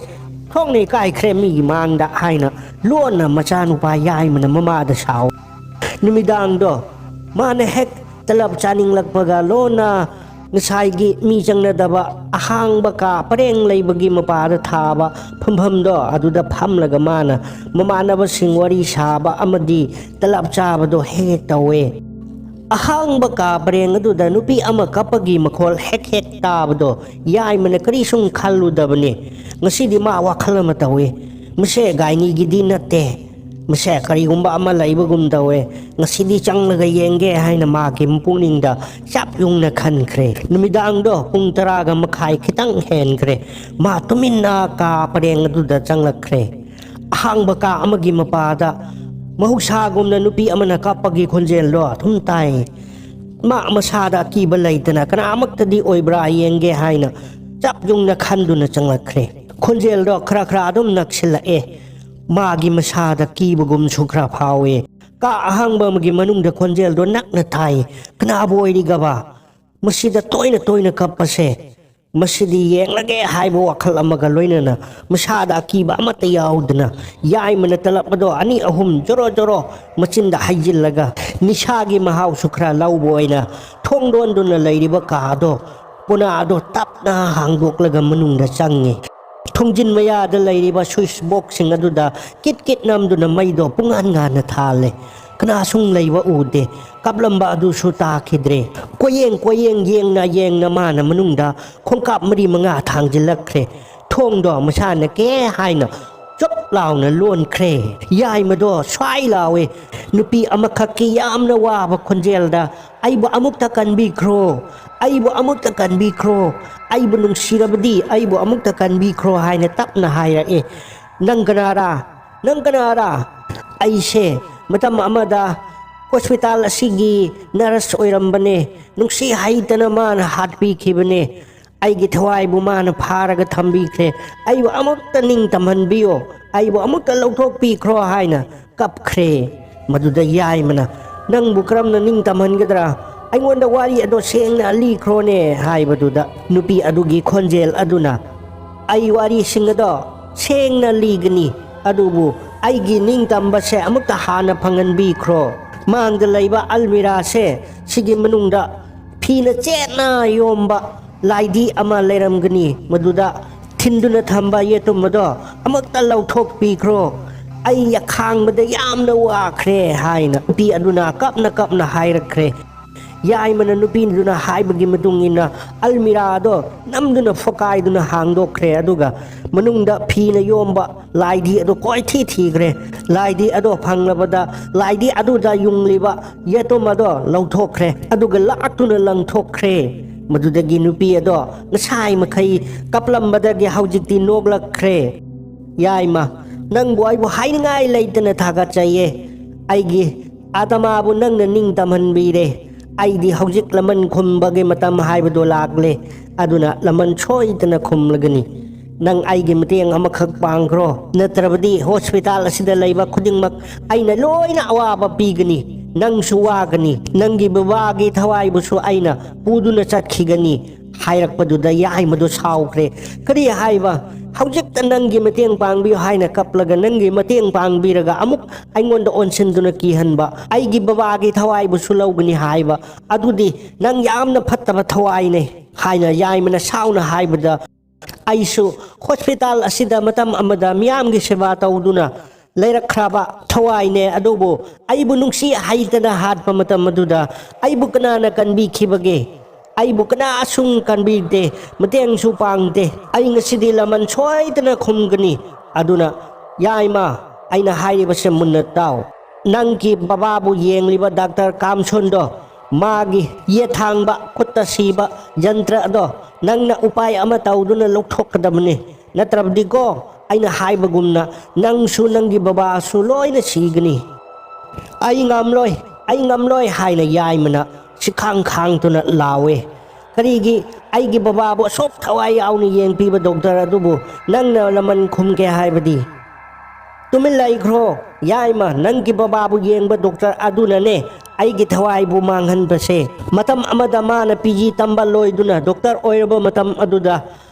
ꯊꯣꯛꯅ ꯏꯀꯥꯏꯈ꯭ꯔꯦ ꯃꯤꯒꯤ ꯃꯥꯡꯗ" ꯍꯥꯏꯅ ꯂꯣꯟꯅ ꯃꯆꯥꯅꯨꯄꯥ ꯌꯥꯏꯃꯅ ꯃꯃꯥꯗ ꯁꯥꯎ꯫ ꯅꯨꯃꯤꯗꯥꯡꯗꯣ ꯃꯥꯅ ꯍꯦꯛ ꯇꯂꯞ ꯆꯥꯅꯤꯡꯂꯛꯄꯒ ꯂꯣꯟꯅ ꯉꯁꯥꯏꯒꯤ ꯃꯤ ꯆꯪꯅꯗꯕ ꯑꯍꯥꯡꯕ ꯀꯥ ꯄꯔꯦꯡ ꯂꯩꯕꯒꯤ ꯃꯄꯥꯗ ꯊꯥꯕ ꯐꯝꯐꯝꯗꯣ, ꯑꯗꯨꯗ ꯐꯝꯂꯒ ꯃꯥꯅ ꯃꯃꯥꯟꯅꯕꯁꯤꯡ ꯋꯥꯔꯤ ꯁꯥꯕ ꯑꯃꯗꯤ ꯇꯂꯞ ꯆꯥꯕꯗꯣ ꯍꯦꯛ ꯍꯦꯛ ꯇꯧꯋꯦ꯫ ꯑꯍꯥꯡꯕ ꯀꯥ ꯄꯔꯦꯡ ꯑꯗꯨꯗ ꯅꯨꯄꯤ ꯑꯃ ꯀꯞꯄꯒꯤ ꯃꯈꯣꯜ ꯍꯦꯛ ꯍꯦꯛ ꯇꯥꯕꯗꯣ ꯌꯥꯏꯃꯅ ꯀꯔꯤꯁꯨ ꯈꯜꯂꯨꯗꯕꯅꯤ꯫ ꯉꯁꯤꯗꯤ ꯃꯥ ꯋꯥꯈꯜ ꯑꯃ ꯇꯧꯏ꯫ ꯃꯁꯦ ꯒꯥꯏꯅꯤꯒꯤꯗꯤ ꯅꯠꯇꯦ꯫ ꯃꯁꯦ ꯀꯔꯤꯒꯨꯝꯕ ꯑꯃ ꯂꯩꯕꯒꯨꯝ ꯇꯧꯋꯦ꯫ ꯉꯁꯤꯗꯤ ꯆꯪꯂꯒ ꯌꯦꯡꯒꯦ ꯍꯥꯏꯅ ꯃꯥꯒꯤ ꯄꯨꯛꯅꯤꯡꯗ ꯆꯞ ꯌꯨꯡꯅ ꯈꯟꯈ꯭ꯔꯦ꯫ ꯅꯨꯃꯤꯗꯥꯡꯗꯣ ꯄꯨꯡ ꯇꯔꯥꯒ ꯃꯈꯥꯏ ꯈꯤꯇꯪ ꯍꯦꯟꯈ꯭ꯔꯦ꯫ ꯃꯥ ꯇꯨꯃꯤꯟꯅ ꯀꯥ ꯄꯔꯦꯡ ꯑꯗꯨꯗ ꯆꯪꯂꯛꯈ꯭ꯔꯦ꯫ ꯑꯍꯥꯡꯕ ꯀꯥ ꯑꯃꯒꯤ ꯃꯄꯥꯗ ꯃꯍꯧꯁꯥꯒꯨꯝꯅ ꯅꯨꯄꯤ ꯑꯃꯅ ꯀꯞꯄꯒꯤ ꯈꯣꯟꯖꯦꯜꯗꯣ ꯑꯗꯨꯝ ꯇꯥꯏ꯫ ꯃꯥ ꯃꯁꯥꯗ ꯑꯀꯤꯕ ꯂꯩꯇꯅ ꯀꯅꯥꯃꯛꯇꯗꯤ ꯑꯣꯏꯕ꯭ꯔꯥ ꯌꯦꯡꯒꯦ ꯍꯥꯏꯅ ꯆꯞ ꯌꯨꯡꯅ ꯈꯟꯗꯨꯅ ꯆꯪꯂꯛꯈ꯭ꯔꯦ꯫ ꯈꯣꯟꯖꯦꯜꯗꯣ ꯈꯔ ꯈꯔ ꯑꯗꯨꯝ ꯅꯛꯁꯤꯜꯂꯛꯑꯦ꯫ ꯃꯥꯒꯤ ꯃꯁꯥꯗ ꯀꯤꯕꯒꯨꯝꯁꯨ ꯈꯔ ꯐꯥꯎꯋꯦ꯫ ꯀꯥ ꯑꯍꯥꯡꯕ ꯑꯃꯒꯤ ꯃꯅꯨꯡꯗ ꯈꯣꯟꯖꯦꯜꯗꯣ ꯅꯛꯅ ꯇꯥꯏ꯫ ꯀꯅꯥꯕꯨ ꯑꯣꯏꯔꯤꯒꯕ? ꯃꯁꯤꯗ ꯇꯣꯏꯅ ꯇꯣꯏꯅ ꯀꯞꯄꯁꯦ꯫ ꯃꯁꯤꯗꯤ ꯌꯦꯡꯂꯒꯦ ꯍꯥꯏꯕ ꯋꯥꯈꯜ ꯑꯃꯒ ꯂꯣꯏꯅꯅ ꯃꯁꯥꯗ ꯑꯀꯤꯕ ꯑꯃꯠꯇ ꯌꯥꯎꯗꯅ ꯌꯥꯏꯃꯅ ꯇꯂꯞ ꯑꯗꯣ ꯑꯅꯤ ꯑꯍꯨꯝ ꯖꯣꯔꯣ ꯖꯣꯔꯣ ꯃꯆꯤꯟꯗ ꯍꯩꯖꯤꯜꯂꯒ ꯅꯤꯁꯥꯒꯤ ꯃꯍꯥꯎꯁꯨ ꯈꯔ ꯂꯧꯕ ꯑꯣꯏꯅ ꯊꯣꯡ ꯂꯣꯟꯗꯨꯅ ꯂꯩꯔꯤꯕ ꯀꯥ ꯑꯗꯣ ꯄꯣꯅꯥ ꯑꯗꯣ ꯇꯞꯅ ꯍꯥꯡꯗꯣꯛꯂꯒ ꯃꯅꯨꯡꯗ ꯆꯪꯉꯤ꯫ ꯊꯣꯡꯖꯤꯟ ꯃꯌꯥꯗ ꯂꯩꯔꯤꯕ ꯁ꯭ꯋꯤꯁ ꯕꯣꯛꯁꯁꯤꯡ ꯑꯗꯨꯗ ꯀꯤꯠ ꯀꯤꯠ ꯅꯝꯗꯨꯅ ꯃꯩꯗꯣ ꯄꯨꯡꯉꯥꯟ ꯉꯥꯟꯅ ꯊꯥꯜꯂꯦ꯫ ꯀꯅꯥꯁꯨ ꯂꯩꯕ ꯎꯗꯦ꯫ ꯀꯞꯂꯝꯕ ꯑꯗꯨꯁꯨ ꯇꯥꯈꯤꯗ꯭ꯔꯦ꯫ ꯀꯣꯌꯦꯡ ꯀꯣꯌꯦꯡ ꯌꯦꯡꯅ ꯌꯦꯡꯅ ꯃꯥꯅ ꯃꯅꯨꯡꯗ ꯈꯣꯡꯀꯥꯞ ꯃꯔꯤ ꯃꯉꯥ ꯊꯥꯡꯖꯤꯜꯂꯛꯈ꯭ꯔꯦ꯫ ꯊꯣꯡꯗꯣ ꯃꯁꯥꯅ ꯀꯦ ꯍꯥꯏꯅ ꯆꯨꯞ ꯂꯥꯎꯅ ꯂꯣꯟꯈ꯭ꯔꯦ꯫ ꯌꯥꯏꯃꯗꯣ ꯁ꯭ꯋꯥꯏ ꯂꯥꯎꯋꯦ꯫ ꯅꯨꯄꯤ ꯑꯃꯈꯛꯀꯤ ꯌꯥꯝꯅ ꯋꯥꯕ ꯈꯣꯟꯖꯦꯜꯗ, "ꯑꯩꯕꯨ ꯑꯃꯨꯛꯇ ꯀꯟꯕꯤꯈ꯭ꯔꯣ, ꯑꯩꯕꯨ ꯑꯃꯨꯛꯇ ꯀꯟꯕꯤꯈ꯭ꯔꯣ, ꯑꯩꯕꯨ ꯅꯨꯡꯁꯤꯔꯕꯗꯤ ꯑꯩꯕꯨ ꯑꯃꯨꯛꯇ ꯀꯟꯕꯤꯈ꯭ꯔꯣ" ꯍꯥꯏꯅ ꯇꯞꯅ ꯍꯥꯏꯔꯛꯑꯦ꯫ "ꯅꯪ ꯀꯅꯥꯔꯥ? ꯅꯪ ꯀꯅꯥꯔꯥ?" "ꯑꯩꯁꯦ ꯃꯇꯝ ꯑꯃꯗ ꯍꯣꯁꯄꯤꯇꯥꯜ ꯑꯁꯤꯒꯤ ꯅꯔꯁ ꯑꯣꯏꯔꯝꯕꯅꯦ꯫ ꯅꯨꯡꯁꯤ ꯍꯩꯇꯅ ꯃꯥꯅ ꯍꯥꯠꯄꯤꯈꯤꯕꯅꯦ꯫ ꯑꯩꯒꯤ ꯊꯋꯥꯏꯕꯨ ꯃꯥꯅ ꯐꯥꯔꯒ ꯊꯝꯕꯤꯈ꯭ꯔꯦ꯫ ꯑꯩꯕꯨ ꯑꯃꯨꯛꯇ ꯅꯤꯡꯇꯝꯍꯟꯕꯤꯌꯣ, ꯑꯩꯕꯨ ꯑꯃꯨꯛꯇ ꯂꯧꯊꯣꯛꯄꯤꯈ꯭ꯔꯣ" ꯍꯥꯏꯅ ꯀꯞꯈ꯭ꯔꯦ꯫ ꯃꯗꯨꯗ ꯌꯥꯏꯃꯅ, "ꯅꯪꯕꯨ ꯀꯔꯝꯅ ꯅꯤꯡꯇꯝꯍꯟꯒꯗ꯭ꯔꯥ? ꯑꯩꯉꯣꯟꯗ ꯋꯥꯔꯤ ꯑꯗꯣ ꯁꯦꯡꯅ ꯂꯤꯈ꯭ꯔꯣꯅꯦ" ꯍꯥꯏꯕꯗꯨꯗ ꯅꯨꯄꯤ ꯑꯗꯨꯒꯤ ꯈꯣꯟꯖꯦꯜ ꯑꯗꯨꯅ, "ꯑꯩ ꯋꯥꯔꯤꯁꯤꯡ ꯑꯗꯣ ꯁꯦꯡꯅ ꯂꯤꯒꯅꯤ, ꯑꯗꯨꯕꯨ ꯑꯩꯒꯤ ꯅꯤꯡꯇꯝꯕꯁꯦ ꯑꯃꯨꯛꯇ ꯍꯥꯟꯅ ꯐꯪꯍꯟꯕꯤꯈ꯭ꯔꯣ꯫ ꯃꯥꯡꯗ ꯂꯩꯕ ꯑꯜꯃꯤꯔꯥꯁꯦ, ꯁꯤꯒꯤ ꯃꯅꯨꯡꯗ ꯐꯤꯅ ꯆꯦꯠꯅ ꯌꯣꯝꯕ ꯂꯥꯏꯙꯤ ꯑꯃ ꯂꯩꯔꯝꯒꯅꯤ꯫ ꯃꯗꯨꯗ ꯊꯤꯟꯗꯨꯅ ꯊꯝꯕ ꯌꯦꯇꯨꯝ ꯑꯗꯣ ꯑꯃꯨꯛꯇ ꯂꯧꯊꯣꯛꯄꯤꯈ꯭ꯔꯣ꯫ ꯑꯩ ꯌꯥꯈꯥꯡꯕꯗ ꯌꯥꯝꯅ ꯋꯥꯈ꯭ꯔꯦ ꯍꯥꯏꯅ ꯅꯨꯄꯤ ꯑꯗꯨꯅ ꯀꯞꯅ ꯀꯞꯅ ꯍꯥꯏꯔꯛꯈ꯭ꯔꯦ꯫ ꯌꯥꯏꯃꯅ ꯅꯨꯄꯤꯗꯨꯅ ꯍꯥꯏꯕꯒꯤ ꯃꯇꯨꯡ ꯏꯟꯅ ꯑꯜꯃꯤꯔꯥꯗꯣ ꯅꯝꯗꯨꯅ ꯐꯣꯀꯥꯏꯗꯨꯅ ꯍꯥꯡꯗꯣꯛꯈ꯭ꯔꯦ꯫ ꯑꯗꯨꯒ ꯃꯅꯨꯡꯗ ꯐꯤꯅ ꯌꯣꯝꯕ ꯂꯥꯏꯙꯤ ꯑꯗꯨ ꯀꯣꯏꯊꯤ ꯊꯤꯈ꯭ꯔꯦ꯫ ꯂꯥꯏꯙꯤ ꯑꯗꯣ ꯐꯪꯂꯕꯗ ꯂꯥꯏꯙꯤ ꯑꯗꯨꯗ ꯌꯨꯡꯂꯤꯕ ꯌꯦꯇꯨꯝ ꯑꯗꯣ ꯂꯧꯊꯣꯛꯈ꯭ꯔꯦ꯫ ꯑꯗꯨꯒ ꯂꯥꯛꯇꯨꯅ ꯂꯪꯊꯣꯛꯈ꯭ꯔꯦ꯫ ꯃꯗꯨꯗꯒꯤ ꯅꯨꯄꯤ ꯑꯗꯣ ꯉꯁꯥꯏ ꯃꯈꯩ ꯀꯞꯂꯝꯕꯗꯒꯤ ꯍꯧꯖꯤꯛꯇꯤ ꯅꯣꯛꯂꯛꯈ꯭ꯔꯦ꯫ ꯌꯥꯏꯃ, ꯅꯪꯕꯨ ꯑꯩꯕꯨ ꯍꯥꯏꯅꯤꯡꯉꯥꯏ ꯂꯩꯇꯅ ꯊꯥꯒꯠꯆꯩꯌꯦ꯫ ꯑꯩꯒꯤ ꯑꯥꯇꯃꯥꯕꯨ ꯅꯪꯅ ꯅꯤꯡꯇꯝꯍꯟꯕꯤꯔꯦ꯫ ꯑꯩꯗꯤ ꯍꯧꯖꯤꯛ ꯂꯃꯟ ꯈꯨꯝꯕꯒꯤ ꯃꯇꯝ ꯍꯥꯏꯕꯗꯨ ꯂꯥꯛꯂꯦ꯫ ꯑꯗꯨꯅ ꯂꯃꯟ ꯁꯣꯏꯗꯅ ꯈꯨꯝꯂꯒꯅꯤ꯫ ꯅꯪ ꯑꯩꯒꯤ ꯃꯇꯦꯡ ꯑꯃꯈꯛ ꯄꯥꯡꯈ꯭ꯔꯣ, ꯅꯠꯇ꯭ꯔꯕꯗꯤ ꯍꯣꯁꯄꯤꯇꯥꯜ ꯑꯁꯤꯗ ꯂꯩꯕ ꯈꯨꯗꯤꯡꯃꯛ ꯑꯩꯅ ꯂꯣꯏꯅ ꯑꯋꯥꯕ ꯄꯤꯒꯅꯤ꯫ ꯅꯪꯁꯨ ꯋꯥꯒꯅꯤ, ꯅꯪꯒꯤ ꯕꯕꯥꯒꯤ ꯊꯋꯥꯏꯕꯨꯁꯨ ꯑꯩꯅ ꯄꯨꯗꯨꯅ ꯆꯠꯈꯤꯒꯅꯤ꯫ ꯍꯥꯏꯔꯛꯄꯗꯨꯗ ꯌꯥꯏꯃꯗꯨ ꯁꯥꯎꯈ꯭ꯔꯦ꯫ ꯀꯔꯤ ꯍꯥꯏꯕ? ꯍꯧꯖꯤꯛꯇ ꯅꯪꯒꯤ ꯃꯇꯦꯡ ꯄꯥꯡꯕꯤꯌꯨ ꯍꯥꯏꯅ ꯀꯞꯂꯒ ꯅꯪꯒꯤ ꯃꯇꯦꯡ ꯄꯥꯡꯕꯤꯔꯒ ꯑꯃꯨꯛ ꯑꯩꯉꯣꯟꯗ ꯑꯣꯟꯁꯤꯟꯗꯨꯅ ꯀꯤꯍꯟꯕ, ꯑꯩꯒꯤ ꯕꯕꯥꯒꯤ ꯊꯋꯥꯏꯕꯨꯁꯨ ꯂꯧꯒꯅꯤ ꯍꯥꯏꯕ, ꯑꯗꯨꯗꯤ ꯅꯪ ꯌꯥꯝꯅ ꯐꯠꯇꯕ ꯊꯋꯥꯏꯅꯦ ꯍꯥꯏꯅ ꯌꯥꯏꯃꯅ ꯁꯥꯎꯅ ꯍꯥꯏꯕꯗ, ꯑꯩꯁꯨ ꯍꯣꯁꯄꯤꯇꯥꯜ ꯑꯁꯤꯗ ꯃꯇꯝ ꯑꯃꯗ ꯃꯤꯌꯥꯝꯒꯤ ꯁꯦꯕꯥ ꯇꯧꯗꯨꯅ ꯂꯩꯔꯛꯈ꯭ꯔꯕ ꯊꯋꯥꯏꯅꯦ, ꯑꯗꯨꯕꯨ ꯑꯩꯕꯨ ꯅꯨꯡꯁꯤ ꯍꯩꯇꯅ ꯍꯥꯠꯄ ꯃꯇꯝ ꯑꯗꯨꯗ ꯑꯩꯕꯨ ꯀꯅꯥꯅ ꯀꯟꯕꯤꯈꯤꯕꯒꯦ? ꯑꯩꯕꯨ ꯀꯅꯥꯁꯨ ꯀꯟꯕꯤꯗꯦ, ꯃꯇꯦꯡꯁꯨ ꯄꯥꯡꯗꯦ꯫ ꯑꯩ ꯉꯁꯤꯗꯤ ꯂꯃꯟ ꯁꯣꯏꯗꯅ ꯈꯨꯝꯒꯅꯤ꯫ ꯑꯗꯨꯅ ꯌꯥꯏꯃ, ꯑꯩꯅ ꯍꯥꯏꯔꯤꯕꯁꯦ ꯃꯨꯟꯅ ꯇꯥꯎ꯫ ꯅꯪꯒꯤ ꯕꯕꯥꯕꯨ ꯌꯦꯡꯂꯤꯕ ꯗꯥꯛꯇꯔ ꯀꯥꯝꯁꯣꯟꯗꯣ, ꯃꯥꯒꯤ ꯌꯦꯠ ꯊꯥꯡꯕ, ꯈꯨꯠꯇ ꯁꯤꯕ ꯌꯟꯇ꯭ꯔ ꯑꯗꯣ ꯅꯪꯅ ꯎꯄꯥꯏ ꯑꯃ ꯇꯧꯗꯨꯅ ꯂꯧꯊꯣꯛꯀꯗꯕꯅꯤ꯫ ꯅꯠꯇ꯭ꯔꯕꯗꯤꯀꯣ, ꯑꯩꯅ ꯍꯥꯏꯕꯒꯨꯝꯅ ꯅꯪꯁꯨ ꯅꯪꯒꯤ ꯕꯕꯥꯁꯨ ꯂꯣꯏꯅ ꯁꯤꯒꯅꯤ꯫ "ꯑꯩ ꯉꯝꯂꯣꯏ, ꯑꯩ ꯉꯝꯂꯣꯏ" ꯍꯥꯏꯅ ꯌꯥꯏꯃꯅ ꯁꯤꯈꯥꯡ ꯈꯥꯡꯗꯨꯅ ꯂꯥꯎꯋꯦ꯫ "ꯀꯔꯤꯒꯤ ꯑꯩꯒꯤ ꯕꯕꯥꯕꯨ ꯑꯁꯨꯛ ꯊꯋꯥꯏ ꯌꯥꯎꯅ ꯌꯦꯡꯕꯤꯕ ꯗꯣꯛꯇꯔ ꯑꯗꯨꯕꯨ ꯅꯪꯅ ꯂꯃꯟ ꯈꯨꯝꯒꯦ ꯍꯥꯏꯕꯗꯤ?" "ꯇꯨꯃꯤꯟ ꯂꯩꯈ꯭ꯔꯣ ꯌꯥꯏꯃ, ꯅꯪꯒꯤ ꯕꯕꯥꯕꯨ ꯌꯦꯡꯕ ꯗꯣꯛꯇꯔ ꯑꯗꯨꯅꯅꯦ ꯑꯩꯒꯤ ꯊꯋꯥꯏꯕꯨ ꯃꯥꯡꯍꯟꯕꯁꯦ꯫ ꯃꯇꯝ ꯑꯃꯗ ꯃꯥꯅ ꯄꯤ ꯖꯤ ꯇꯝꯕ ꯂꯣꯏꯗꯨꯅ ꯗꯣꯛꯇꯔ ꯑꯣꯏꯔꯕ ꯃꯇꯝ ꯑꯗꯨꯗ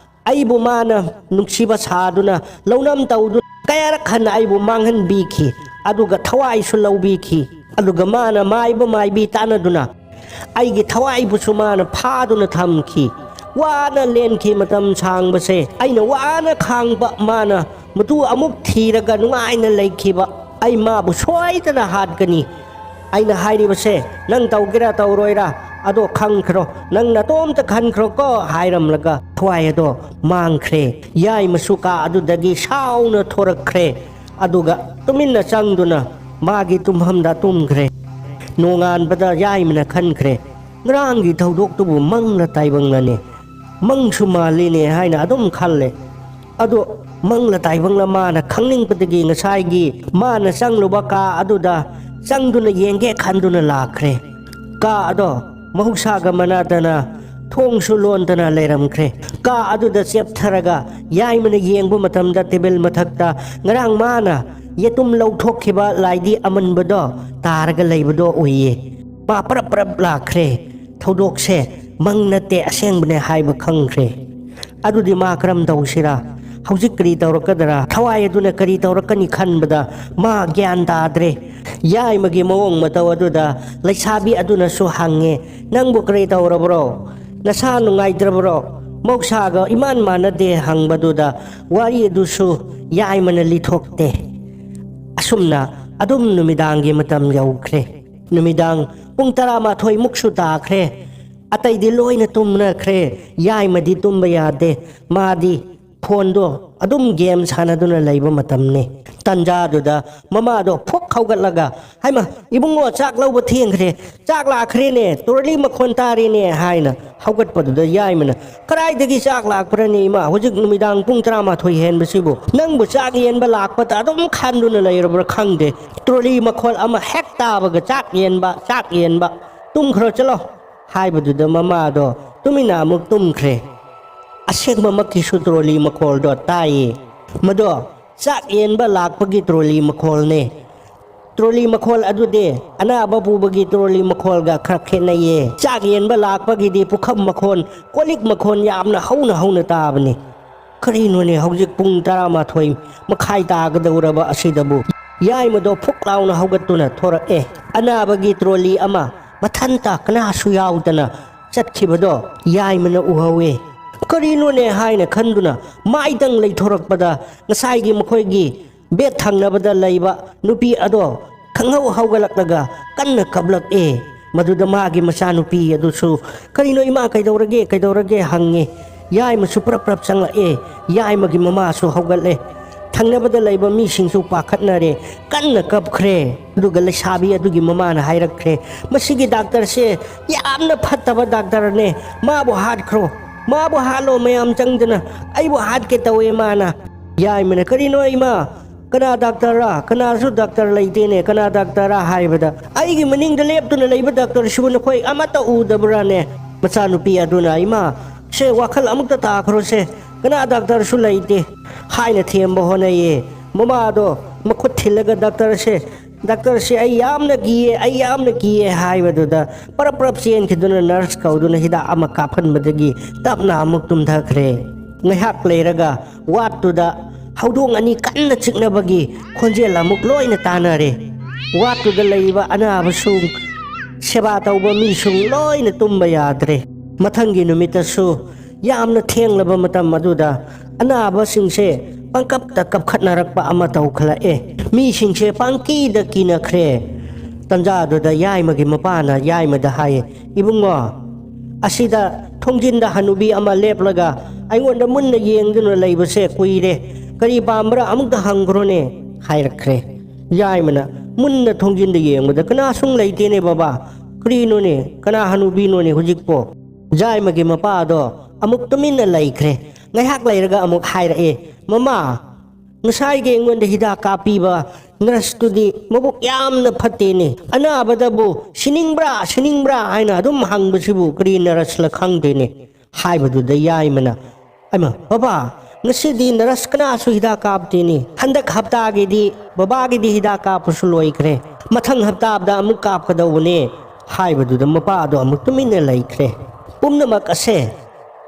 ꯑꯩꯕꯨ ꯃꯥꯅ ꯅꯨꯡꯁꯤꯕ ꯁꯥꯗꯨꯅ, ꯂꯧꯅꯝ ꯇꯧꯗꯨꯅ ꯀꯌꯥꯔꯛ ꯍꯟꯅ ꯑꯩꯕꯨ ꯃꯥꯡꯍꯟꯕꯤꯈꯤ꯫ ꯑꯗꯨꯒ ꯊꯋꯥꯏꯁꯨ ꯂꯧꯕꯤꯈꯤ꯫ ꯑꯗꯨꯒ ꯃꯥꯅ ꯃꯥꯏꯕ ꯃꯥꯏꯕꯤ ꯇꯥꯟꯅꯗꯨꯅ ꯑꯩꯒꯤ ꯊꯋꯥꯏꯕꯨꯁꯨ ꯃꯥꯅ ꯐꯥꯗꯨꯅ ꯊꯝꯈꯤ꯫ ꯋꯥꯅ ꯂꯦꯟꯈꯤ ꯃꯇꯝ ꯁꯥꯡꯕꯁꯦ꯫ ꯑꯩꯅ ꯋꯥꯅ ꯈꯥꯡꯕ ꯃꯥꯅ ꯃꯇꯨ ꯑꯃꯨꯛ ꯊꯤꯔꯒ ꯅꯨꯡꯉꯥꯏꯅ ꯂꯩꯈꯤꯕ꯫ ꯑꯩ ꯃꯥꯕꯨ ꯁꯣꯏꯗꯅ ꯍꯥꯠꯀꯅꯤ꯫ ꯑꯩꯅ ꯍꯥꯏꯔꯤꯕꯁꯦ ꯅꯪ ꯇꯧꯒꯦꯔꯥ ꯇꯧꯔꯣꯏꯔꯥ ꯑꯗꯣ ꯈꯪꯈ꯭ꯔꯣ, ꯅꯪ ꯅꯇꯣꯝꯇ ꯈꯟꯈ꯭ꯔꯣꯀꯣ ꯍꯥꯏꯔꯝꯂꯒ ꯊꯋꯥꯏ ꯑꯗꯣ ꯃꯥꯡꯈ꯭ꯔꯦ꯫ ꯌꯥꯏꯃꯁꯨ ꯀꯥ ꯑꯗꯨꯗꯒꯤ ꯁꯥꯎꯅ ꯊꯣꯔꯛꯈ꯭ꯔꯦ꯫ ꯑꯗꯨꯒ ꯇꯨꯃꯤꯟꯅ ꯆꯪꯗꯨꯅ ꯃꯥꯒꯤ ꯇꯨꯝꯐꯝꯗ ꯇꯨꯝꯈ꯭ꯔꯦ꯫ ꯅꯣꯡꯉꯥꯟꯕꯗ ꯌꯥꯏꯃꯅ ꯈꯟꯈ꯭ꯔꯦ, "ꯉꯔꯥꯡꯒꯤ ꯊꯧꯗꯣꯛꯇꯨꯕꯨ ꯃꯪꯂ ꯇꯥꯏꯕꯪꯂꯅꯦ? ꯃꯪꯁꯨ ꯃꯥꯜꯂꯤꯅꯦ" ꯍꯥꯏꯅ ꯑꯗꯨꯝ ꯈꯜꯂꯦ꯫ ꯑꯗꯣ ꯃꯪꯂ ꯇꯥꯏꯕꯪꯂ ꯃꯥꯅ ꯈꯪꯅꯤꯡꯕꯗꯒꯤ ꯉꯁꯥꯏꯒꯤ ꯃꯥꯅ ꯆꯪꯂꯨꯕ ꯀꯥ ꯑꯗꯨꯗ ꯆꯪꯗꯨꯅ ꯌꯦꯡꯒꯦ ꯈꯟꯗꯨꯅ ꯂꯥꯛꯈ꯭ꯔꯦ꯫ ꯀꯥ ꯑꯗꯣ ꯃꯍꯧꯁꯥꯒ ꯃꯥꯟꯅꯗꯅ ꯊꯣꯡꯁꯨ ꯂꯣꯟꯗꯅ ꯂꯩꯔꯝꯈ꯭ꯔꯦ꯫ ꯀꯥ ꯑꯗꯨꯗ ꯆꯦꯞꯊꯔꯒ ꯌꯥꯏꯃꯅ ꯌꯦꯡꯕ ꯃꯇꯝꯗ ꯇꯦꯕꯜ ꯃꯊꯛꯇ ꯉꯔꯥꯡ ꯃꯥꯅ ꯌꯦꯇꯨꯝ ꯂꯧꯊꯣꯛꯈꯤꯕ ꯂꯥꯏꯗꯤ ꯑꯃꯟꯕꯗꯣ ꯇꯥꯔꯒ ꯂꯩꯕꯗꯣ ꯎꯏꯌꯦ꯫ ꯃꯥ ꯄꯔꯞ ꯄꯔꯞ ꯂꯥꯛꯈ꯭ꯔꯦ꯫ ꯊꯧꯗꯣꯛꯁꯦ ꯃꯪ ꯅꯠꯇꯦ, ꯑꯁꯦꯡꯕꯅꯦ ꯍꯥꯏꯕ ꯈꯪꯈ꯭ꯔꯦ꯫ ꯑꯗꯨꯗꯤ ꯃꯥ ꯀꯔꯝ ꯇꯧꯁꯤꯔꯥ? ꯍꯧꯖꯤꯛ ꯀꯔꯤ ꯇꯧꯔꯛꯀꯗ꯭ꯔꯥ? ꯊꯋꯥꯏ ꯑꯗꯨꯅ ꯀꯔꯤ ꯇꯧꯔꯛꯀꯅꯤ ꯈꯟꯕꯗ ꯃꯥ ꯒ꯭ꯌꯥꯟ ꯇꯥꯗ꯭ꯔꯦ꯫ ꯌꯥꯏꯃꯒꯤ ꯃꯑꯣꯡ ꯃꯇꯧ ꯑꯗꯨꯗ ꯂꯩꯁꯥꯕꯤ ꯑꯗꯨꯅꯁꯨ ꯍꯪꯉꯦ, "ꯅꯪꯕꯨ ꯀꯔꯤ ꯇꯧꯔꯕ꯭ꯔꯣ? ꯅꯁꯥ ꯅꯨꯡꯉꯥꯏꯇ꯭ꯔꯕ꯭ꯔꯣ? ꯃꯍꯧꯁꯥꯒ ꯏꯃꯥꯟ ꯃꯥꯟꯅꯗꯦ" ꯍꯪꯕꯗꯨꯗ ꯋꯥꯔꯤ ꯑꯗꯨꯁꯨ ꯌꯥꯏꯃꯅ ꯂꯤꯊꯣꯛꯇꯦ꯫ ꯑꯁꯨꯝꯅ ꯑꯗꯨꯝ ꯅꯨꯃꯤꯗꯥꯡꯒꯤ ꯃꯇꯝ ꯌꯧꯈ꯭ꯔꯦ꯫ ꯅꯨꯃꯤꯗꯥꯡ ꯄꯨꯡ ꯇꯔꯥꯃꯥꯊꯣꯏ ꯃꯨꯛꯁꯨ ꯇꯥꯈ꯭ꯔꯦ꯫ ꯑꯇꯩꯗꯤ ꯂꯣꯏꯅ ꯇꯨꯝꯅꯈ꯭ꯔꯦ꯫ ꯌꯥꯏꯃꯗꯤ ꯇꯨꯝꯕ ꯌꯥꯗꯦ꯫ ꯃꯥꯗꯤ ꯐꯣꯟꯗꯣ ꯑꯗꯨꯝ ꯒꯦꯝ ꯁꯥꯟꯅꯗꯨꯅ ꯂꯩꯕ ꯃꯇꯝꯅꯤ꯫ ꯇꯟꯖꯥꯗꯨꯗ ꯃꯃꯥꯗꯣ ꯐꯨꯛ ꯍꯧꯒꯠꯂꯒ, "ꯍꯥꯏꯃ, ꯏꯕꯨꯡꯉꯣ, ꯆꯥꯛ ꯂꯧꯕ ꯊꯦꯡꯈ꯭ꯔꯦ, ꯆꯥꯛ ꯂꯥꯛꯈ꯭ꯔꯦꯅꯦ, ꯇ꯭ꯔꯣꯂꯤ ꯃꯈꯣꯟ ꯇꯥꯔꯦꯅꯦ" ꯍꯥꯏꯅ ꯍꯧꯒꯠꯄꯗꯨꯗ ꯌꯥꯏꯃꯅ, "ꯀꯗꯥꯏꯗꯒꯤ ꯆꯥꯛ ꯂꯥꯛꯄ꯭ꯔꯅꯦ ꯏꯃꯥ? ꯍꯧꯖꯤꯛ ꯅꯨꯃꯤꯗꯥꯡ ꯄꯨꯡ ꯇꯔꯥꯃꯥꯊꯣꯏ ꯍꯦꯟꯕꯁꯤꯕꯨ ꯅꯪꯕꯨ ꯆꯥꯛ ꯌꯦꯟꯕ ꯂꯥꯛꯄꯗ ꯑꯗꯨꯝ ꯈꯟꯗꯨꯅ ꯂꯩꯔꯕ꯭ꯔꯥ ꯈꯪꯗꯦ꯫ ꯇ꯭ꯔꯣꯂꯤ ꯃꯈꯣꯜ ꯑꯃ ꯍꯦꯛ ꯇꯥꯕꯒ ꯆꯥꯛ ꯌꯦꯟꯕ, ꯆꯥꯛ ꯌꯦꯟꯕ꯫ ꯇꯨꯝꯈ꯭ꯔꯣ ꯆꯠꯂꯣ" ꯍꯥꯏꯕꯗꯨꯗ ꯃꯃꯥꯗꯣ ꯇꯨꯃꯤꯟꯅ ꯑꯃꯨꯛ ꯇꯨꯝꯈ꯭ꯔꯦ꯫ ꯑꯁꯦꯡꯕꯃꯛꯀꯤꯁꯨ ꯇ꯭ꯔꯣꯂꯤ ꯃꯈꯣꯜꯗꯣ ꯇꯥꯏꯌꯦ꯫ ꯃꯗꯣ ꯆꯥꯛ ꯌꯦꯟꯕ ꯂꯥꯛꯄꯒꯤ ꯇ꯭ꯔꯣꯂꯤ ꯃꯈꯣꯜꯅꯦ꯫ ꯇ꯭ꯔꯣꯂꯤ ꯃꯈꯣꯜ ꯑꯗꯨꯗꯤ ꯑꯅꯥꯕ ꯄꯨꯕꯒꯤ ꯇ꯭ꯔꯣꯂꯤ ꯃꯈꯣꯜꯒ ꯈꯔ ꯈꯦꯠꯅꯩꯌꯦ꯫ ꯆꯥꯛ ꯌꯦꯟꯕ ꯂꯥꯛꯄꯒꯤꯗꯤ ꯄꯨꯈꯝ ꯃꯈꯣꯜ, ꯀꯣꯜꯂꯤꯛ ꯃꯈꯣꯜ ꯌꯥꯝꯅ ꯍꯧꯅ ꯍꯧꯅ ꯇꯥꯕꯅꯤ꯫ ꯀꯔꯤꯅꯣꯅꯦ, ꯍꯧꯖꯤꯛ ꯄꯨꯡ ꯇꯔꯥꯃꯥꯊꯣꯏ ꯃꯈꯥꯏ ꯇꯥꯒꯗꯧꯔꯕ ꯑꯁꯤꯗꯕꯨ? ꯌꯥꯏꯃꯗꯣ ꯐꯨꯛ ꯂꯥꯎꯅ ꯍꯧꯒꯠꯇꯨꯅ ꯊꯣꯔꯛꯑꯦ꯫ ꯑꯅꯥꯕꯒꯤ ꯇ꯭ꯔꯣꯂꯤ ꯑꯃ ꯃꯊꯟꯇ ꯀꯅꯥꯁꯨ ꯌꯥꯎꯗꯅ ꯆꯠꯈꯤꯕꯗꯣ ꯌꯥꯏꯃꯅ ꯎꯍꯧꯋꯦ꯫ ꯀꯔꯤꯅꯣꯅꯦ ꯍꯥꯏꯅ ꯈꯟꯗꯨꯅ ꯃꯥꯏꯗꯪ ꯂꯩꯊꯣꯔꯛꯄꯗ ꯉꯁꯥꯏꯒꯤ ꯃꯈꯣꯏꯒꯤ ꯕꯦꯠ ꯊꯪꯅꯕꯗ ꯂꯩꯕ ꯅꯨꯄꯤ ꯑꯗꯣ ꯈꯪꯍꯧ ꯍꯧꯒꯠꯂꯛꯂꯒ ꯀꯟꯅ ꯀꯞꯂꯛꯑꯦ꯫ ꯃꯗꯨꯗ ꯃꯥꯒꯤ ꯃꯆꯥꯅꯨꯄꯤ ꯑꯗꯨꯁꯨ, "ꯀꯔꯤꯅꯣ ꯏꯃꯥ, ꯀꯩꯗꯧꯔꯒꯦ, ꯀꯩꯗꯧꯔꯒꯦ?" ꯍꯪꯉꯦ꯫ ꯌꯥꯏꯃꯁꯨ ꯄ꯭ꯔꯞ ꯄ꯭ꯔꯞ ꯆꯪꯂꯛꯑꯦ꯫ ꯌꯥꯏꯃꯒꯤ ꯃꯃꯥꯁꯨ ꯍꯧꯒꯠꯂꯦ꯫ ꯊꯪꯅꯕꯗ ꯂꯩꯕ ꯃꯤꯁꯤꯡꯁꯨ ꯄꯥꯈꯠꯅꯔꯦ, ꯀꯟꯅ ꯀꯞꯈ꯭ꯔꯦ꯫ ꯑꯗꯨꯒ ꯂꯩꯁꯥꯕꯤ ꯑꯗꯨꯒꯤ ꯃꯃꯥꯅ ꯍꯥꯏꯔꯛꯈ꯭ꯔꯦ, "ꯃꯁꯤꯒꯤ ꯗꯥꯛꯇꯔꯁꯦ ꯌꯥꯝꯅ ꯐꯠꯇꯕ ꯗꯥꯛꯇꯔꯅꯦ, ꯃꯥꯕꯨ ꯍꯥꯠꯈ꯭ꯔꯣ, ꯃꯥꯕꯨ ꯍꯥꯠꯂꯣ, ꯃꯌꯥꯝ ꯆꯪꯗꯅ ꯑꯩꯕꯨ ꯍꯥꯠꯀꯦ ꯇꯧꯋꯦ ꯃꯥꯅ"꯫ ꯌꯥꯏꯃꯅ, "ꯀꯔꯤꯅꯣ ꯏꯃꯥ, ꯀꯅꯥ ꯗꯥꯛꯇꯔꯔꯥ? ꯀꯅꯥꯁꯨ ꯗꯥꯛꯇꯔ ꯂꯩꯇꯦꯅꯦ, ꯀꯅꯥ ꯗꯥꯛꯇꯔꯔꯥ?" ꯍꯥꯏꯕꯗ, "ꯑꯩꯒꯤ ꯃꯅꯤꯡꯗ ꯂꯦꯞꯇꯨꯅ ꯂꯩꯕ ꯗꯥꯛꯇꯔꯁꯤꯕꯨ ꯅꯈꯣꯏ ꯑꯃꯠꯇ ꯎꯗꯕ꯭ꯔꯥꯅꯦ?" ꯃꯆꯥꯅꯨꯄꯤ ꯑꯗꯨꯅ, "ꯏꯃꯥ, ꯁꯦ ꯋꯥꯈꯜ ꯑꯃꯨꯛꯇ ꯇꯥꯈ꯭ꯔꯣꯁꯦ, ꯀꯅꯥ ꯗꯥꯛꯇꯔꯁꯨ ꯂꯩꯇꯦ" ꯍꯥꯏꯅ ꯊꯦꯝꯕ ꯍꯣꯠꯅꯩꯌꯦ꯫ ꯃꯃꯥꯗꯣ ꯃꯈꯨꯠ ꯊꯤꯜꯂꯒ, "ꯗꯥꯛꯇꯔꯁꯦ, ꯗꯥꯛꯇꯔꯁꯦ ꯑꯩ ꯌꯥꯝꯅ ꯀꯤꯌꯦ, ꯑꯩ ꯌꯥꯝꯅ ꯀꯤꯌꯦ" ꯍꯥꯏꯕꯗꯨꯗ ꯄꯔꯞ ꯄꯔꯞ ꯆꯦꯟꯈꯤꯗꯨꯅ ꯅꯔꯁ ꯀꯧꯗꯨꯅ ꯍꯤꯗꯥꯛ ꯑꯃ ꯀꯥꯞꯍꯟꯕꯗꯒꯤ ꯇꯞꯅ ꯑꯃꯨꯛ ꯇꯨꯝꯊꯈ꯭ꯔꯦ꯫ ꯉꯥꯏꯍꯥꯛ ꯂꯩꯔꯒ ꯋꯥꯠꯇꯨꯗ ꯍꯧꯗꯣꯡ ꯑꯅꯤ ꯀꯟꯅ ꯆꯤꯛꯅꯕꯒꯤ ꯈꯣꯟꯖꯦꯜ ꯑꯃꯨꯛ ꯂꯣꯏꯅ ꯇꯥꯅꯔꯦ꯫ ꯋꯥꯠꯇꯨꯗ ꯂꯩꯕ ꯑꯅꯥꯕꯁꯨ, ꯁꯦꯕꯥ ꯇꯧꯕ ꯃꯤꯁꯨ ꯂꯣꯏꯅ ꯇꯨꯝꯕ ꯌꯥꯗ꯭ꯔꯦ꯫ ꯃꯊꯪꯒꯤ ꯅꯨꯃꯤꯠꯇꯁꯨ ꯌꯥꯝꯅ ꯊꯦꯡꯂꯕ ꯃꯇꯝ ꯑꯗꯨꯗ ꯑꯅꯥꯕꯁꯤꯡꯁꯦ ꯄꯪꯀꯞꯇ ꯀꯞꯈꯠꯅꯔꯛꯄ ꯑꯃ ꯇꯧꯈꯠꯂꯛꯑꯦ꯫ ꯃꯤꯁꯤꯡꯁꯦ ꯄꯪꯀꯤꯗ ꯀꯤꯅꯈ꯭ꯔꯦ꯫ ꯇꯟꯖꯥꯗꯨꯗ ꯌꯥꯏꯃꯒꯤ ꯃꯄꯥꯅ ꯌꯥꯏꯃꯗ ꯍꯥꯏꯌꯦ, "ꯏꯕꯨꯡꯉꯣ, ꯑꯁꯤꯗ ꯊꯣꯡꯖꯤꯟꯗ ꯍꯅꯨꯕꯤ ꯑꯃ ꯂꯦꯞꯂꯒ ꯑꯩꯉꯣꯟꯗ ꯃꯨꯟꯅ ꯌꯦꯡꯗꯨꯅ ꯂꯩꯕꯁꯦ ꯀꯨꯏꯔꯦ꯫ ꯀꯔꯤ ꯄꯥꯝꯕ꯭ꯔꯥ? ꯑꯃꯨꯛꯇ ꯍꯪꯈ꯭ꯔꯣꯅꯦ" ꯍꯥꯏꯔꯛꯈ꯭ꯔꯦ꯫ ꯌꯥꯏꯃꯅ ꯃꯨꯟꯅ ꯊꯣꯡꯖꯤꯟꯗ ꯌꯦꯡꯕꯗ ꯀꯅꯥꯁꯨ ꯂꯩꯇꯦꯅꯦ ꯕꯕꯥ꯫ ꯀꯔꯤꯅꯣꯅꯦ? ꯀꯅꯥ ꯍꯅꯨꯕꯤꯅꯣꯅꯦ ꯍꯧꯖꯤꯛꯄꯣ? ꯌꯥꯏꯃꯒꯤ ꯃꯄꯥꯗꯣ ꯑꯃꯨꯛ ꯇꯨꯃꯤꯟꯅ ꯂꯩꯈ꯭ꯔꯦ꯫ ꯉꯥꯏꯍꯥꯛ ꯂꯩꯔꯒ ꯑꯃꯨꯛ ꯍꯥꯏꯔꯛꯑꯦ, "ꯃꯃꯥ, ꯉꯁꯥꯏꯒꯤ ꯑꯩꯉꯣꯟꯗ ꯍꯤꯗꯥꯛ ꯀꯥꯞꯄꯤꯕ ꯅꯔꯁꯇꯨꯗꯤ ꯃꯕꯨꯛ ꯌꯥꯝꯅ ꯐꯠꯇꯦꯅꯦ꯫ ꯑꯅꯥꯕꯗꯕꯨ 'ꯁꯤꯅꯤꯡꯕ꯭ꯔꯥ, ꯁꯤꯅꯤꯡꯕ꯭ꯔꯥ?' ꯍꯥꯏꯅ ꯑꯗꯨꯝ ꯍꯪꯕꯁꯤꯕꯨ ꯀꯔꯤ ꯅꯔꯁꯂ ꯈꯪꯗꯦꯅꯦ" ꯍꯥꯏꯕꯗꯨꯗ ꯌꯥꯏꯃꯅ, "ꯑꯩꯃ, ꯕꯕꯥ, ꯉꯁꯤꯗꯤ ꯅꯔꯁ ꯀꯅꯥꯁꯨ ꯍꯤꯗꯥꯛ ꯀꯥꯞꯇꯦꯅꯦ꯫ ꯍꯟꯗꯛ ꯍꯞꯇꯥꯒꯤꯗꯤ ꯕꯕꯥꯒꯤꯗꯤ ꯍꯤꯗꯥꯛ ꯀꯥꯞꯄꯁꯨ ꯂꯣꯏꯈ꯭ꯔꯦ꯫ ꯃꯊꯪ ꯍꯞꯇꯥꯗ ꯑꯃꯨꯛ ꯀꯥꯞꯀꯗꯧꯕꯅꯦ" ꯍꯥꯏꯕꯗꯨꯗ ꯃꯄꯥꯗꯣ ꯑꯃꯨꯛ ꯇꯨꯃꯤꯟꯅ ꯂꯩꯈ꯭ꯔꯦ꯫ ꯄꯨꯝꯅꯃꯛ ꯑꯁꯦ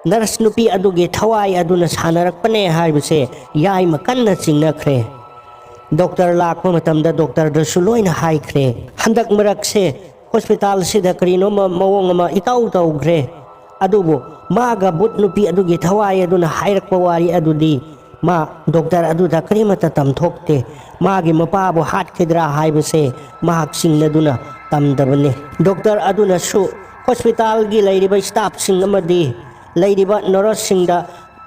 ꯅꯔꯁ ꯅꯨꯄꯤ ꯑꯗꯨꯒꯤ ꯊꯋꯥꯏ ꯑꯗꯨꯅ ꯁꯥꯟꯅꯔꯛꯄꯅꯦ ꯍꯥꯏꯕꯁꯦ ꯌꯥꯏꯃ ꯀꯟꯅ ꯆꯤꯡꯅꯈ꯭ꯔꯦ꯫ ꯗꯣꯛꯇꯔ ꯂꯥꯛꯄ ꯃꯇꯝꯗ ꯗꯣꯛꯇꯔꯗꯁꯨ ꯂꯣꯏꯅ ꯍꯥꯏꯈ꯭ꯔꯦ꯫ ꯍꯟꯗꯛ ꯃꯔꯛꯁꯦ ꯍꯣꯁꯄꯤꯇꯥꯜꯁꯤꯗ ꯀꯔꯤꯅꯣꯃ ꯃꯑꯣꯡ ꯑꯃ ꯏꯇꯧ ꯇꯧꯈ꯭ꯔꯦ꯫ ꯑꯗꯨꯕꯨ ꯃꯥꯒ ꯕꯨꯠ ꯅꯨꯄꯤ ꯑꯗꯨꯒꯤ ꯊꯋꯥꯏ ꯑꯗꯨꯅ ꯍꯥꯏꯔꯛꯄ ꯋꯥꯔꯤ ꯑꯗꯨꯗꯤ ꯃꯥ ꯗꯣꯛꯇꯔ ꯑꯗꯨꯗ ꯀꯔꯤꯃꯠꯇ ꯇꯝꯊꯣꯛꯇꯦ꯫ ꯃꯥꯒꯤ ꯃꯄꯥꯕꯨ ꯍꯥꯠꯈꯤꯗ꯭ꯔꯥ ꯍꯥꯏꯕꯁꯦ ꯃꯍꯥꯛ ꯆꯤꯡꯅꯗꯨꯅ ꯇꯝꯗꯕꯅꯤ꯫ ꯗꯣꯛꯇꯔ ꯑꯗꯨꯅꯁꯨ ꯍꯣꯁꯄꯤꯇꯥꯜꯒꯤ ꯂꯩꯔꯤꯕ ꯁ꯭ꯇꯥꯐꯁꯤꯡ ꯑꯃꯗꯤ ꯂꯩꯔꯤꯕ ꯅꯔꯁꯁꯤꯡꯗ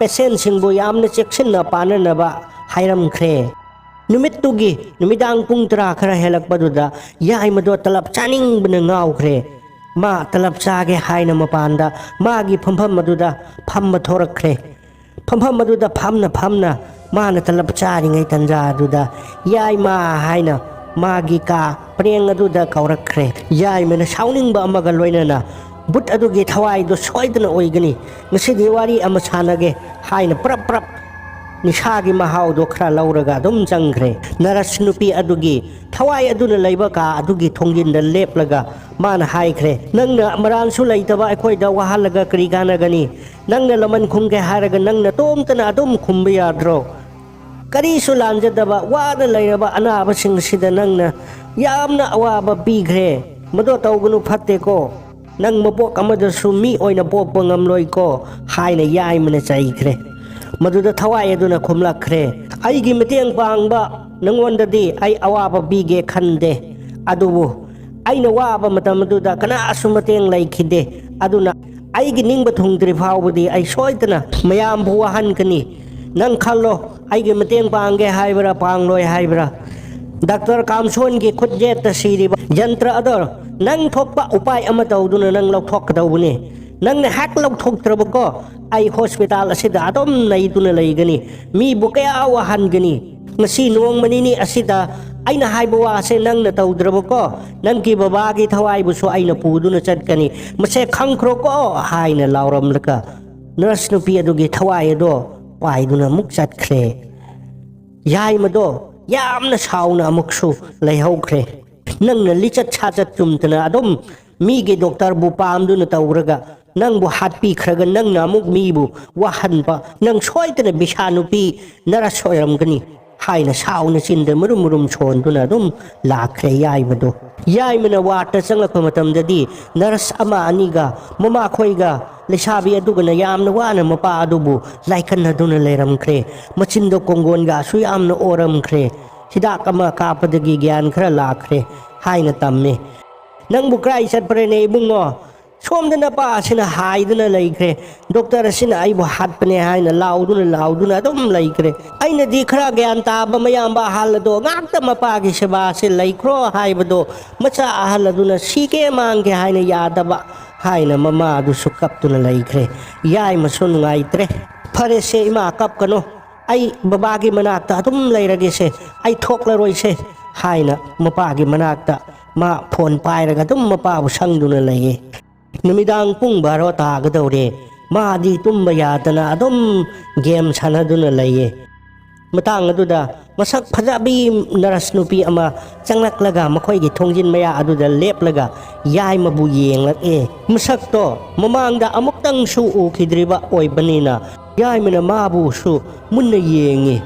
ꯄꯦꯁꯦꯟꯁꯤꯡꯕꯨ ꯌꯥꯝꯅ ꯆꯦꯛꯁꯤꯟꯅ ꯄꯥꯟꯅꯅꯕ ꯍꯥꯏꯔꯝꯈ꯭ꯔꯦ꯫ ꯅꯨꯃꯤꯠꯇꯨꯒꯤ ꯅꯨꯃꯤꯗꯥꯡ ꯄꯨꯡ ꯇꯔꯥ ꯈꯔ ꯍꯦꯜꯂꯛꯄꯗꯨꯗ ꯌꯥꯏꯃꯗꯣ ꯇꯂꯞ ꯆꯥꯅꯤꯡꯕꯅ ꯉꯥꯎꯈ꯭ꯔꯦ꯫ ꯃꯥ ꯇꯂꯞ ꯆꯥꯒꯦ ꯍꯥꯏꯅ ꯃꯄꯥꯟꯗ ꯃꯥꯒꯤ ꯐꯝꯐꯝ ꯑꯗꯨꯗ ꯐꯝꯕ ꯊꯣꯔꯛꯈ꯭ꯔꯦ꯫ ꯐꯝꯐꯝ ꯑꯗꯨꯗ ꯐꯝꯅ ꯐꯝꯅ ꯃꯥꯅ ꯇꯂꯞ ꯆꯥꯔꯤꯉꯩ ꯇꯟꯖꯥ ꯑꯗꯨꯗ ꯌꯥꯏꯃ ꯍꯥꯏꯅ ꯃꯥꯒꯤ ꯀꯥ ꯄꯔꯦꯡ ꯑꯗꯨꯗ ꯀꯧꯔꯛꯈ꯭ꯔꯦ꯫ ꯌꯥꯏꯃꯅ ꯁꯥꯎꯅꯤꯡꯕ ꯑꯃꯒ ꯂꯣꯏꯅꯅ ꯕꯨꯠ ꯑꯗꯨꯒꯤ ꯊꯋꯥꯏꯗꯨ ꯁꯣꯏꯗꯅ ꯑꯣꯏꯒꯅꯤ꯫ ꯉꯁꯤꯗꯤ ꯋꯥꯔꯤ ꯑꯃ ꯁꯥꯟꯅꯒꯦ ꯍꯥꯏꯅ ꯄ꯭ꯔꯞ ꯄ꯭ꯔꯞ ꯅꯤꯁꯥꯒꯤ ꯃꯍꯥꯎꯗꯣ ꯈꯔ ꯂꯧꯔꯒ ꯑꯗꯨꯝ ꯆꯪꯈ꯭ꯔꯦ꯫ ꯅꯔꯁ ꯅꯨꯄꯤ ꯑꯗꯨꯒꯤ ꯊꯋꯥꯏ ꯑꯗꯨꯅ ꯂꯩꯕ ꯀꯥ ꯑꯗꯨꯒꯤ ꯊꯣꯡꯖꯤꯟꯗ ꯂꯦꯞꯂꯒ ꯃꯥꯅ ꯍꯥꯏꯈ꯭ꯔꯦ, "ꯅꯪꯅ ꯃꯔꯥꯜꯁꯨ ꯂꯩꯇꯕ ꯑꯩꯈꯣꯏꯗ ꯋꯥꯍꯜꯂꯒ ꯀꯔꯤ ꯀꯥꯟꯅꯒꯅꯤ? ꯅꯪꯅ ꯂꯃꯟ ꯈꯨꯝꯒꯦ ꯍꯥꯏꯔꯒ ꯅꯪ ꯅꯇꯣꯝꯇꯅ ꯑꯗꯨꯝ ꯈꯨꯝꯕ ꯌꯥꯗ꯭ꯔꯣ? ꯀꯔꯤꯁꯨ ꯂꯥꯟꯖꯗꯕ ꯋꯥꯅ ꯂꯩꯔꯕ ꯑꯅꯥꯕꯁꯤꯡꯁꯤꯗ ꯅꯪꯅ ꯌꯥꯝꯅ ꯑꯋꯥꯕ ꯄꯤꯈ꯭ꯔꯦ꯫ ꯃꯗꯣ ꯇꯧꯒꯅꯨ, ꯐꯠꯇꯦꯀꯣ꯫ ꯅꯪ ꯃꯄꯣꯛ ꯑꯃꯗꯁꯨ ꯃꯤ ꯑꯣꯏꯅ ꯄꯣꯛꯄ ꯉꯝꯂꯣꯏꯀꯣ" ꯍꯥꯏꯅ ꯌꯥꯏꯃꯅ ꯆꯩꯈ꯭ꯔꯦ꯫ ꯃꯗꯨꯗ ꯊꯋꯥꯏ ꯑꯗꯨꯅ ꯈꯨꯝꯂꯛꯈ꯭ꯔꯦ, "ꯑꯩꯒꯤ ꯃꯇꯦꯡ ꯄꯥꯡꯕ ꯅꯪꯉꯣꯟꯗꯗꯤ ꯑꯩ ꯑꯋꯥꯕ ꯄꯤꯒꯦ ꯈꯟꯗꯦ꯫ ꯑꯗꯨꯕꯨ ꯑꯩꯅ ꯋꯥꯕ ꯃꯇꯝ ꯑꯗꯨꯗ ꯀꯅꯥꯁꯨ ꯃꯇꯦꯡ ꯂꯩꯈꯤꯗꯦ꯫ ꯑꯗꯨꯅ ꯑꯩꯒꯤ ꯅꯤꯡꯕ ꯊꯨꯡꯗ꯭ꯔꯤ ꯐꯥꯎꯕꯗꯤ ꯑꯩ ꯁꯣꯏꯗꯅ ꯃꯌꯥꯝꯕꯨ ꯋꯥꯍꯟꯒꯅꯤ꯫ ꯅꯪ ꯈꯜꯂꯣ, ꯑꯩꯒꯤ ꯃꯇꯦꯡ ꯄꯥꯡꯒꯦ ꯍꯥꯏꯕ꯭ꯔꯥ, ꯄꯥꯡꯂꯣꯏ ꯍꯥꯏꯕ꯭ꯔꯥ? ꯗꯥꯛꯇꯔ ꯀꯥꯝꯁꯣꯟꯒꯤ ꯈꯨꯠꯌꯦꯠꯇ ꯁꯤꯔꯤꯕ ꯌꯟꯇ꯭ꯔ ꯑꯗꯣ ꯅꯪ ꯊꯣꯛꯄ ꯎꯄꯥꯏ ꯑꯃ ꯇꯧꯗꯨꯅ ꯅꯪ ꯂꯧꯊꯣꯛꯀꯗꯧꯕꯅꯦ꯫ ꯅꯪꯅ ꯍꯦꯛ ꯂꯧꯊꯣꯛꯇ꯭ꯔꯕꯀꯣ, ꯑꯩ ꯍꯣꯁꯄꯤꯇꯥꯜ ꯑꯁꯤꯗ ꯑꯗꯨꯝ ꯂꯩꯗꯨꯅ ꯂꯩꯒꯅꯤ꯫ ꯃꯤꯕꯨ ꯀꯌꯥ ꯋꯥꯍꯟꯒꯅꯤ? ꯉꯁꯤ ꯅꯣꯡꯃ ꯅꯤꯅꯤ ꯑꯁꯤꯗ ꯑꯩꯅ ꯍꯥꯏꯕ ꯋꯥꯁꯦ ꯅꯪꯅ ꯇꯧꯗ꯭ꯔꯕꯀꯣ, ꯅꯪꯒꯤ ꯕꯕꯥꯒꯤ ꯊꯋꯥꯏꯕꯨꯁꯨ ꯑꯩꯅ ꯄꯨꯗꯨꯅ ꯆꯠꯀꯅꯤ꯫ ꯃꯁꯦ ꯈꯪꯈ꯭ꯔꯣꯀꯣ" ꯍꯥꯏꯅ ꯂꯥꯎꯔꯝꯂꯒ ꯅꯔꯁ ꯅꯨꯄꯤ ꯑꯗꯨꯒꯤ ꯊꯋꯥꯏ ꯑꯗꯣ ꯄꯥꯏꯗꯨꯅ ꯑꯃꯨꯛ ꯆꯠꯈ꯭ꯔꯦ꯫ ꯌꯥꯏꯃꯗꯣ ꯌꯥꯝꯅ ꯁꯥꯎꯅ ꯑꯃꯨꯛꯁꯨ ꯂꯩꯍꯧꯈ꯭ꯔꯦ꯫ "ꯅꯪꯅ ꯂꯤꯆꯠ ꯁꯥꯆꯠ ꯆꯨꯝꯗꯅ ꯑꯗꯨꯝ ꯃꯤꯒꯤ ꯗꯣꯛꯇꯔꯕꯨ ꯄꯥꯝꯗꯨꯅ ꯇꯧꯔꯒ ꯅꯪꯕꯨ ꯍꯥꯠꯄꯤꯈ꯭ꯔꯒ ꯅꯪꯅ ꯑꯃꯨꯛ ꯃꯤꯕꯨ ꯋꯥꯍꯟꯕ, ꯅꯪ ꯁꯣꯏꯗꯅ ꯕꯤꯁꯥ ꯅꯨꯄꯤ ꯅꯔꯁ ꯑꯣꯏꯔꯝꯒꯅꯤ꯫ ꯍꯥꯏꯅ ꯁꯥꯎꯅ ꯆꯤꯟꯗ ꯃꯨꯔꯨꯝ ꯃꯨꯔꯨꯝ ꯁꯣꯟꯗꯨꯅ ꯑꯗꯨꯝ ꯂꯥꯛꯈ꯭ꯔꯦ ꯌꯥꯏꯃꯗꯣ꯫ ꯌꯥꯏꯃꯅ ꯋꯥꯔꯗꯇ ꯆꯪꯂꯛꯄ ꯃꯇꯝꯗꯗꯤ ꯅꯔꯁ ꯑꯃ ꯑꯅꯤꯒ ꯃꯃꯥꯈꯣꯏꯒ ꯂꯩꯁꯥꯕꯤ ꯑꯗꯨꯒꯅ ꯌꯥꯝꯅ ꯋꯥꯅ ꯃꯄꯥ ꯑꯗꯨꯕꯨ ꯂꯥꯏꯀꯠꯅꯗꯨꯅ ꯂꯩꯔꯝꯈ꯭ꯔꯦ꯫ ꯃꯆꯤꯟꯗ ꯀꯣꯡꯒꯣꯟꯒꯁꯨ ꯌꯥꯝꯅ ꯑꯣꯔꯝꯈ꯭ꯔꯦ꯫ ꯍꯤꯗꯥꯛ ꯑꯃ ꯀꯥꯞꯄꯗꯒꯤ ꯒ꯭ꯌꯥꯟ ꯈꯔ ꯂꯥꯛꯈ꯭ꯔꯦ ꯍꯥꯏꯅ ꯇꯝꯃꯤ꯫ "ꯅꯪꯕꯨ ꯀꯔꯥꯏ ꯆꯠꯄ꯭ꯔꯅꯦ ꯏꯕꯨꯡꯉꯣ? ꯁꯣꯝꯗ ꯅꯄꯥ ꯑꯁꯤꯅ ꯍꯥꯏꯗꯨꯅ ꯂꯩꯈ꯭ꯔꯦ꯫ ꯗꯣꯛꯇꯔ ꯑꯁꯤꯅ ꯑꯩꯕꯨ ꯍꯥꯠꯄꯅꯦ ꯍꯥꯏꯅ ꯂꯥꯎꯗꯨꯅ ꯂꯥꯎꯗꯨꯅ ꯑꯗꯨꯝ ꯂꯩꯈ꯭ꯔꯦ꯫ ꯑꯩꯅꯗꯤ ꯈꯔ ꯒ꯭ꯌꯥꯟ ꯇꯥꯕ ꯃꯌꯥꯝꯕ ꯑꯍꯜ ꯑꯗꯣ ꯉꯥꯛꯇ ꯃꯄꯥꯒꯤ ꯁꯦꯕꯥꯁꯦ ꯂꯩꯈ꯭ꯔꯣ ꯍꯥꯏꯕꯗꯣ ꯃꯆꯥ ꯑꯍꯜ ꯑꯗꯨꯅ ꯁꯤꯒꯦ ꯃꯥꯡꯒꯦ ꯍꯥꯏꯅ ꯌꯥꯗꯕ" ꯍꯥꯏꯅ ꯃꯃꯥ ꯑꯗꯨꯁꯨ ꯀꯞꯇꯨꯅ ꯂꯩꯈ꯭ꯔꯦ꯫ ꯌꯥꯏꯃꯁꯨ ꯅꯨꯡꯉꯥꯏꯇ꯭ꯔꯦ꯫ "ꯐꯔꯦꯁꯦ ꯏꯃꯥ, ꯀꯞꯀꯅꯣ꯫ ꯑꯩ ꯕꯕꯥꯒꯤ ꯃꯅꯥꯛꯇ ꯑꯗꯨꯝ ꯂꯩꯔꯒꯦꯁꯦ꯫ ꯑꯩ ꯊꯣꯛꯂꯔꯣꯏꯁꯦ" ꯍꯥꯏꯅ ꯃꯄꯥꯒꯤ ꯃꯅꯥꯛꯇ ꯃꯥ ꯐꯣꯟ ꯄꯥꯏꯔꯒ ꯑꯗꯨꯝ ꯃꯄꯥꯕꯨ ꯁꯪꯗꯨꯅ ꯂꯩꯌꯦ꯫ ꯅꯨꯃꯤꯗꯥꯡ ꯄꯨꯡ ꯕꯥꯔꯣ ꯇꯥꯒꯗꯧꯔꯦ꯫ ꯃꯥꯗꯤ ꯇꯨꯝꯕ ꯌꯥꯗꯅ ꯑꯗꯨꯝ ꯒꯦꯝ ꯁꯥꯟꯅꯗꯨꯅ ꯂꯩꯌꯦ꯫ ꯃꯇꯥꯡ ꯑꯗꯨꯗ ꯃꯁꯛ ꯐꯖꯕꯤ ꯅꯔꯁ ꯅꯨꯄꯤ ꯑꯃ ꯆꯪꯂꯛꯂꯒ ꯃꯈꯣꯏꯒꯤ ꯊꯣꯡꯖꯤꯟ ꯃꯌꯥ ꯑꯗꯨꯗ ꯂꯦꯞꯂꯒ ꯌꯥꯏꯃꯕꯨ ꯌꯦꯡꯂꯛꯑꯦ꯫ ꯃꯁꯛꯇꯣ ꯃꯃꯥꯡꯗ ꯑꯃꯨꯛꯇꯪꯁꯨ ꯎꯈꯤꯗ꯭ꯔꯤꯕ ꯑꯣꯏꯕꯅꯤꯅ ꯌꯥꯏꯃꯅ ꯃꯥꯕꯨꯁꯨ ꯃꯨꯟꯅ ꯌꯦꯡꯉꯤ꯫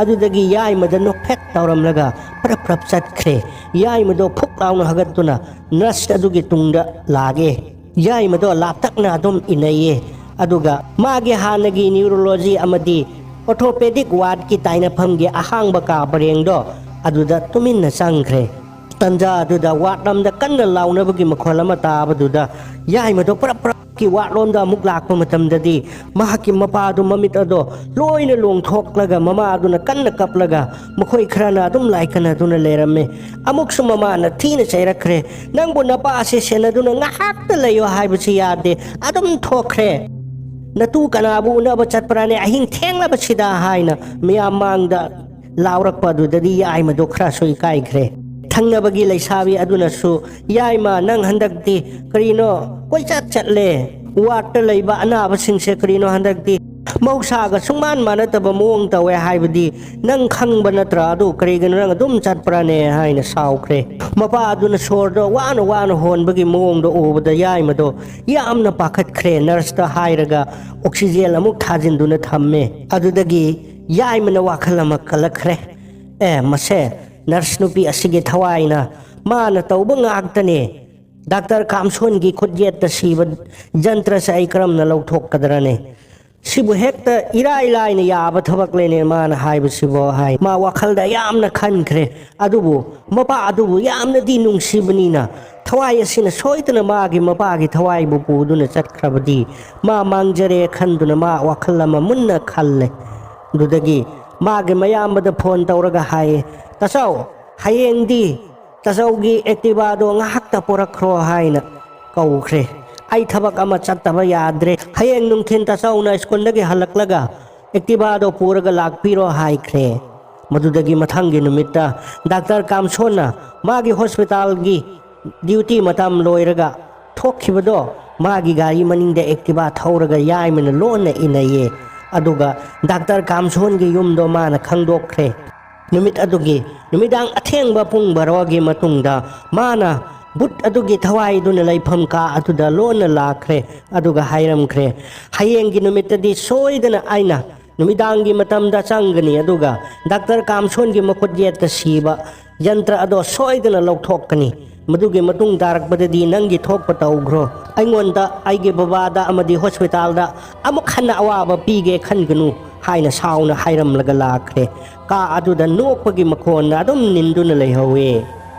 ꯑꯗꯨꯗꯒꯤ ꯌꯥꯏꯃꯗ ꯅꯣꯛꯐꯦꯠ ꯇꯧꯔꯝꯂꯒ ꯄ꯭ꯔꯞ ꯄ꯭ꯔꯞ ꯆꯠꯈ꯭ꯔꯦ꯫ ꯌꯥꯏꯃꯗꯣ ꯐꯨꯛ ꯂꯥꯎꯅ ꯍꯧꯒꯠꯇꯨꯅ ꯅꯔꯁ ꯑꯗꯨꯒꯤ ꯇꯨꯡꯗ ꯂꯥꯛꯑꯦ꯫ ꯌꯥꯏꯃꯗꯣ ꯂꯥꯞꯇꯛꯅ ꯑꯗꯨꯝ ꯏꯟꯅꯩꯌꯦ꯫ ꯑꯗꯨꯒ ꯃꯥꯒꯤ ꯍꯥꯟꯅꯒꯤ ꯅ꯭ꯌꯨꯔꯣꯂꯣꯖꯤ ꯑꯃꯗꯤ ꯑꯣꯔꯊꯣꯄꯦꯗꯤꯛ ꯋꯥꯔꯗꯀꯤ ꯇꯥꯏꯅꯐꯝꯒꯤ ꯑꯍꯥꯡꯕ ꯀꯥ ꯄꯔꯦꯡꯗꯣ ꯑꯗꯨꯗ ꯇꯨꯃꯤꯟꯅ ꯆꯪꯈ꯭ꯔꯦ꯫ ꯇꯟꯖꯥ ꯑꯗꯨꯗ ꯋꯥꯔꯗ ꯂꯝꯗ ꯀꯟꯅ ꯂꯥꯎꯅꯕꯒꯤ ꯃꯈꯣꯜ ꯑꯃ ꯇꯥꯕꯗꯨꯗ ꯌꯥꯏꯃꯗꯣ ꯄ꯭ꯔꯞ ꯄ꯭ꯔꯞꯀꯤ ꯋꯥꯔꯗ ꯂꯣꯝꯗ ꯑꯃꯨꯛ ꯂꯥꯛꯄ ꯃꯇꯝꯗꯗꯤ ꯃꯍꯥꯛꯀꯤ ꯃꯄꯥꯗꯨ ꯃꯃꯤꯠ ꯑꯗꯣ ꯂꯣꯏꯅ ꯂꯣꯡꯊꯣꯛꯂꯒ ꯃꯃꯥꯗꯨꯅ ꯀꯟꯅ ꯀꯞꯂꯒ ꯃꯈꯣꯏ ꯈꯔꯅ ꯑꯗꯨꯝ ꯂꯥꯏꯀꯠꯅꯗꯨꯅ ꯂꯩꯔꯝꯃꯦ꯫ ꯑꯃꯨꯛꯁꯨ ꯃꯃꯥꯅ ꯊꯤꯅ ꯆꯩꯔꯛꯈ꯭ꯔꯦ꯫ "ꯅꯪꯕꯨ ꯅꯄꯥ ꯑꯁꯤ ꯁꯦꯟꯅꯗꯨꯅ ꯉꯥꯏꯍꯥꯛꯇ ꯂꯩꯌꯣ ꯍꯥꯏꯕꯁꯤ ꯌꯥꯗꯦ꯫ ꯑꯗꯨꯝ ꯊꯣꯛꯈ꯭ꯔꯦ꯫ ꯅꯇꯨ ꯀꯅꯥꯕꯨ ꯎꯅꯕ ꯆꯠꯄ꯭ꯔꯥꯅꯦ ꯑꯍꯤꯡ ꯊꯦꯡꯂꯕꯁꯤꯗ?" ꯍꯥꯏꯅ ꯃꯌꯥꯝ ꯃꯥꯡꯗ ꯂꯥꯎꯔꯛꯄ ꯑꯗꯨꯗꯗꯤ ꯌꯥꯏꯃꯗꯣ ꯈꯔꯁꯨ ꯏꯀꯥꯏꯈ꯭ꯔꯦ꯫ ꯊꯪꯅꯕꯒꯤ ꯂꯩꯁꯥꯕꯤ ꯑꯗꯨꯅꯁꯨ, "ꯌꯥꯏꯃ, ꯅꯪ ꯍꯟꯗꯛꯇꯤ ꯀꯔꯤꯅꯣ ꯀꯣꯏꯆꯠ ꯆꯠꯂꯦ? ꯋꯥꯔꯗꯇ ꯂꯩꯕ ꯑꯅꯥꯕꯁꯤꯡꯁꯦ ꯀꯔꯤꯅꯣ ꯍꯟꯗꯛꯇꯤ ꯃꯍꯧꯁꯥꯒ ꯁꯨꯡꯃꯥꯟ ꯃꯥꯟꯅꯗꯕ ꯃꯑꯣꯡ ꯇꯧꯋꯦ ꯍꯥꯏꯕꯗꯤ ꯅꯪ ꯈꯪꯕ ꯅꯠꯇ꯭ꯔꯥ? ꯑꯗꯨ ꯀꯔꯤꯒꯤꯅꯣ ꯅꯪ ꯑꯗꯨꯝ ꯆꯠꯄ꯭ꯔꯥꯅꯦ?" ꯍꯥꯏꯅ ꯁꯥꯎꯈ꯭ꯔꯦ꯫ ꯃꯄꯥ ꯑꯗꯨꯅ ꯁꯣꯔꯗꯣ ꯋꯥꯅ ꯋꯥꯅ ꯍꯣꯟꯕꯒꯤ ꯃꯑꯣꯡꯗꯣ ꯎꯕꯗ ꯌꯥꯏꯃꯗꯣ ꯌꯥꯝꯅ ꯄꯥꯈꯠꯈ꯭ꯔꯦ꯫ ꯅꯔꯁꯇ ꯍꯥꯏꯔꯒ ꯑꯣꯛꯁꯤꯖꯦꯟ ꯑꯃꯨꯛ ꯊꯥꯖꯤꯟꯗꯨꯅ ꯊꯝꯃꯦ꯫ ꯑꯗꯨꯗꯒꯤ ꯌꯥꯏꯃꯅ ꯋꯥꯈꯜ ꯑꯃ ꯈꯜꯂꯛꯈ꯭ꯔꯦ꯫ ꯑꯦ, ꯃꯁꯦ ꯅꯔꯁ ꯅꯨꯄꯤ ꯑꯁꯤꯒꯤ ꯊꯋꯥꯏꯅ ꯃꯥꯅ ꯇꯧꯕ ꯉꯥꯛꯇꯅꯦ꯫ ꯗꯥꯛꯇꯔ ꯀꯥꯝꯁꯣꯟꯒꯤ ꯈꯨꯠꯌꯦꯠꯇ ꯁꯤꯕ ꯖꯟꯇ꯭ꯔꯁꯦ ꯑꯩ ꯀꯔꯝꯅ ꯂꯧꯊꯣꯛꯀꯗ꯭ꯔꯅꯦ? ꯁꯤꯕꯨ ꯍꯦꯛꯇ ꯏꯔꯥꯏ ꯂꯥꯏꯅ ꯌꯥꯕ ꯊꯕꯛ ꯂꯩꯅꯦ ꯃꯥꯅ ꯍꯥꯏꯕꯁꯤꯕꯣ ꯍꯥꯏ꯫ ꯃꯥ ꯋꯥꯈꯜꯗ ꯌꯥꯝꯅ ꯈꯟꯈ꯭ꯔꯦ꯫ ꯑꯗꯨꯕꯨ ꯃꯄꯥ ꯑꯗꯨꯕꯨ ꯌꯥꯝꯅꯗꯤ ꯅꯨꯡꯁꯤꯕꯅꯤꯅ ꯊꯋꯥꯏ ꯑꯁꯤꯅ ꯁꯣꯏꯗꯅ ꯃꯥꯒꯤ ꯃꯄꯥꯒꯤ ꯊꯋꯥꯏꯕꯨ ꯄꯨꯗꯨꯅ ꯆꯠꯈ꯭ꯔꯕꯗꯤ ꯃꯥ ꯃꯥꯡꯖꯔꯦ ꯈꯟꯗꯨꯅ ꯃꯥ ꯋꯥꯈꯜ ꯑꯃ ꯃꯨꯟꯅ ꯈꯜꯂꯦ꯫ ꯑꯗꯨꯗꯒꯤ ꯃꯥꯒꯤ ꯃꯌꯥꯝꯕꯗ ꯐꯣꯟ ꯇꯧꯔꯒ ꯍꯥꯏꯌꯦ, "ꯇꯥꯆꯧ, ꯍꯌꯦꯡꯗꯤ ꯇꯥꯆꯧꯒꯤ ꯑꯦꯛꯇꯤꯚꯥꯗꯣ ꯉꯥꯏꯍꯥꯛꯇ ꯄꯨꯔꯛꯈ꯭ꯔꯣ" ꯍꯥꯏꯅ ꯀꯧꯈ꯭ꯔꯦ꯫ "ꯑꯩ ꯊꯕꯛ ꯑꯃ ꯆꯠꯇꯕ ꯌꯥꯗ꯭ꯔꯦ꯫ ꯍꯌꯦꯡ ꯅꯨꯡꯊꯤꯟ ꯇꯥꯆꯧꯅ ꯁ꯭ꯀꯨꯜꯗꯒꯤ ꯍꯜꯂꯛꯂꯒ ꯑꯦꯛꯇꯤꯚꯥꯗꯣ ꯄꯨꯔꯒ ꯂꯥꯛꯄꯤꯔꯣ" ꯍꯥꯏꯈ꯭ꯔꯦ꯫ ꯃꯗꯨꯗꯒꯤ ꯃꯊꯪꯒꯤ ꯅꯨꯃꯤꯠꯇ ꯗꯥꯛꯇꯔ ꯀꯥꯝꯁꯣꯟꯅ ꯃꯥꯒꯤ ꯍꯣꯁꯄꯤꯇꯥꯜꯒꯤ ꯗ꯭ꯌꯨꯇꯤ ꯃꯇꯝ ꯂꯣꯏꯔꯒ ꯊꯣꯛꯈꯤꯕꯗꯣ ꯃꯥꯒꯤ ꯒꯥꯔꯤ ꯃꯅꯤꯡꯗ ꯑꯦꯛꯇꯤꯚꯥ ꯊꯧꯔꯒ ꯌꯥꯏꯃꯅ ꯂꯣꯟꯅ ꯏꯟꯅꯩꯌꯦ꯫ ꯑꯗꯨꯒ ꯗꯥꯛꯇꯔ ꯀꯥꯝꯁꯣꯟꯒꯤ ꯌꯨꯝꯗꯣ ꯃꯥꯅ ꯈꯪꯗꯣꯛꯈ꯭ꯔꯦ꯫ ꯅꯨꯃꯤꯠ ꯑꯗꯨꯒꯤ ꯅꯨꯃꯤꯗꯥꯡ ꯑꯊꯦꯡꯕ ꯄꯨꯡ ꯕꯥꯔꯣꯒꯤ ꯃꯇꯨꯡꯗ ꯃꯥꯅ ꯕꯨꯠ ꯑꯗꯨꯒꯤ ꯊꯋꯥꯏꯗꯨꯅ ꯂꯩꯐꯝ ꯀꯥ ꯑꯗꯨꯗ ꯂꯣꯟꯅ ꯂꯥꯛꯈ꯭ꯔꯦ꯫ ꯑꯗꯨꯒ ꯍꯥꯏꯔꯝꯈ꯭ꯔꯦ, "ꯍꯌꯦꯡꯒꯤ ꯅꯨꯃꯤꯠꯇꯗꯤ ꯁꯣꯏꯗꯅ ꯑꯩꯅ ꯅꯨꯃꯤꯗꯥꯡꯒꯤ ꯃꯇꯝꯗ ꯆꯪꯒꯅꯤ, ꯑꯗꯨꯒ ꯗꯥꯛꯇꯔ ꯀꯥꯝꯁꯣꯟꯒꯤ ꯃꯈꯨꯠ ꯌꯦꯠꯇ ꯁꯤꯕ ꯌꯟꯇ꯭ꯔ ꯑꯗꯣ ꯁꯣꯏꯗꯅ ꯂꯧꯊꯣꯛꯀꯅꯤ꯫ ꯃꯗꯨꯒꯤ ꯃꯇꯨꯡ ꯇꯥꯔꯛꯄꯗꯗꯤ ꯅꯪꯒꯤ ꯊꯣꯛꯄ ꯇꯧꯈ꯭ꯔꯣ꯫ ꯑꯩꯉꯣꯟꯗ, ꯑꯩꯒꯤ ꯕꯕꯥꯗ ꯑꯃꯗꯤ ꯍꯣꯁꯄꯤꯇꯥꯜꯗ ꯑꯃꯨꯛ ꯍꯟꯅ ꯑꯋꯥꯕ ꯄꯤꯒꯦ ꯈꯟꯒꯅꯨ" ꯍꯥꯏꯅ ꯁꯥꯎꯅ ꯍꯥꯏꯔꯝꯂꯒ ꯂꯥꯛꯈ꯭ꯔꯦ꯫ ꯀꯥ ꯑꯗꯨꯗ ꯅꯣꯛꯄꯒꯤ ꯃꯈꯣꯟꯅ ꯑꯗꯨꯝ ꯅꯤꯟꯗꯨꯅ ꯂꯩꯍꯧꯋꯦ꯫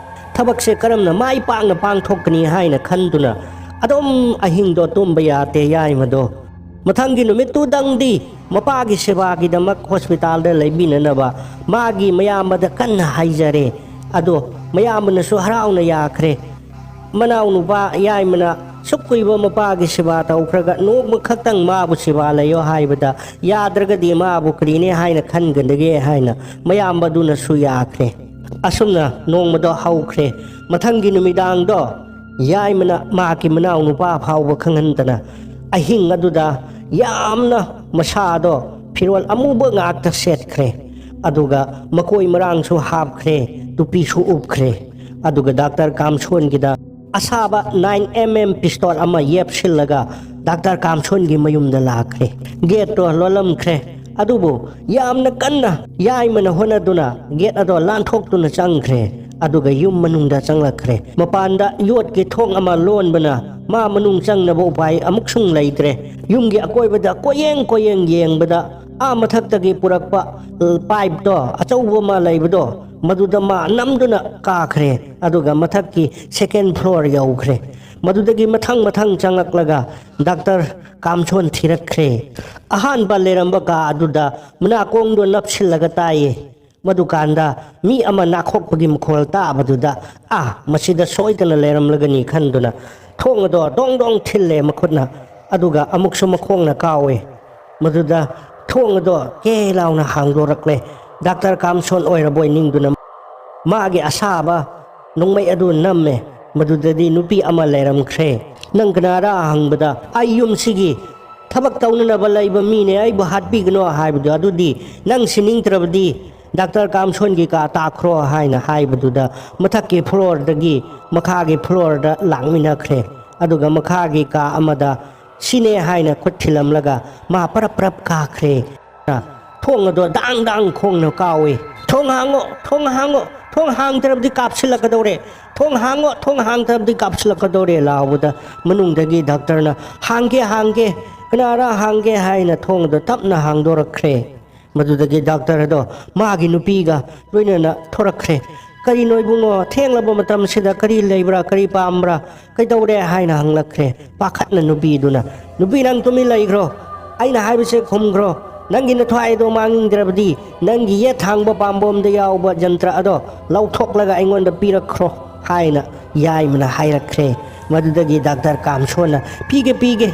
ꯊꯕꯛꯁꯦ ꯀꯔꯝꯅ ꯃꯥꯏ ꯄꯥꯛꯅ ꯄꯥꯡꯊꯣꯛꯀꯅꯤ ꯍꯥꯏꯅ ꯈꯟꯗꯨꯅ ꯑꯗꯨꯝ ꯑꯍꯤꯡꯗꯣ ꯇꯨꯝꯕ ꯌꯥꯗꯦ ꯌꯥꯏꯃꯗꯣ꯫ ꯃꯊꯪꯒꯤ ꯅꯨꯃꯤꯠꯇꯨꯗꯪꯗꯤ ꯃꯄꯥꯒꯤ ꯁꯦꯕꯥꯒꯤꯗꯃꯛ ꯍꯣꯁꯄꯤꯇꯥꯜꯗ ꯂꯩꯕꯤꯅꯅꯕ ꯃꯥꯒꯤ ꯃꯌꯥꯝꯕꯗ ꯀꯟꯅ ꯍꯥꯏꯖꯔꯦ꯫ ꯑꯗꯣ ꯃꯌꯥꯝꯕꯅꯁꯨ ꯍꯔꯥꯎꯅ ꯌꯥꯈ꯭ꯔꯦ꯫ ꯃꯅꯥꯎꯅꯨꯄꯥ ꯌꯥꯏꯃꯅ ꯁꯨꯛ ꯀꯨꯏꯕ ꯃꯄꯥꯒꯤ ꯁꯦꯕꯥ ꯇꯧꯈ꯭ꯔꯒ ꯅꯣꯡꯃ ꯈꯛꯇꯪ ꯃꯥꯕꯨ ꯁꯦꯕꯥ ꯂꯩꯌꯣ ꯍꯥꯏꯕꯗ ꯌꯥꯗ꯭ꯔꯒꯗꯤ ꯃꯥꯕꯨ ꯀꯔꯤꯅꯦ ꯍꯥꯏꯅ ꯈꯟꯒꯗꯒꯦ ꯍꯥꯏꯅ ꯃꯌꯥꯝꯕꯗꯨꯅꯁꯨ ꯌꯥꯈ꯭ꯔꯦ꯫ ꯑꯁꯨꯝꯅ ꯅꯣꯡꯃꯗꯣ ꯍꯧꯈ꯭ꯔꯦ꯫ ꯃꯊꯪꯒꯤ ꯅꯨꯃꯤꯗꯥꯡꯗꯣ ꯌꯥꯏꯃꯅ ꯃꯍꯥꯛꯀꯤ ꯃꯅꯥꯎꯅꯨꯄꯥ ꯐꯥꯎꯕ ꯈꯪꯍꯟꯗꯅ ꯑꯍꯤꯡ ꯑꯗꯨꯗ ꯌꯥꯝꯅ ꯃꯁꯥꯗꯣ ꯐꯤꯔꯣꯜ ꯑꯃꯨꯕ ꯉꯥꯛꯇ ꯁꯦꯠꯈ꯭ꯔꯦ꯫ ꯑꯗꯨꯒ ꯃꯀꯣꯏ ꯃꯔꯥꯡꯁꯨ ꯍꯥꯞꯈ꯭ꯔꯦ, ꯇꯨꯄꯤꯁꯨ ꯎꯞꯈ꯭ꯔꯦ꯫ ꯑꯗꯨꯒ ꯗꯥꯛꯇꯔ ꯀꯥꯝꯁꯣꯟꯒꯤꯗ ꯑꯁꯥꯕ ꯅꯥꯏꯟ ꯑꯦꯝ ꯑꯦꯝ ꯄꯤꯁꯇꯣꯜ ꯑꯃ ꯌꯦꯞꯁꯤꯜꯂꯒ ꯗꯥꯛꯇꯔ ꯀꯥꯝꯁꯣꯟꯒꯤ ꯃꯌꯨꯝꯗ ꯂꯥꯛꯈ꯭ꯔꯦ꯫ ꯒꯦꯠꯇꯣ ꯂꯣꯜꯂꯝꯈ꯭ꯔꯦ꯫ ꯑꯗꯨꯕꯨ ꯌꯥꯝꯅ ꯀꯟꯅ ꯌꯥꯏꯃꯅ ꯍꯣꯠꯅꯗꯨꯅ ꯒꯦꯠ ꯑꯗꯣ ꯂꯥꯟꯊꯣꯛꯇꯨꯅ ꯆꯪꯈ꯭ꯔꯦ꯫ ꯑꯗꯨꯒ ꯌꯨꯝ ꯃꯅꯨꯡꯗ ꯆꯪꯂꯛꯈ꯭ꯔꯦ꯫ ꯃꯄꯥꯟꯗ ꯌꯣꯠꯀꯤ ꯊꯣꯡ ꯑꯃ ꯂꯣꯟꯕꯅ ꯃꯥ ꯃꯅꯨꯡ ꯆꯪꯅꯕ ꯎꯄꯥꯏ ꯑꯃꯨꯛꯁꯨꯡ ꯂꯩꯇ꯭ꯔꯦ꯫ ꯌꯨꯝꯒꯤ ꯑꯀꯣꯏꯕꯗ ꯀꯣꯌꯦꯡ ꯀꯣꯌꯦꯡ ꯌꯦꯡꯕꯗ, ꯑꯥ ꯃꯊꯛꯇꯒꯤ ꯄꯨꯔꯛꯄ, ꯑ, ꯄꯥꯏꯞꯇꯣ, ꯑꯆꯧꯕ ꯑꯃ ꯂꯩꯕꯗꯣ, ꯃꯗꯨꯗ ꯃꯥ ꯅꯝꯗꯨꯅ ꯀꯥꯈ꯭ꯔꯦ꯫ ꯑꯗꯨꯒ ꯃꯊꯛꯀꯤ ꯁꯦꯀꯦꯟ ꯐ꯭ꯂꯣꯔ ꯌꯧꯈ꯭ꯔꯦ꯫ ꯃꯗꯨꯗꯒꯤ ꯃꯊꯪ ꯃꯊꯪ ꯆꯪꯂꯛꯂꯒ ꯗꯥꯛꯇꯔ ꯀꯥꯝꯁꯣꯟ ꯊꯤꯔꯛꯈ꯭ꯔꯦ꯫ ꯑꯍꯥꯟꯕ ꯂꯩꯔꯝꯕ ꯀꯥ ꯑꯗꯨꯗ ꯃꯅꯥꯀꯣꯡꯗꯣ ꯅꯞꯁꯤꯜꯂꯒ ꯇꯥꯏꯌꯦ꯫ ꯃꯗꯨꯀꯥꯟꯗ ꯃꯤ ꯑꯃ ꯅꯥꯈꯣꯛꯄꯒꯤ ꯃꯈꯣꯜ ꯇꯥꯕꯗꯨꯗ, "ꯑꯥ, ꯃꯁꯤꯗ ꯁꯣꯏꯗꯅ ꯂꯩꯔꯝꯂꯒꯅꯤ" ꯈꯟꯗꯨꯅ ꯊꯣꯡ ꯑꯗꯣ ꯗꯣꯡ ꯗꯣꯡ ꯊꯤꯜꯂꯦ ꯃꯈꯨꯠꯅ꯫ ꯑꯗꯨꯒ ꯑꯃꯨꯛꯁꯨ ꯃꯈꯣꯡꯅ ꯀꯥꯎꯋꯦ꯫ ꯃꯗꯨꯗ ꯊꯣꯡ ꯑꯗꯣ ꯀꯦ ꯂꯥꯎꯅ ꯍꯥꯡꯗꯣꯔꯛꯂꯦ꯫ ꯗꯥꯛꯇꯔ ꯀꯥꯝꯁꯣꯟ ꯑꯣꯏꯔꯕꯣꯏ ꯅꯤꯡꯗꯨꯅ ꯃꯥꯒꯤ ꯑꯁꯥꯕ ꯅꯣꯡꯃꯩ ꯑꯗꯨ ꯅꯝꯃꯦ꯫ ꯃꯗꯨꯗꯗꯤ ꯅꯨꯄꯤ ꯑꯃ ꯂꯩꯔꯝꯈ꯭ꯔꯦ꯫ "ꯅꯪ ꯀꯅꯥꯔꯥ?" ꯍꯪꯕꯗ, "ꯑꯩ ꯌꯨꯝꯁꯤꯒꯤ ꯊꯕꯛ ꯇꯧꯅꯅꯕ ꯂꯩꯕ ꯃꯤꯅꯦ, ꯑꯩꯕꯨ ꯍꯥꯠꯄꯤꯒꯅꯣ" ꯍꯥꯏꯕꯗꯣ, "ꯑꯗꯨꯗꯤ ꯅꯪ ꯁꯤꯅꯤꯡꯗ꯭ꯔꯕꯗꯤ ꯗꯥꯛꯇꯔ ꯀꯥꯝꯁꯣꯟꯒꯤ ꯀꯥ ꯇꯥꯈ꯭ꯔꯣ" ꯍꯥꯏꯅ ꯍꯥꯏꯕꯗꯨꯗ, ꯃꯊꯛꯀꯤ ꯐ꯭ꯂꯣꯔꯗꯒꯤ ꯃꯈꯥꯒꯤ ꯐ꯭ꯂꯣꯔꯗ ꯂꯥꯛꯃꯤꯟꯅꯈ꯭ꯔꯦ꯫ ꯑꯗꯨꯒ ꯃꯈꯥꯒꯤ ꯀꯥ ꯑꯃꯗ ꯁꯤꯅꯦ ꯍꯥꯏꯅ ꯈꯨꯠ ꯊꯤꯜꯂꯝꯂꯒ ꯃꯥ ꯄꯔꯞ ꯄꯔꯞ ꯀꯥꯈ꯭ꯔꯦ꯫ ꯊꯣꯡ ꯑꯗꯣ ꯗꯥꯡ ꯗꯥꯡ ꯈꯣꯡꯅ ꯀꯥꯎꯏ꯫ "ꯊꯣꯡ ꯍꯥꯡꯉꯣ, ꯊꯣꯡ ꯍꯥꯡꯉꯣ, ꯊꯣꯡ ꯍꯥꯡꯗ꯭ꯔꯕꯗꯤ ꯀꯥꯞꯁꯤꯜꯂꯛꯀꯗꯧꯔꯦ꯫ ꯊꯣꯡ ꯍꯥꯡꯉꯣ, ꯊꯣꯡ ꯍꯥꯡꯗ꯭ꯔꯕꯗꯤ ꯀꯥꯞꯁꯤꯜꯂꯛꯀꯗꯧꯔꯦ" ꯂꯥꯎꯕꯗ, ꯃꯅꯨꯡꯗꯒꯤ ꯗꯥꯛꯇꯔꯅ, "ꯍꯥꯡꯒꯦ, ꯍꯥꯡꯒꯦ, ꯀꯅꯥꯔ ꯍꯥꯡꯒꯦ?" ꯍꯥꯏꯅ ꯊꯣꯡ ꯑꯗꯨ ꯇꯞꯅ ꯍꯥꯡꯗꯣꯔꯛꯈ꯭ꯔꯦ꯫ ꯃꯗꯨꯗꯒꯤ ꯗꯥꯛꯇꯔ ꯑꯗꯣ ꯃꯥꯒꯤ ꯅꯨꯄꯤꯒ ꯂꯣꯏꯅꯅ ꯊꯣꯔꯛꯈ꯭ꯔꯦ꯫ "ꯀꯔꯤꯅꯣ ꯏꯕꯨꯡꯉꯣ, ꯊꯦꯡꯂꯕ ꯃꯇꯝꯁꯤꯗ ꯀꯔꯤ ꯂꯩꯕ꯭ꯔꯥ, ꯀꯔꯤ ꯄꯥꯝꯕ꯭ꯔꯥ, ꯀꯩꯗꯧꯔꯦ?" ꯍꯥꯏꯅ ꯍꯪꯂꯛꯈ꯭ꯔꯦ꯫ ꯄꯥꯈꯠꯅ ꯅꯨꯄꯤꯗꯨꯅ, "ꯅꯨꯄꯤ, ꯅꯪ ꯇꯨꯃꯤꯟ ꯂꯩꯈ꯭ꯔꯣ, ꯑꯩꯅ ꯍꯥꯏꯕꯁꯦ ꯈꯨꯝꯈ꯭ꯔꯣ꯫ ꯅꯪꯒꯤ ꯅꯊ꯭ꯋꯥꯏꯗꯣ ꯃꯥꯡꯅꯤꯡꯗ꯭ꯔꯕꯗꯤ ꯅꯪꯒꯤ ꯌꯦꯠ ꯊꯥꯡꯕ ꯄꯥꯝꯕꯣꯝꯗ ꯌꯥꯎꯕ ꯖꯟꯇ꯭ꯔ ꯑꯗꯣ ꯂꯧꯊꯣꯛꯂꯒ ꯑꯩꯉꯣꯟꯗ ꯄꯤꯔꯛꯈ꯭ꯔꯣ" ꯍꯥꯏꯅ ꯌꯥꯏꯃꯅ ꯍꯥꯏꯔꯛꯈ꯭ꯔꯦ꯫ ꯃꯗꯨꯗꯒꯤ ꯗꯥꯛꯇꯔ ꯀꯥꯝꯁꯣꯟꯅ, "ꯄꯤꯒꯦ, ꯄꯤꯒꯦ,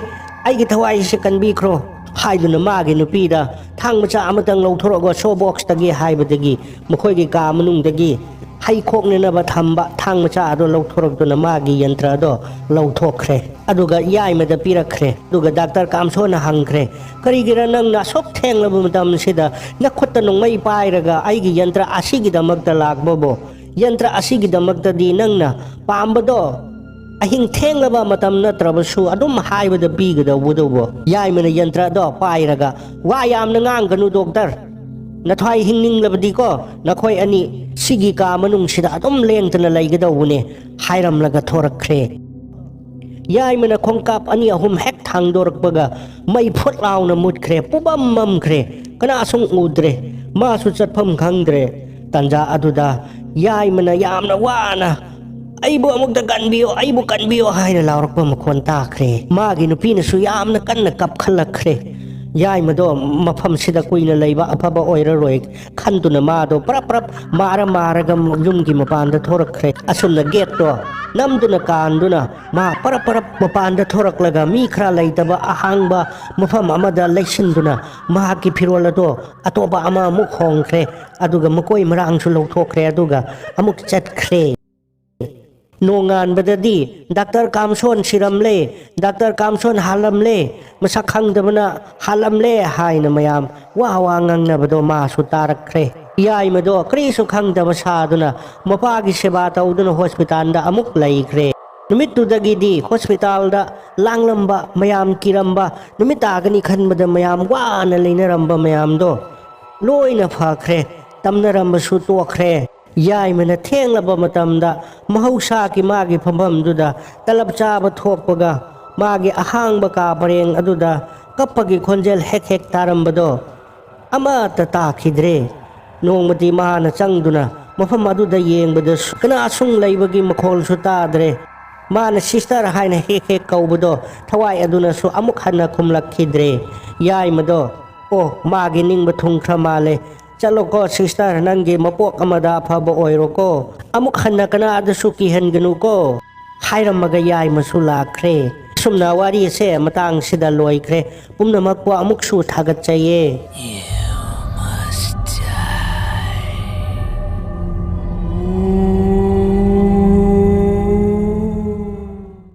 ꯑꯩꯒꯤ ꯊꯋꯥꯏꯁꯦ ꯀꯟꯕꯤꯈ꯭ꯔꯣ" ꯍꯥꯏꯗꯨꯅ ꯃꯥꯒꯤ ꯅꯨꯄꯤꯗ "ꯊꯥꯡ ꯃꯆꯥ ꯑꯃꯇꯪ ꯂꯧꯊꯣꯔꯛꯑꯣ ꯁꯣ ꯕꯣꯛꯁꯇꯒꯤ" ꯍꯥꯏꯕꯗꯒꯤ ꯃꯈꯣꯏꯒꯤ ꯀꯥ ꯃꯅꯨꯡꯗꯒꯤ ꯍꯩ ꯈꯣꯛꯅꯅꯕ ꯊꯝꯕ ꯊꯥꯡ ꯃꯆꯥ ꯑꯗꯣ ꯂꯧꯊꯣꯔꯛꯇꯨꯅ ꯃꯥꯒꯤ ꯌꯟꯇ꯭ꯔ ꯑꯗꯣ ꯂꯧꯊꯣꯛꯈ꯭ꯔꯦ꯫ ꯑꯗꯨꯒ ꯌꯥꯏꯃꯗ ꯄꯤꯔꯛꯈ꯭ꯔꯦ꯫ ꯑꯗꯨꯒ ꯗꯥꯛꯇꯔ ꯀꯥꯝꯁꯣꯟꯅ ꯍꯪꯈ꯭ꯔꯦ, "ꯀꯔꯤꯒꯤꯔ ꯅꯪꯅ ꯑꯁꯨꯛ ꯊꯦꯡꯂꯕ ꯃꯇꯝꯁꯤꯗ ꯅꯈꯨꯠꯇ ꯅꯣꯡꯃꯩ ꯄꯥꯏꯔꯒ ꯑꯩꯒꯤ ꯌꯟꯇ꯭ꯔ ꯑꯁꯤꯒꯤꯗꯃꯛꯇ ꯂꯥꯛꯄꯕꯨ? ꯌꯟꯇ꯭ꯔ ꯑꯁꯤꯒꯤꯗꯃꯛꯇꯗꯤ ꯅꯪꯅ ꯄꯥꯝꯕꯗꯣ ꯑꯍꯤꯡ ꯊꯦꯡꯂꯕ ꯃꯇꯝ ꯅꯠꯇ꯭ꯔꯕꯁꯨ ꯑꯗꯨꯝ ꯍꯥꯏꯕꯗ ꯄꯤꯒꯗꯧꯕꯗꯨꯕꯨ꯫ ꯌꯥꯏꯃꯅ ꯌꯟꯇ꯭ꯔꯗꯣ ꯄꯥꯏꯔꯒ, "ꯋꯥ ꯌꯥꯝꯅ ꯉꯥꯡꯒꯅꯨ ꯗꯣꯛꯇꯔ꯫ ꯅꯊ꯭ꯋꯥꯏ ꯍꯤꯡꯅꯤꯡꯂꯕꯗꯤꯀꯣ, ꯅꯈꯣꯏ ꯑꯅꯤ ꯁꯤꯒꯤ ꯀꯥ ꯃꯅꯨꯡꯁꯤꯗ ꯑꯗꯨꯝ ꯂꯦꯡꯗꯅ ꯂꯩꯒꯗꯧꯕꯅꯦ" ꯍꯥꯏꯔꯝꯂꯒ ꯊꯣꯔꯛꯈ꯭ꯔꯦ꯫ ꯌꯥꯏꯃꯅ ꯈꯣꯡꯀꯥꯞ ꯑꯅꯤ ꯑꯍꯨꯝ ꯍꯦꯛ ꯊꯥꯡꯗꯣꯔꯛꯄꯒ ꯃꯩ ꯐꯨꯠ ꯂꯥꯎꯅ ꯃꯨꯠꯈ꯭ꯔꯦ, ꯄꯨꯝꯃꯝ ꯃꯝꯈ꯭ꯔꯦ꯫ ꯀꯅꯥꯁꯨ ꯎꯗ꯭ꯔꯦ, ꯃꯥꯁꯨ ꯆꯠꯐꯝ ꯈꯪꯗ꯭ꯔꯦ꯫ ꯇꯟꯖꯥ ꯑꯗꯨꯗ ꯌꯥꯏꯃꯅ ꯌꯥꯝꯅ ꯋꯥꯅ, "ꯑꯩꯕꯨ ꯑꯃꯨꯛꯇ ꯀꯟꯕꯤꯌꯨ, ꯑꯩꯕꯨ ꯀꯟꯕꯤꯌꯨ" ꯍꯥꯏꯅ ꯂꯥꯎꯔꯛꯄ ꯃꯈꯣꯟ ꯇꯥꯈ꯭ꯔꯦ꯫ ꯃꯥꯒꯤ ꯅꯨꯄꯤꯅꯁꯨ ꯌꯥꯝꯅ ꯀꯟꯅ ꯀꯞꯈꯠꯂꯛꯈ꯭ꯔꯦ꯫ ꯌꯥꯏꯃꯗꯣ ꯃꯐꯝꯁꯤꯗ ꯀꯨꯏꯅ ꯂꯩꯕ ꯑꯐꯕ ꯑꯣꯏꯔꯔꯣꯏ ꯈꯟꯗꯨꯅ ꯃꯥꯗꯣ ꯄꯔꯞ ꯄꯔꯞ ꯃꯥꯔ ꯃꯥꯔꯒ ꯌꯨꯝꯒꯤ ꯃꯄꯥꯟꯗ ꯊꯣꯔꯛꯈ꯭ꯔꯦ꯫ ꯑꯁꯨꯝꯅ ꯒꯦꯠꯇꯣ ꯅꯝꯗꯨꯅ ꯀꯥꯟꯗꯨꯅ ꯃꯥ ꯄꯔꯞ ꯄꯔꯞ ꯃꯄꯥꯟꯗ ꯊꯣꯔꯛꯂꯒ ꯃꯤ ꯈꯔ ꯂꯩꯇꯕ ꯑꯍꯥꯡꯕ ꯃꯐꯝ ꯑꯃꯗ ꯂꯩꯁꯤꯟꯗꯨꯅ ꯃꯍꯥꯛꯀꯤ ꯐꯤꯔꯣꯜ ꯑꯗꯣ ꯑꯇꯣꯞꯄ ꯑꯃ ꯑꯃꯨꯛ ꯍꯣꯡꯈ꯭ꯔꯦ꯫ ꯑꯗꯨꯒ ꯃꯀꯣꯏ ꯃꯔꯥꯡꯁꯨ ꯂꯧꯊꯣꯛꯈ꯭ꯔꯦ꯫ ꯑꯗꯨꯒ ꯑꯃꯨꯛ ꯆꯠꯈ꯭ꯔꯦ꯫ ꯅꯣꯡꯉꯥꯟꯕꯗꯗꯤ, "ꯗꯥꯛꯇꯔ ꯀꯥꯝꯁꯣꯟ ꯁꯤꯔꯝꯂꯦ, ꯗꯥꯛꯇꯔ ꯀꯥꯝꯁꯣꯟ ꯍꯥꯜꯂꯝꯂꯦ, ꯃꯁꯛ ꯈꯪꯗꯕꯅ ꯍꯥꯜꯂꯝꯂꯦ" ꯍꯥꯏꯅ ꯃꯌꯥꯝ ꯋꯥ ꯋꯥ ꯉꯥꯡꯅꯕꯗꯣ ꯃꯥꯁꯨ ꯇꯥꯔꯛꯈ꯭ꯔꯦ꯫ ꯌꯥꯏꯃꯗꯣ ꯀꯔꯤꯁꯨ ꯈꯪꯗꯕ ꯁꯥꯗꯨꯅ ꯃꯄꯥꯒꯤ ꯁꯦꯕꯥ ꯇꯧꯗꯨꯅ ꯍꯣꯁꯄꯤꯇꯥꯜꯗ ꯑꯃꯨꯛ ꯂꯩꯈ꯭ꯔꯦ꯫ ꯅꯨꯃꯤꯠꯇꯨꯗꯒꯤꯗꯤ ꯍꯣꯁꯄꯤꯇꯥꯜꯗ ꯂꯥꯡꯂꯝꯕ, ꯃꯌꯥꯝ ꯀꯤꯔꯝꯕ, ꯅꯨꯃꯤꯠ ꯇꯥꯒꯅꯤ ꯈꯟꯕꯗ ꯃꯌꯥꯝ ꯋꯥꯅ ꯂꯩꯅꯔꯝꯕ ꯃꯌꯥꯝꯗꯣ ꯂꯣꯏꯅ ꯐꯈ꯭ꯔꯦ꯫ ꯇꯝꯅꯔꯝꯕꯁꯨ ꯇꯣꯛꯈ꯭ꯔꯦ꯫ ꯌꯥꯏꯃꯅ ꯊꯦꯡꯂꯕ ꯃꯇꯝꯗ ꯃꯍꯧꯁꯥꯒꯤ ꯃꯥꯒꯤ ꯐꯝꯐꯝꯗꯨꯗ ꯇꯂꯞ ꯆꯥꯕ ꯊꯣꯛꯄꯒ ꯃꯥꯒꯤ ꯑꯍꯥꯡꯕ ꯀꯥ ꯄꯔꯦꯡ ꯑꯗꯨꯗ ꯀꯞꯄꯒꯤ ꯈꯣꯟꯖꯦꯜ ꯍꯦꯛ ꯍꯦꯛ ꯇꯥꯔꯝꯕꯗꯣ ꯑꯃꯠꯇ ꯇꯥꯈꯤꯗ꯭ꯔꯦ꯫ ꯅꯣꯡꯃꯗꯤ ꯃꯥꯅ ꯆꯪꯗꯨꯅ ꯃꯐꯝ ꯑꯗꯨꯗ ꯌꯦꯡꯕꯗꯁꯨ ꯀꯅꯥꯁꯨꯡ ꯂꯩꯕꯒꯤ ꯃꯈꯣꯜꯁꯨ ꯇꯥꯗ꯭ꯔꯦ꯫ ꯃꯥꯅ "ꯁꯤꯁꯇꯔ" ꯍꯥꯏꯅ ꯍꯦꯛ ꯍꯦꯛ ꯀꯧꯕꯗꯣ ꯊꯋꯥꯏ ꯑꯗꯨꯅꯁꯨ ꯑꯃꯨꯛ ꯍꯟꯅ ꯈꯨꯝꯂꯛꯈꯤꯗ꯭ꯔꯦ꯫ ꯌꯥꯏꯃꯗꯣ, "ꯑꯣ, ꯃꯥꯒꯤ ꯅꯤꯡꯕ ꯊꯨꯡꯈ꯭ꯔ ꯃꯥꯜꯂꯦ꯫ ꯆꯠꯂꯣꯀꯣ ꯁꯤꯁꯇꯔ, ꯅꯪꯒꯤ ꯃꯄꯣꯛ ꯑꯃꯗ ꯑꯐꯕ ꯑꯣꯏꯔꯣꯀꯣ꯫ ꯑꯃꯨꯛ ꯍꯟꯅ ꯀꯅꯥꯗꯁꯨ ꯀꯤꯍꯟꯒꯅꯨꯀꯣ" ꯍꯥꯏꯔꯝꯃꯒ ꯌꯥꯏꯃꯁꯨ ꯂꯥꯛꯈ꯭ꯔꯦ꯫ ꯑꯁꯨꯝꯅ ꯋꯥꯔꯤ ꯑꯁꯦ ꯃꯇꯥꯡꯁꯤꯗ ꯂꯣꯏꯈ꯭ꯔꯦ꯫ ꯄꯨꯝꯅꯃꯛꯄꯨ ꯑꯃꯨꯛꯁꯨ ꯊꯥꯒꯠꯆꯩꯌꯦ꯫